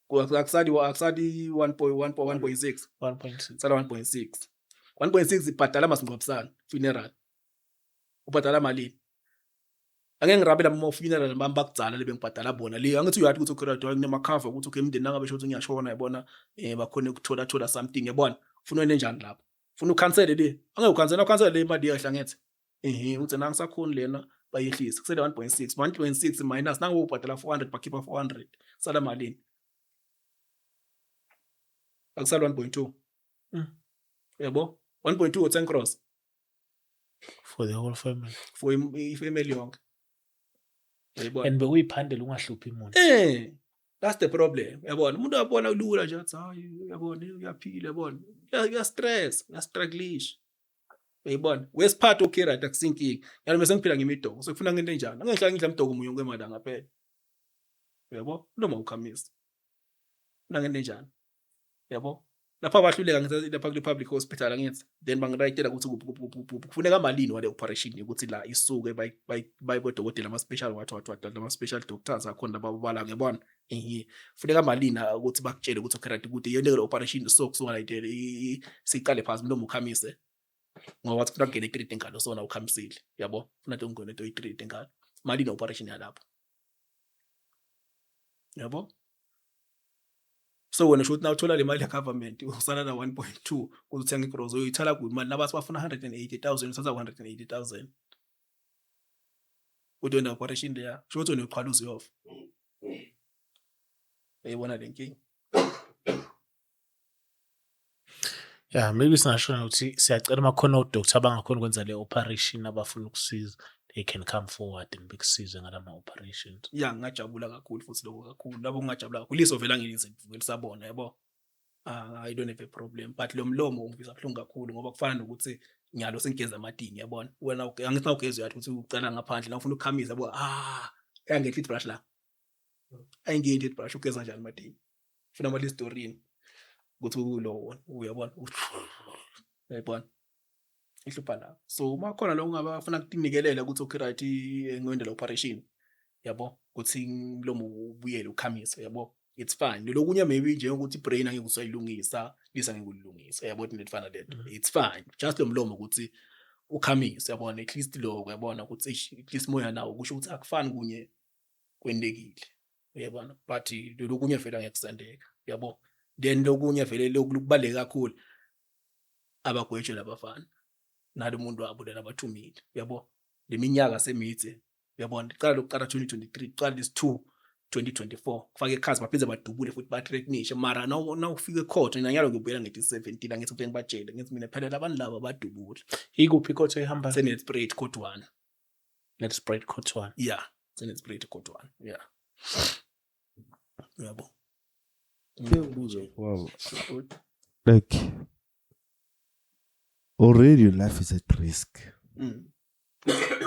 akusali akusali 1.1.6 1.6 kusala 1.6 1.6 ibhadala masingcwabisana funeral ubhadala malini ake ngirabela ama funeral bami bakudzala lebe ngibhadala bona le angithi uyathi ukuthi okay right kunema cover ukuthi okay imndeni nangabe shothi ngiyashona yabona bakhona ukuthola thola something yabona ufuna wena njani lapho ufuna ukhansele le angeke ukhansele ukhansele le imali yehla ngithi ehe uthi nangisakhoni lena bayehlisa kusele 1.6 1.6 minus nangoba ubhadala 400 bakhipha 400 sala malini akusala 1.2 yabo 1.2 u10 cross for the whole family for ifamily yonke yayibona and bekuyiphandela ungahluphi umuntu. That's the problem yabona umuntu uyabona lula nje athi hayi uyabona uyaphila yabona uya stress uya strugglisha uyayibona wesiphatha okay right akusinkinga yalo bese ngiphila ngemidoko sekufuna ngento enjani angihlala ngidla umdoko munye kwemalanga phela uyabo noma ukhamisa ufuna ngento enjani yabo lapha bahluleka ngithi lapha kule public hospital angithi then bangirayitela ukuthi kuphi kuphi kuphi kuphi kufuneka malini wale operation ukuthi la isuke bayibodokotela ama special what what what ama special doctors akhona lababala ngiyabona ehe kufuneka malini ukuthi bakutshele ukuthi okay right ukuthi yonke le operation so kusuka la siqale phansi noma ukhamise ngoba wathi kufuna kungene i-3 engalo sona ukhamisile yabo ufuna ungene into i-3 engalo malini operation yalapho yabo. So wena shuthi nawuthola le mali ya-government usala na 1.2 ukuze uthenge igrocery uyithola kuphi imali nabathi bafuna 180,000 uthatha 180,000 uthi wena operation leya sho ukuthi wena uqhwala uzoyofa uyayibona le nkinga. Yeah, maybe singashona ukuthi siyacela uma khona odoctor abangakhona ukwenza le operation abafuna ukusiza. They can come forward and bekusize ngalama operations. Ya, ngingajabula kakhulu futhi lokho kakhulu. Labo ngingajabula kakhulu. Liso vele angilize lisabona, yabo. I don't have a problem, but lo mlomo ungivisa buhlungu kakhulu ngoba kufana nokuthi nyalo sengigeza amadini, yabona. Wena angithi nawugeza uyathi ukuthi ucala ngaphandle, nawufuna ukukhamisa, yabo, ayangehla i-brush la. Ayingeni i-brush, ugeza kanjani amadini? Ufuna ama-Listerine ukuthi ulo uyabona. Uyayibona? Ihlupha la. So uma khona lo ungaba ufuna kutinikelela ukuthi okay right ngiyenda la operation. Yabo, ukuthi umlomo ubuyele ukhamise, yabo. It's fine. Lokunye maybe njengokuthi brain angeke usayilungisa, lisa ngeke ulungisa, yabo, into efana lento. It's fine. Just lo mlomo ukuthi ukhamise, yabona, at least lokho, yabona ukuthi eish, at least moya nawo kusho ukuthi akufani kunye kwentekile. Uyabona? But lokunye vele angeke kusendeka, yabo. Then lokunye vele lokubaluleke kakhulu abagwetshwe labafana nalo muntu wabo lena abathumile, yabo. Leminyaka semidze, uyabona, iqala lokuqala 2023, iqala lesi-2 2024, kufake ekhazi baphinde badubule futhi bathreatenishe. Mara nawufika ecourt nanyalo ngibuyela ngithi 17, angithi ngifike ngibatshele ngithi mina phela labantu laba badubule. Ikuphi icourt oyihamba? Senelspruit court 1. Nelspruit court 1. Yeah, Senelspruit court 1. Yeah, yabo. Ngibuze kwabo. Like already your life is at risk.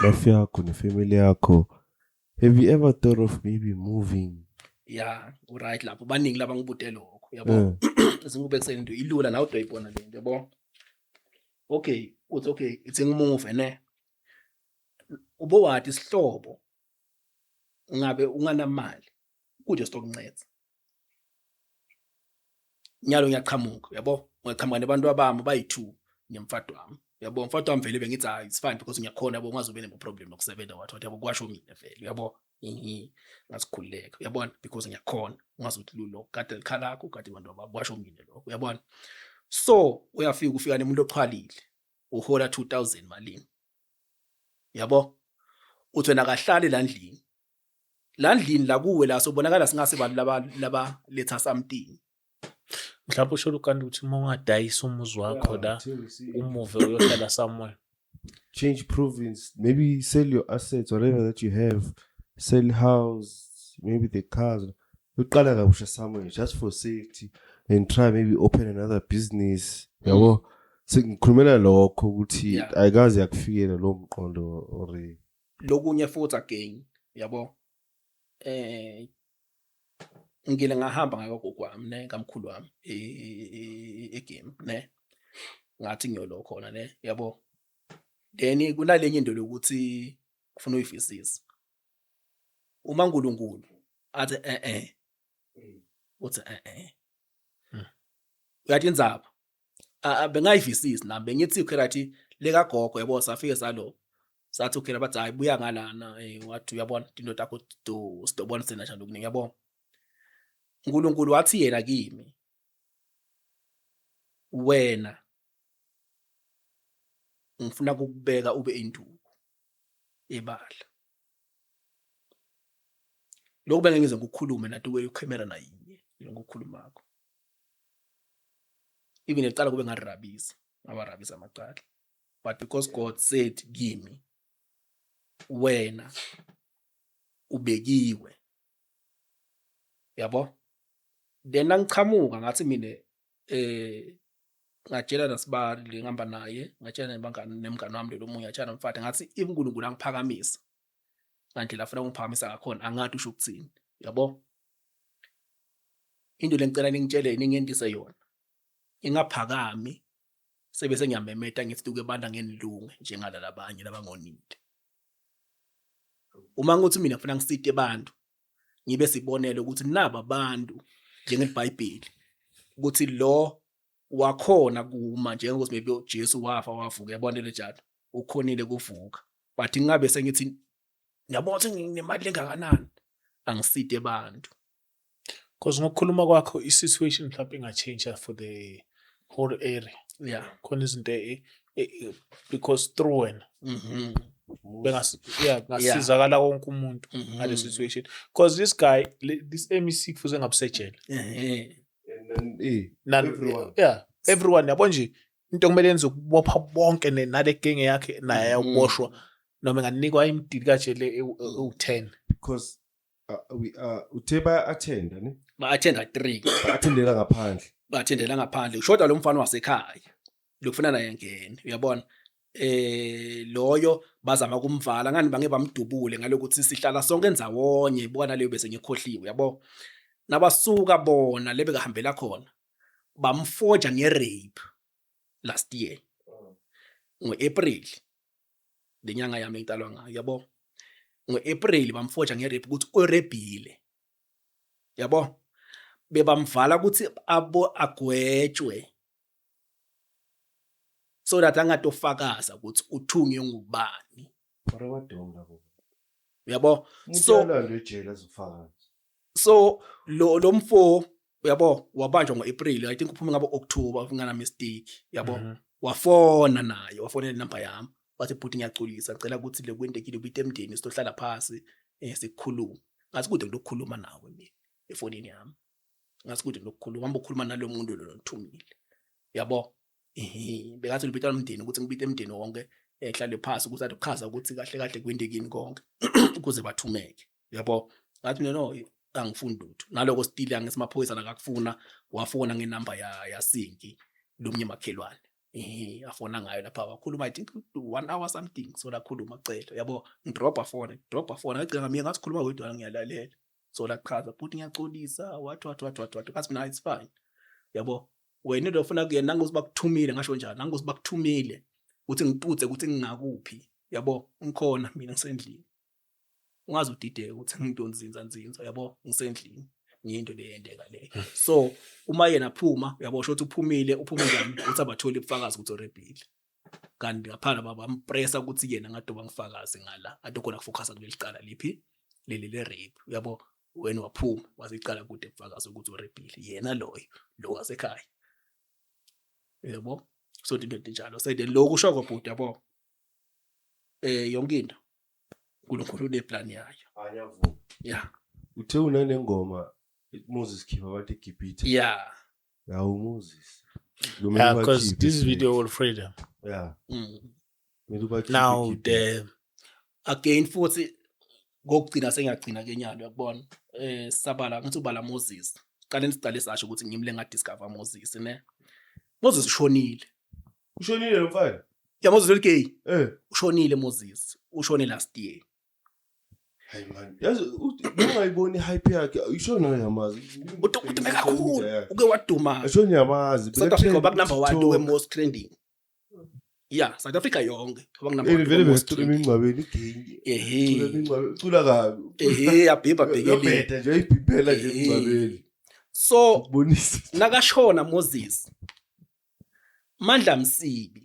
Life yakho nefamily yakho. Have you ever thought of maybe moving? Yeah, uright lapho, baningi laba ngibude lokho, yabo. Sengikubekisela into ilula nawe udoyibona le nto, yabo. Okay, uthi okay, ithi ngimove ne. Ubowathi isihlobo ngabe unganamali kude sitokunceda. Nyalo ngiyaqhamuka, yabo, ngiyaqhamuka nabantu abami bayi-2 nemfati wami, yabo. Umfati wami vele bengithi hayi it's fine because ngiyakhona, yabo, ungazobe ne-problem nokusebenza wathi wathi, yabo, kwasho mina vele, yabo, ngasikhululeka, uyabona, because ngiyakhona, ungazothi lulo kade likhala lakho kade abantu abami, kwasho mina lokho, uyabona. So uyafika ufika nemuntu oxhwalile uhola 2000 malini, yabo, uthi wena akahlali la ndlini, la ndlini la kuwe la sobonakala singase bantu laba laba letha something. Mhlawumbe usho kanti ukuthi uma ungadayisa umuzi wakho la umuve uyohlala somewhere. Change province, maybe sell your assets, whatever that you have, sell house, maybe the cars. Uqala kabusha somewhere just for safety and try maybe open another business. Yabo, sengikhulumela lokho ukuthi ayikaze yakufikela lo mqondo or Lokunye futhi again, yabo, ngile ngahamba ngakagogo wami ne kamkhulu wami egame ne, ngathi ngiyolo khona ne, yabo. Then kunalenye into lokuthi kufuna uyifisisa uma uNkulunkulu athi uthi uyathi indzaba bengayivisisi nami bengithi okay right lekagogo, yabo, safike salo sathi okay bathi hayi buya ngalana, wathi uyabona into takho do sidobona sena njalo okuningi, yabo. uNkulunkulu wathi yena kimi, wena ngifuna ukukubeka ube induku ebala. Lokhu bengeke ngize ngikukhulume nathi kwe-camera nayinye ngokukhulumakho, even ecala kube ngarabisa ngabarabisa amacala, but because God said kimi wena ubekiwe, yabo. Then nangichamuka ngathi mina ngatshela nasibali le ngihamba naye, ngatshela nebangani nemngani wami lo munye, ngatshela nomfati ngathi if uNkulunkulu angiphakamisa ngandlela afuna ukungiphakamisa ngakhona angathi usho ukuthini, yabo. Into lengicela ningitshele ningendise yona ingaphakami sebe sengiyamemeta ngithi tuke abantu angenilunge njengala labanye labangonile. Uma ngithi mina ngifuna ngisite abantu ngibe sibonelo ukuthi naba abantu njengeBhayibheli ukuthi lo wakhona kuma njengokuthi maybe uJesu wafa wavuka, yabona le njalo ukhonile kuvuka, but ngingabe sengithi ngiyabona ukuthi nginemali engakanani angisite abantu. Because ngokukhuluma kwakho i-situation mhlawumbe inga-change for the whole area. Khona izinto because through wena yeah ngasizakala wonke umuntu ngale situation, because this guy this MEC kufuze ngabusejele. And then, everyone. Yeah, everyone, yabo nje into kumele yenze ukubopha bonke nale genge yakhe naye ayaboshwa. Noma enganikwa imdili kajele ewu-10. Because we uthe baya-attenda ne? Ba-attenda 3. Ba-attendela ngaphandle. Ba-attendela ngaphandle. Kushoda lo mfana wasekhaya. Lokufuna naye ngene, uyabona? Loyo bazama kumvala ngani bange bamdubule ngalokuthi sihlala sonke endzawonye buka naleyo bese ngikhohliwe, yabo? Nabasuka bona lebe kahambela khona bamfoja nge-rape last year ngo-April, lenyanga yami engitalwa ngayo, yabo? Ngo-April bamfoja nge-rape ukuthi urebhile, yabo? Bebamvala ukuthi abo agwetshwe so that angatofakaza ukuthi uthunywe ngubani. Uyabo? So ejele azofakaza. So lo mfo, uyabo, wabanjwa ngo-April, I think uphume ngabo October if ngana mistake, yabo. Wafona naye, wafonela inamba yami, wathi bhuti ngiyaxolisa, ngicela ukuthi le kwentekile ubite emndeni sizohlala phasi sikhulume. Ngathi kude ngilokukhuluma nawe mina efonini yami. Ngathi kude ngilokukhuluma, hamba ukhuluma nalo muntu lo ngithumile. Yabo? Bekathi ubita umndeni ukuthi ngibite emndeni wonke ehlale phasi ukuthi azochaza ukuthi kahle kahle kwentekini konke ukuze bathumeke. Yabo? Ngathi mina no, angifuni lutho. Naloko still angisimaphoyisa nakakufuna, wafona ngenamba ya Sinki lomnye makhelwane. Afona ngayo lapha wakhuluma I think 1 hour something, so lakhuluma cela, yabo? Ngidropa phone, ngidropa phone, ngagcina mina ngathi khuluma wedwa ngiyalalela. So lachaza futhi ngiyaxolisa, what what what what what. Ngathi mina it's fine. Yabo? Wena lo ufuna kuyena nangokuthi bakuthumile, ngasho njalo, nangokuthi bakuthumile ukuthi ngiputhe ukuthi ngingakuphi, yabo? Ngikhona mina ngisendlini. Ungaze udideke ukuthi ngidonzinza nzinza, yabo? Ngisendlini. Ngiyinto le yendeka le. So uma yena phuma, uyabo, sho ukuthi uphumile, uphume njani ukuthi abatholi ubufakazi ukuthi urebhile. Kanti ngaphandle bampressa ukuthi yena ngadoba ngifakaze ngala, ade khona kufocusa kuleli cala liphi leli le rape, uyabo? Wena waphuma wasicala kude ubufakazi ukuthi urebhile yena loyo lo wasekhaya, yabo? So into enjalo. So then lokhu shoko bhuti, yabo, yonke into uNkulunkulu uneplan yayo. Ayavuma. Yeah. Uthe unanengoma Moses khipha abantu eGibhithe. Yeah. Yawu Moses. Yeah, because this video will free them. Yeah. Now the again futhi kokugcina sengiyagcina ke nyalo, uyakubona. Sabala ngithi ubala Moses. Qale siqale sasho ukuthi ngimle nga discover Moses ne. Moses ushonile. Ushonile lo mfana? Yeah, Moses lo gay. Ushonile Moses. Ushone last year. Hayi man, yazi ungayiboni hype yakhe, ishona yamazi. Udume kakhulu, uke waduma. Ishona yamazi. South Africa back number 1 we most trending. Yeah, South Africa yonke. Back number 1. Vele bese imingcwabeni igame. Cula kabi. Abhibha bhekele. Bheda nje ayibhibhela nje emingcwabeni. So nakashona Moses, Mandla Msibi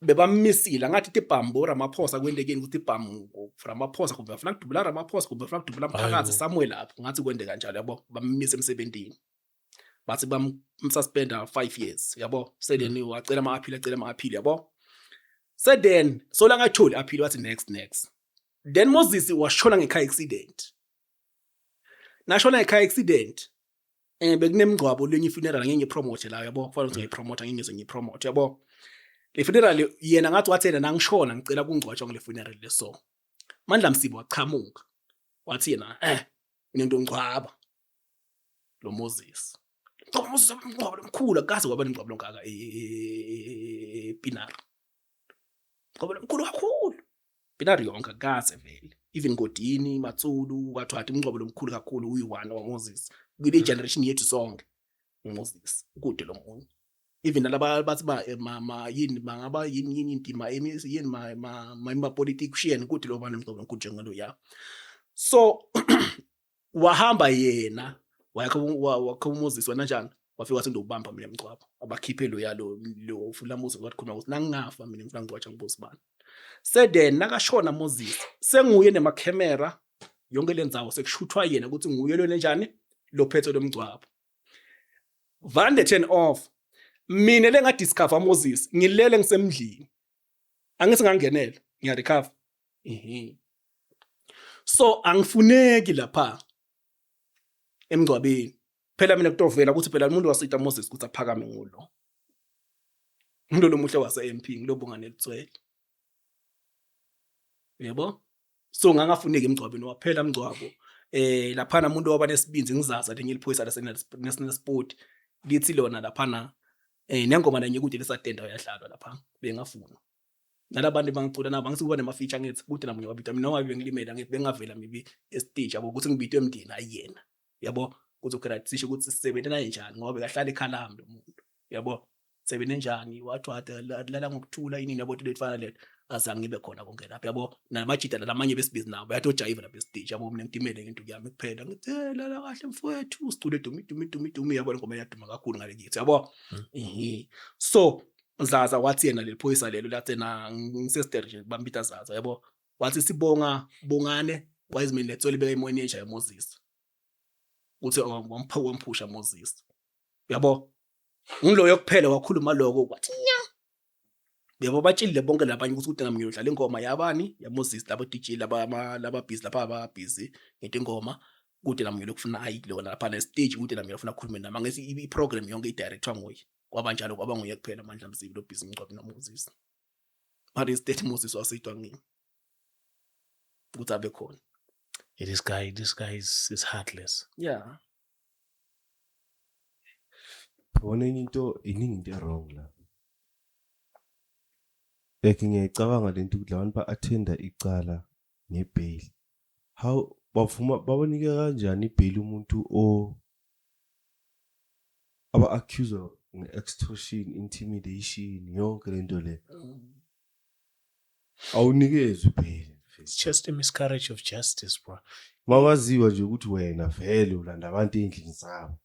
bebammisile ngathi tibhambo Ramaphosa kwendekeni ukuthi ibhamu Ramaphosa kumbe bafuna kudubula Ramaphosa kumbe bafuna kudubula mphakathi somewhere lapho ngathi kwende kanjalo, yabo? Bammise emsebenzini, bathi bamsuspenda 5 years, yabo? So then wacela ama appeal, acela ama appeal, yabo? So then so la ngatholi appeal, wathi next then Moses washona ngecar accident. Nashona ngecar accident, bekunemngcwabo lenye funeral, ngeke ngipromote la, yabo? Kufanele ukuthi ngiyipromote, ngeke ngize ngiyipromote, yabo? Le funeral yena ngathi wathi yena nangishona ngicela kungcwatshwa ngale funeral le. So Mandla Msibi wachamuka wathi yena into ngcwaba lo Moses. Ngcwaba Moses, ngcwaba lomkhulu, akaze kwaba nemngcwabo longaka ePienaar. Ngcwaba lomkhulu kakhulu. Pienaar yonke akaze vele. Even Godini, Matsulu, kwathwathi umngcwabo lomkhulu kakhulu uyi-one wa Moses. Kule generation yethu sonke uMoses ukude lo munye. Even nalaba bathi ba yini bangaba yini yini indima yini ma politician kude lo bani umngcwabo omkhulu njengalo ya. So wahamba yena wakhe uMoses wena njani wafika wathi ndokubamba mina emngcwabo abakhiphe lo yalo lo fula Moses wathi khuluma ukuthi nangingafa mina ngifuna ngcwatsha ngibosibani. So then nakashona Moses senguye nemakhemera yonke lendzawo sekushuthwa yena ukuthi nguye lo njani lo phethe lomngcwabo. Vande turn off mina lenga discover Moses ngilele ngisemndlini angithi ngangenela ngiya recover. So angifuneki lapha emngcwabeni phela mina kutovela ukuthi phela umuntu wasita Moses ukuthi aphakame ngulo umuntu lomuhle wase MP ngilobonga nelitswele. Yebo, so ngangafuneki emngcwabeni, waphela mngcwabo. Laphana umuntu waba nesibinzi, ngizaza lenye iliphoyisa lase-National Sport lithi lona laphana nengoma nanye kude lesadenda yadlalwa lapha, bengafuna nalabantu bangicula nabo, angithi kuba nema-feature, ngithi kude namunye wabitwa mina, noma bengilimele, angithi bengavela maybe estage, yabo, ukuthi ngibitwe emndeni ayiyena, yabo, ukuthi okay, right, sisho ukuthi sisebenze naye njani, ngoba bekahlala ekhalami lo muntu, yabo, sebenze njani, wathi lala ngokuthula inini, yabo, into efana leto, azange ngibe khona konke lapho, yabo, namajida lamanye besibizi nabo bayathi ojayiva lapha estage, yabo, mina ngidimele ngento yami kuphela, ngithi, "Hey, lala kahle mfowethu, sicule dumi dumi dumi dumi," yabo, ingoma iyaduma kakhulu ngale kithi, yabo. So Zaza wathi yena leli phoyisa lelo lathi na ngisester nje bambita Zaza, yabo, wathi sibonga bongane Wiseman Letsole beka imanager yaMoses, uthi wamphusha Moses, yabo, ngiloyo kuphela wakhuluma lokho, wathi nya, yabo, batshilile bonke labanye ukuthi kude nami ngiyodlala ingoma yabani, yaMoses, labo DJ laba laba busy lapha, aba busy ngento ingoma kude nami ngiyokufuna ayi lona lapha ne stage, kude nami ngiyofuna ukukhuluma nami, angithi i-program yonke i-director nguye, kwaba njalo, kwaba nguye kuphela Mandla Mzibi lo busy mngcwabi noMoses, but instead Moses wasitwa ngimi ukuthi abe khona. Yeah, this guy is heartless. Yabona enye into, iningi into e-wrong la. Like ngiyayicabanga lento ukuthi labantu ba-attenda icala nge-bail. How bavuma, babanike kanjani i-bail umuntu o aba-accuse nge-extortion, intimidation, yonke lento le. Awunikezwe i-bail. It's just a miscarriage of justice, bro. Makwaziwa nje ukuthi wena vele ulanda abantu ey'ndlini zabo.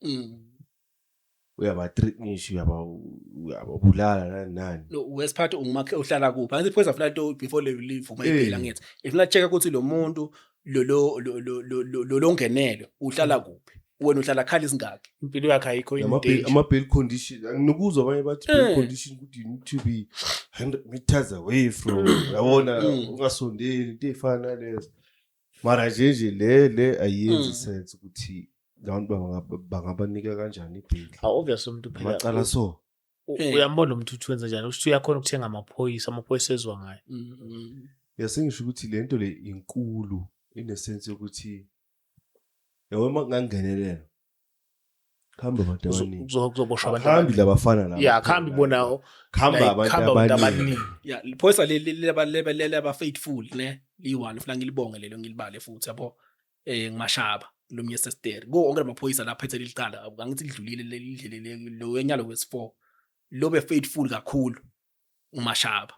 Uyaba-threatenisha, uyababulala, nani nani. No, wesiphathu ungumakhe uhlala kuphi, angithi phoyisa funa into before livume i-bail, angithi ifuna check ukuthi lo muntu lo lo lo lo lo lo longenelo uhlala kuphi, wena uhlala khali isingaki. Impilo yakhe ayikho in danger. Ama-bail condition, nginokuzwa abanye bathi bail condition ukuthi you need to be 100 meters away from, yabona, ungasondeli, into ey'fana nalezo. Mara nje le ayiyenzi sense ukuthi labantu bangabanika kanjani i-bail. Ah, obvious umuntu phela Amacala so. Uyambona umuntu ukuthi wenza njani, ukuthi uyakhona ukuthenga amaphoyisa, amaphoyisa ezwa ngayo. Yasengisho ukuthi le nto le inkulu in the sense yokuthi yabo uma kungangenelela kuhambe abantu abaningi. Kuzoboshwa abantu. Akuhambi labafana laba. Yeah, akuhambi bona. Kuhamba like, abantu kuhamba abantu abaningi. abaningi. Yeah, liphoyisa laba faithful ne liyi-one, funa ngilibonge lelo, ngilibale futhi, yabo, ngimashaba lo mnye sister ko onke lamaphoyisa lapha phethe licala, angithi lidlulile leli lo wenyalo wesi4, lobe faithful kakhulu umashaba,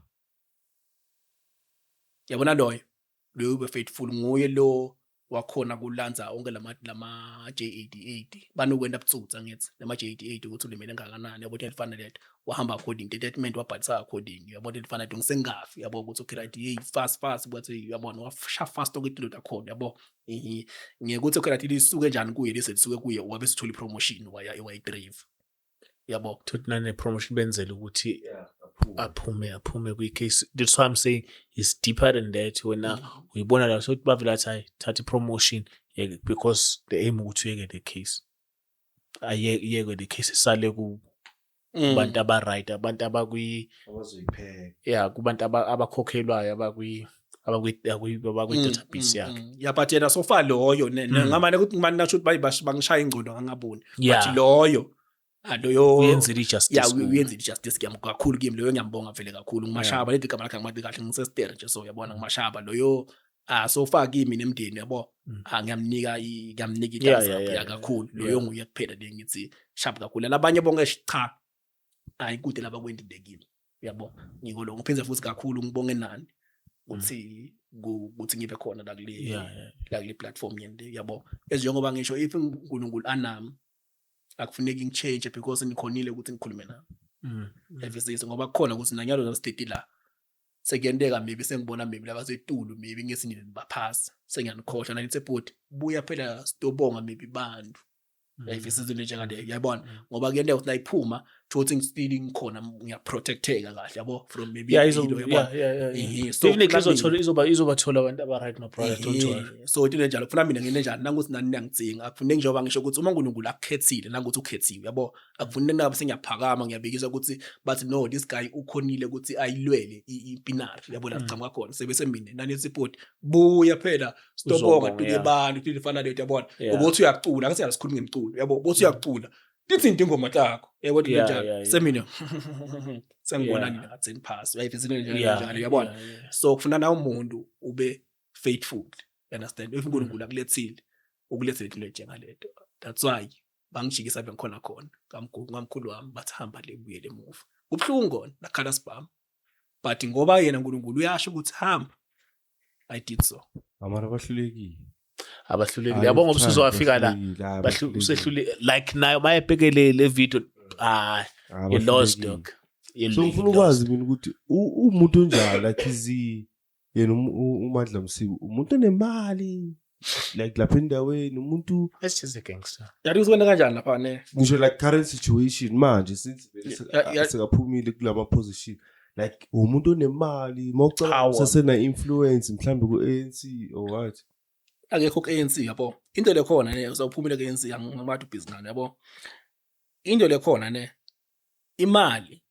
yabona, loyo ube faithful, nguye lo wakhona kulanza onke lama J88 banokwenda butsutsa, ngithi lama J88 ukuthi ulimele ngakanani, yabo, into efana leto, wahamba according to statement, wabhalisa according, yabo, into efana leto, ngisengafi, yabo, ukuthi okay, right, hey, fast fast, kwathi, yabona, washa fast onke into takhona, yabo, ngiyekuthi okay, right, lisuke njani kuye, lise lisuke kuye, wabe sithola ipromotion, waya wayi-drive, yabo. Thothi nane-promotion benzela ukuthi aphume kwi-case. That's why I'm saying it's deeper than that. Wena uyibona la sokuthi bavele athi hayi, thatha i-promotion yeke, because the aim ukuthi uyeke the case, ayeke the case, isale kubantu aba-right, abantu abakwi Abazoyipheka. Yeah, kubantu abakhokhelwayo, abakwi-database yakhe. Yeah, but yena so far loyo ngamane ukuthi ngimane nasho ukuthi bangishaya ingqondo ngangaboni, but loyo, ah, loyo uyenzile i-justice kuwe. Uyenzile i-justice kakhulu kimi loyo, ngiyambonga vele kakhulu ngimashaba leli gama lakhe, angimati kahle, ngisestere nje, so uyabona, ngimashaba loyo, ah, so far kimi nemndeni, yabo. Ah, ngiyamnika i-thumbs up, yeah, kakhulu loyo, nguye kuphela le ngithi sharp kakhulu, labanye bonke cha, hayi, kude laba kwendile kimi, yabo, ngiko lo ngiphinde futhi kakhulu ngibonge nani ukuthi ukuthi ngibe khona la kule la kule platform yeni, yabo, ezinjengoba ngisho, if uNkulunkulu anami, akufuneki ngichange because nikhonile ukuthi ngikhulume nami evisise, ngoba kukhona ukuthi nanyalo nasiteti la sekuyenteka maybe sengibona maybe labasetulu, maybe ngithi nina nibaphasi, sengiyanikhohlwa, nanithi bhuti buya phela sitobonga maybe bantu, yayivisisa into njengaleyo, uyayibona, ngoba kuyenteka ukuthi nayiphuma Thothi ngi-still ngikhona, ngiyaprotecteka kahle, yabo, from maybe Yeah, into, yabona. Yeah. Ehhe, so Definitely kufuna izothola, izobathola abantu aba-right, my brother, don't worry. Ehhe, so into enjalo kufuna mina ngene njani nangukuthi nani niyangidzinga. Akufuneki, njengoba ngisho ukuthi uma uNkulunkulu akukhethile, nangukuthi ukhethiwe, yabo, akufuneki nabe sengiyaphakama ngiyabekisa ukuthi bathi, "No, this guy ukhonile ukuthi ayilwele ipinari," yabo, la siqhamuka khona sebese mina nani support buya phela sitobonga. Uzobonga, Tuke yeah. bantu into efana leyo, yabona. Ubothi uyacula, angithi asikhulumi ngemculo, yabo, ubothi uyacula, tithinto ingoma takho, yabo, into enjalo. Semina sengibona nina ngathi sengiphasi, uyayivisa into enjalo, yabona. So kufuna na umuntu ube faithful, you understand? If uNkulunkulu akulethile, ukulethile into enjengalento. That's why bangijikisa bengikhona khona ngamkhulu wami, bathi hamba le, buyele emuva. Kubuhlungu kona, nakhala sibhamu, but ngoba yena uNkulunkulu uyasho ukuthi hamba, I did so. Amara bahlulekile. Abahlulekile, yabo, ngoba usuzowafika la usehlule like nayo mayebhekele le video, ah, you lost, dog. So You ngifuna lost. ukwazi mina ukuthi umuntu onjani, like is he yena uMandla Msibi, umuntu onemali like lapha endaweni, umuntu That's just a gangster. Yathi usukwena kanjani lapha ne? Ngisho like current situation manje since vele sekaphumile kulama position, like umuntu onemali mawucabanga, Power. sasena influence mhlambe ku-ANC or what? Akekho ku-ANC, yabo. Into lekhona ne, usawuphumile ku-ANC, angimathi ubhizi ngani, yabo. Into lekhona ne, imali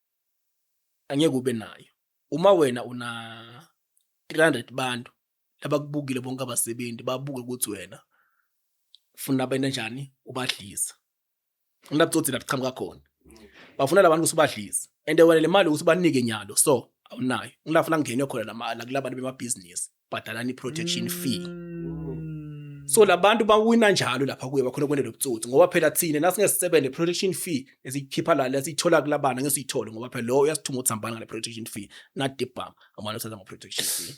angeke ube nayo uma wena una 300 bantu labakubukile bonke, abasebenzi babuke ukuthi wena ufuna bena njani, ubadlisa unabutsotsi la buqhamuka khona, bafuna labantu ukuthi ubadlise and wena le mali ukuthi ubanike nyalo, so awunayo. Ngilafuna ngene khona la kulabantu bemabhizinisi, bhadalani i-protection fee. So labantu bawina njalo lapha kuye, bakhona kwenda lobutsotsi, ngoba phela thina nasingesisebenze protection fee esiyikhipha la lesiyithola kulabana ngesiyithole, ngoba phela lo uyasithuma ukuthi hambani ngale protection fee, not dibham amane uthatha ngo-protection fee.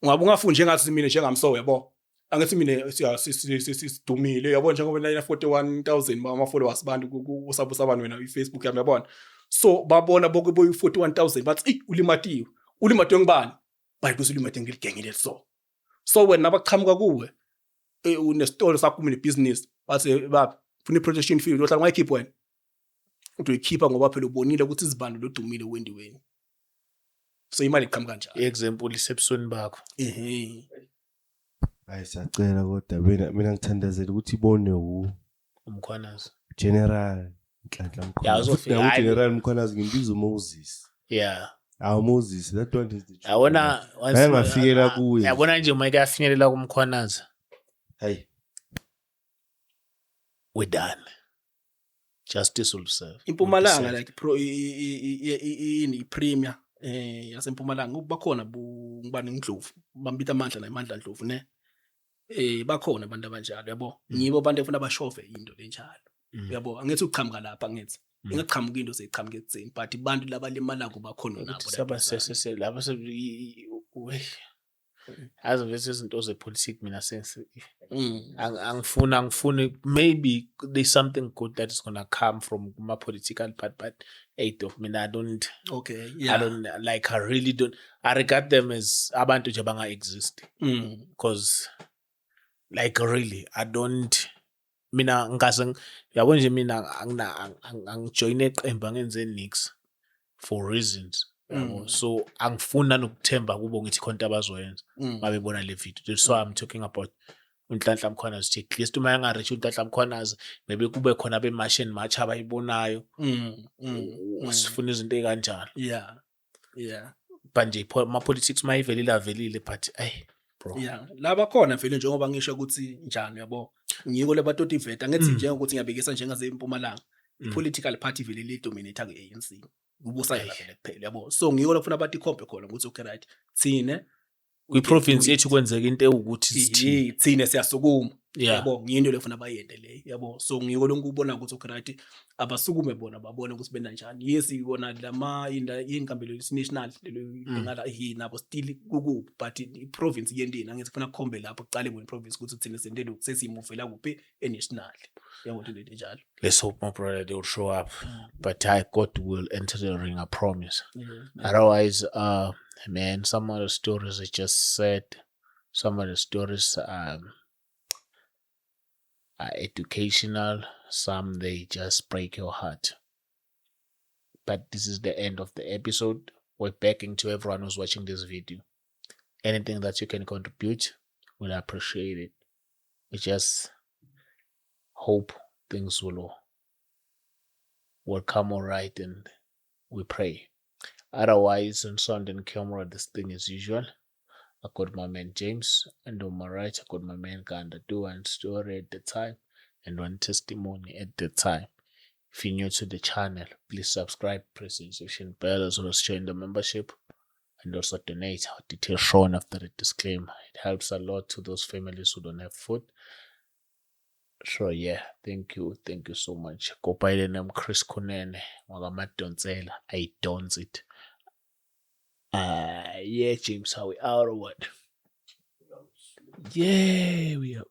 Ungabe ungafundi njengathi mina njengamso, yabo, angithi mina sidumile, yabo, njengoba nina 41,000 ama-followers bantu usabusabani wena i-Facebook yami, yabona. So babona bonke boyi 41,000, bathi, "Eyi, ulimatiwe, ulimatiwe ngubani?" Bayi kuthi ulimatiwe ngiligengile. So wena nabaqhamuka kuwe, unesitolo sakho, unebhizinisi, bathi, "Baba, funa i-protection fee," uyohlala ungayikhiphi wena, uthi uyikhipha ngoba phela ubonile ukuthi izibani lodumile wendiweni. So imali iqhamuka kanjalo. I-example isebusweni bakho. Ehhe. Hayi, siyacela kodwa mina ngithandazela ukuthi ibone wu uMkhwanazi. General Nhlanhla Ya, Mkhwanazi. uzofika. Futhi naye Hayi. uGeneral Mkhwanazi ngimbiza uMoses. Hawu, Moses, that one is the truth. Yabona. Naye ngafikela kuye. Yabona nje uma ikafinyelela kuMkhwanazi, Hayi. We done. Justice will serve. Impumalanga Will be served. like pro ini i-premier yasempumalanga, bakhona ngibani, Ndlovu, bambita amandla la, Amandla Ndlovu ne, bakhona abantu abanjalo, yabo, ngibo abantu efuna bashove into lenjalo. Yabo, angithi uqhamuka lapha, angithi ingaqhamuka into seyiqhamuka ekutheni, but abantu labalimalako bakhona nabo Ukuthi saba lapha. lapha we yazi vese izinto zepolitiki mina sense angifuni. Maybe there's something good that is gonna come from my political part, but hey dog, mina I don't I don't like, I really don't, I regard them as abantu nje banga exist because like really I don't, mina ngikaze yabo nje mina angina angijoyine iqembu, angenze nix for reasons, yabo. So angifuni nanokuthemba kubo ngithi khona into abazoyenza mabebona le video. That's why I'm talking about uNhlanhla Mkhwanazi, ukuthi at least uma enga-reach uNhlanhla Mkhwanazi, maybe kube khona be-March and March abayibonayo. Sifuna izinto ey'kanjalo. But nje ama-politics uma ivelile avelile, but ayi bro. Yeah, laba khona vele, njengoba ngisho ukuthi njani, yabo, ngiko lebatoti iveta ngithi njengokuthi ngiyabekisa njengasempumalanga, political party vele le dominate ke-ANC, kubusa yona vele kuphela, yabo. So ngiko lofuna bathi ikhombe khona ukuthi okay, right, thine Kwi-province yethu kwenzeka into ewukuthi sithini. Thine siyasukuma, yabo, ngiyinto lefuna bayende leyo, yabo. So ngiko lokubona ukuthi okay, right, abasukume bona babone ukuthi bena njani. Yes, ikona lama inkambi lelo national lelo ngala hi nabo still kukubi, but i-province yendini angithi kufuna kukhombe lapho kuqale bona i-province ukuthi thina sendele sesimuvela kuphi e-national, yabo, into lento njalo. Let's hope, my brother, they will show up, but I God will enter the ring, I promise. Otherwise, man, some of the stories are just sad. Some of the stories, are educational, some they just break your heart. But this is the end of the episode. We're begging to everyone who's watching this video. Anything that you can contribute, we'll appreciate it. We just hope things will come all right, and we pray. Otherwise, on sound and camera, this thing is usual. I got my man James, and on my right, I got my man Ganda. Do one story at the time and one testimony at the time. If you're new to the channel, please subscribe, press the notification bell, as well as join the membership, and also donate. Details shown after the disclaimer. It helps a lot to those families who don't have food. So yeah, thank you, thank you so much. Go by the name Chris Kunene, Wakamadonsela. I don't it. Yeah, James, how we out or what? Yeah, we out.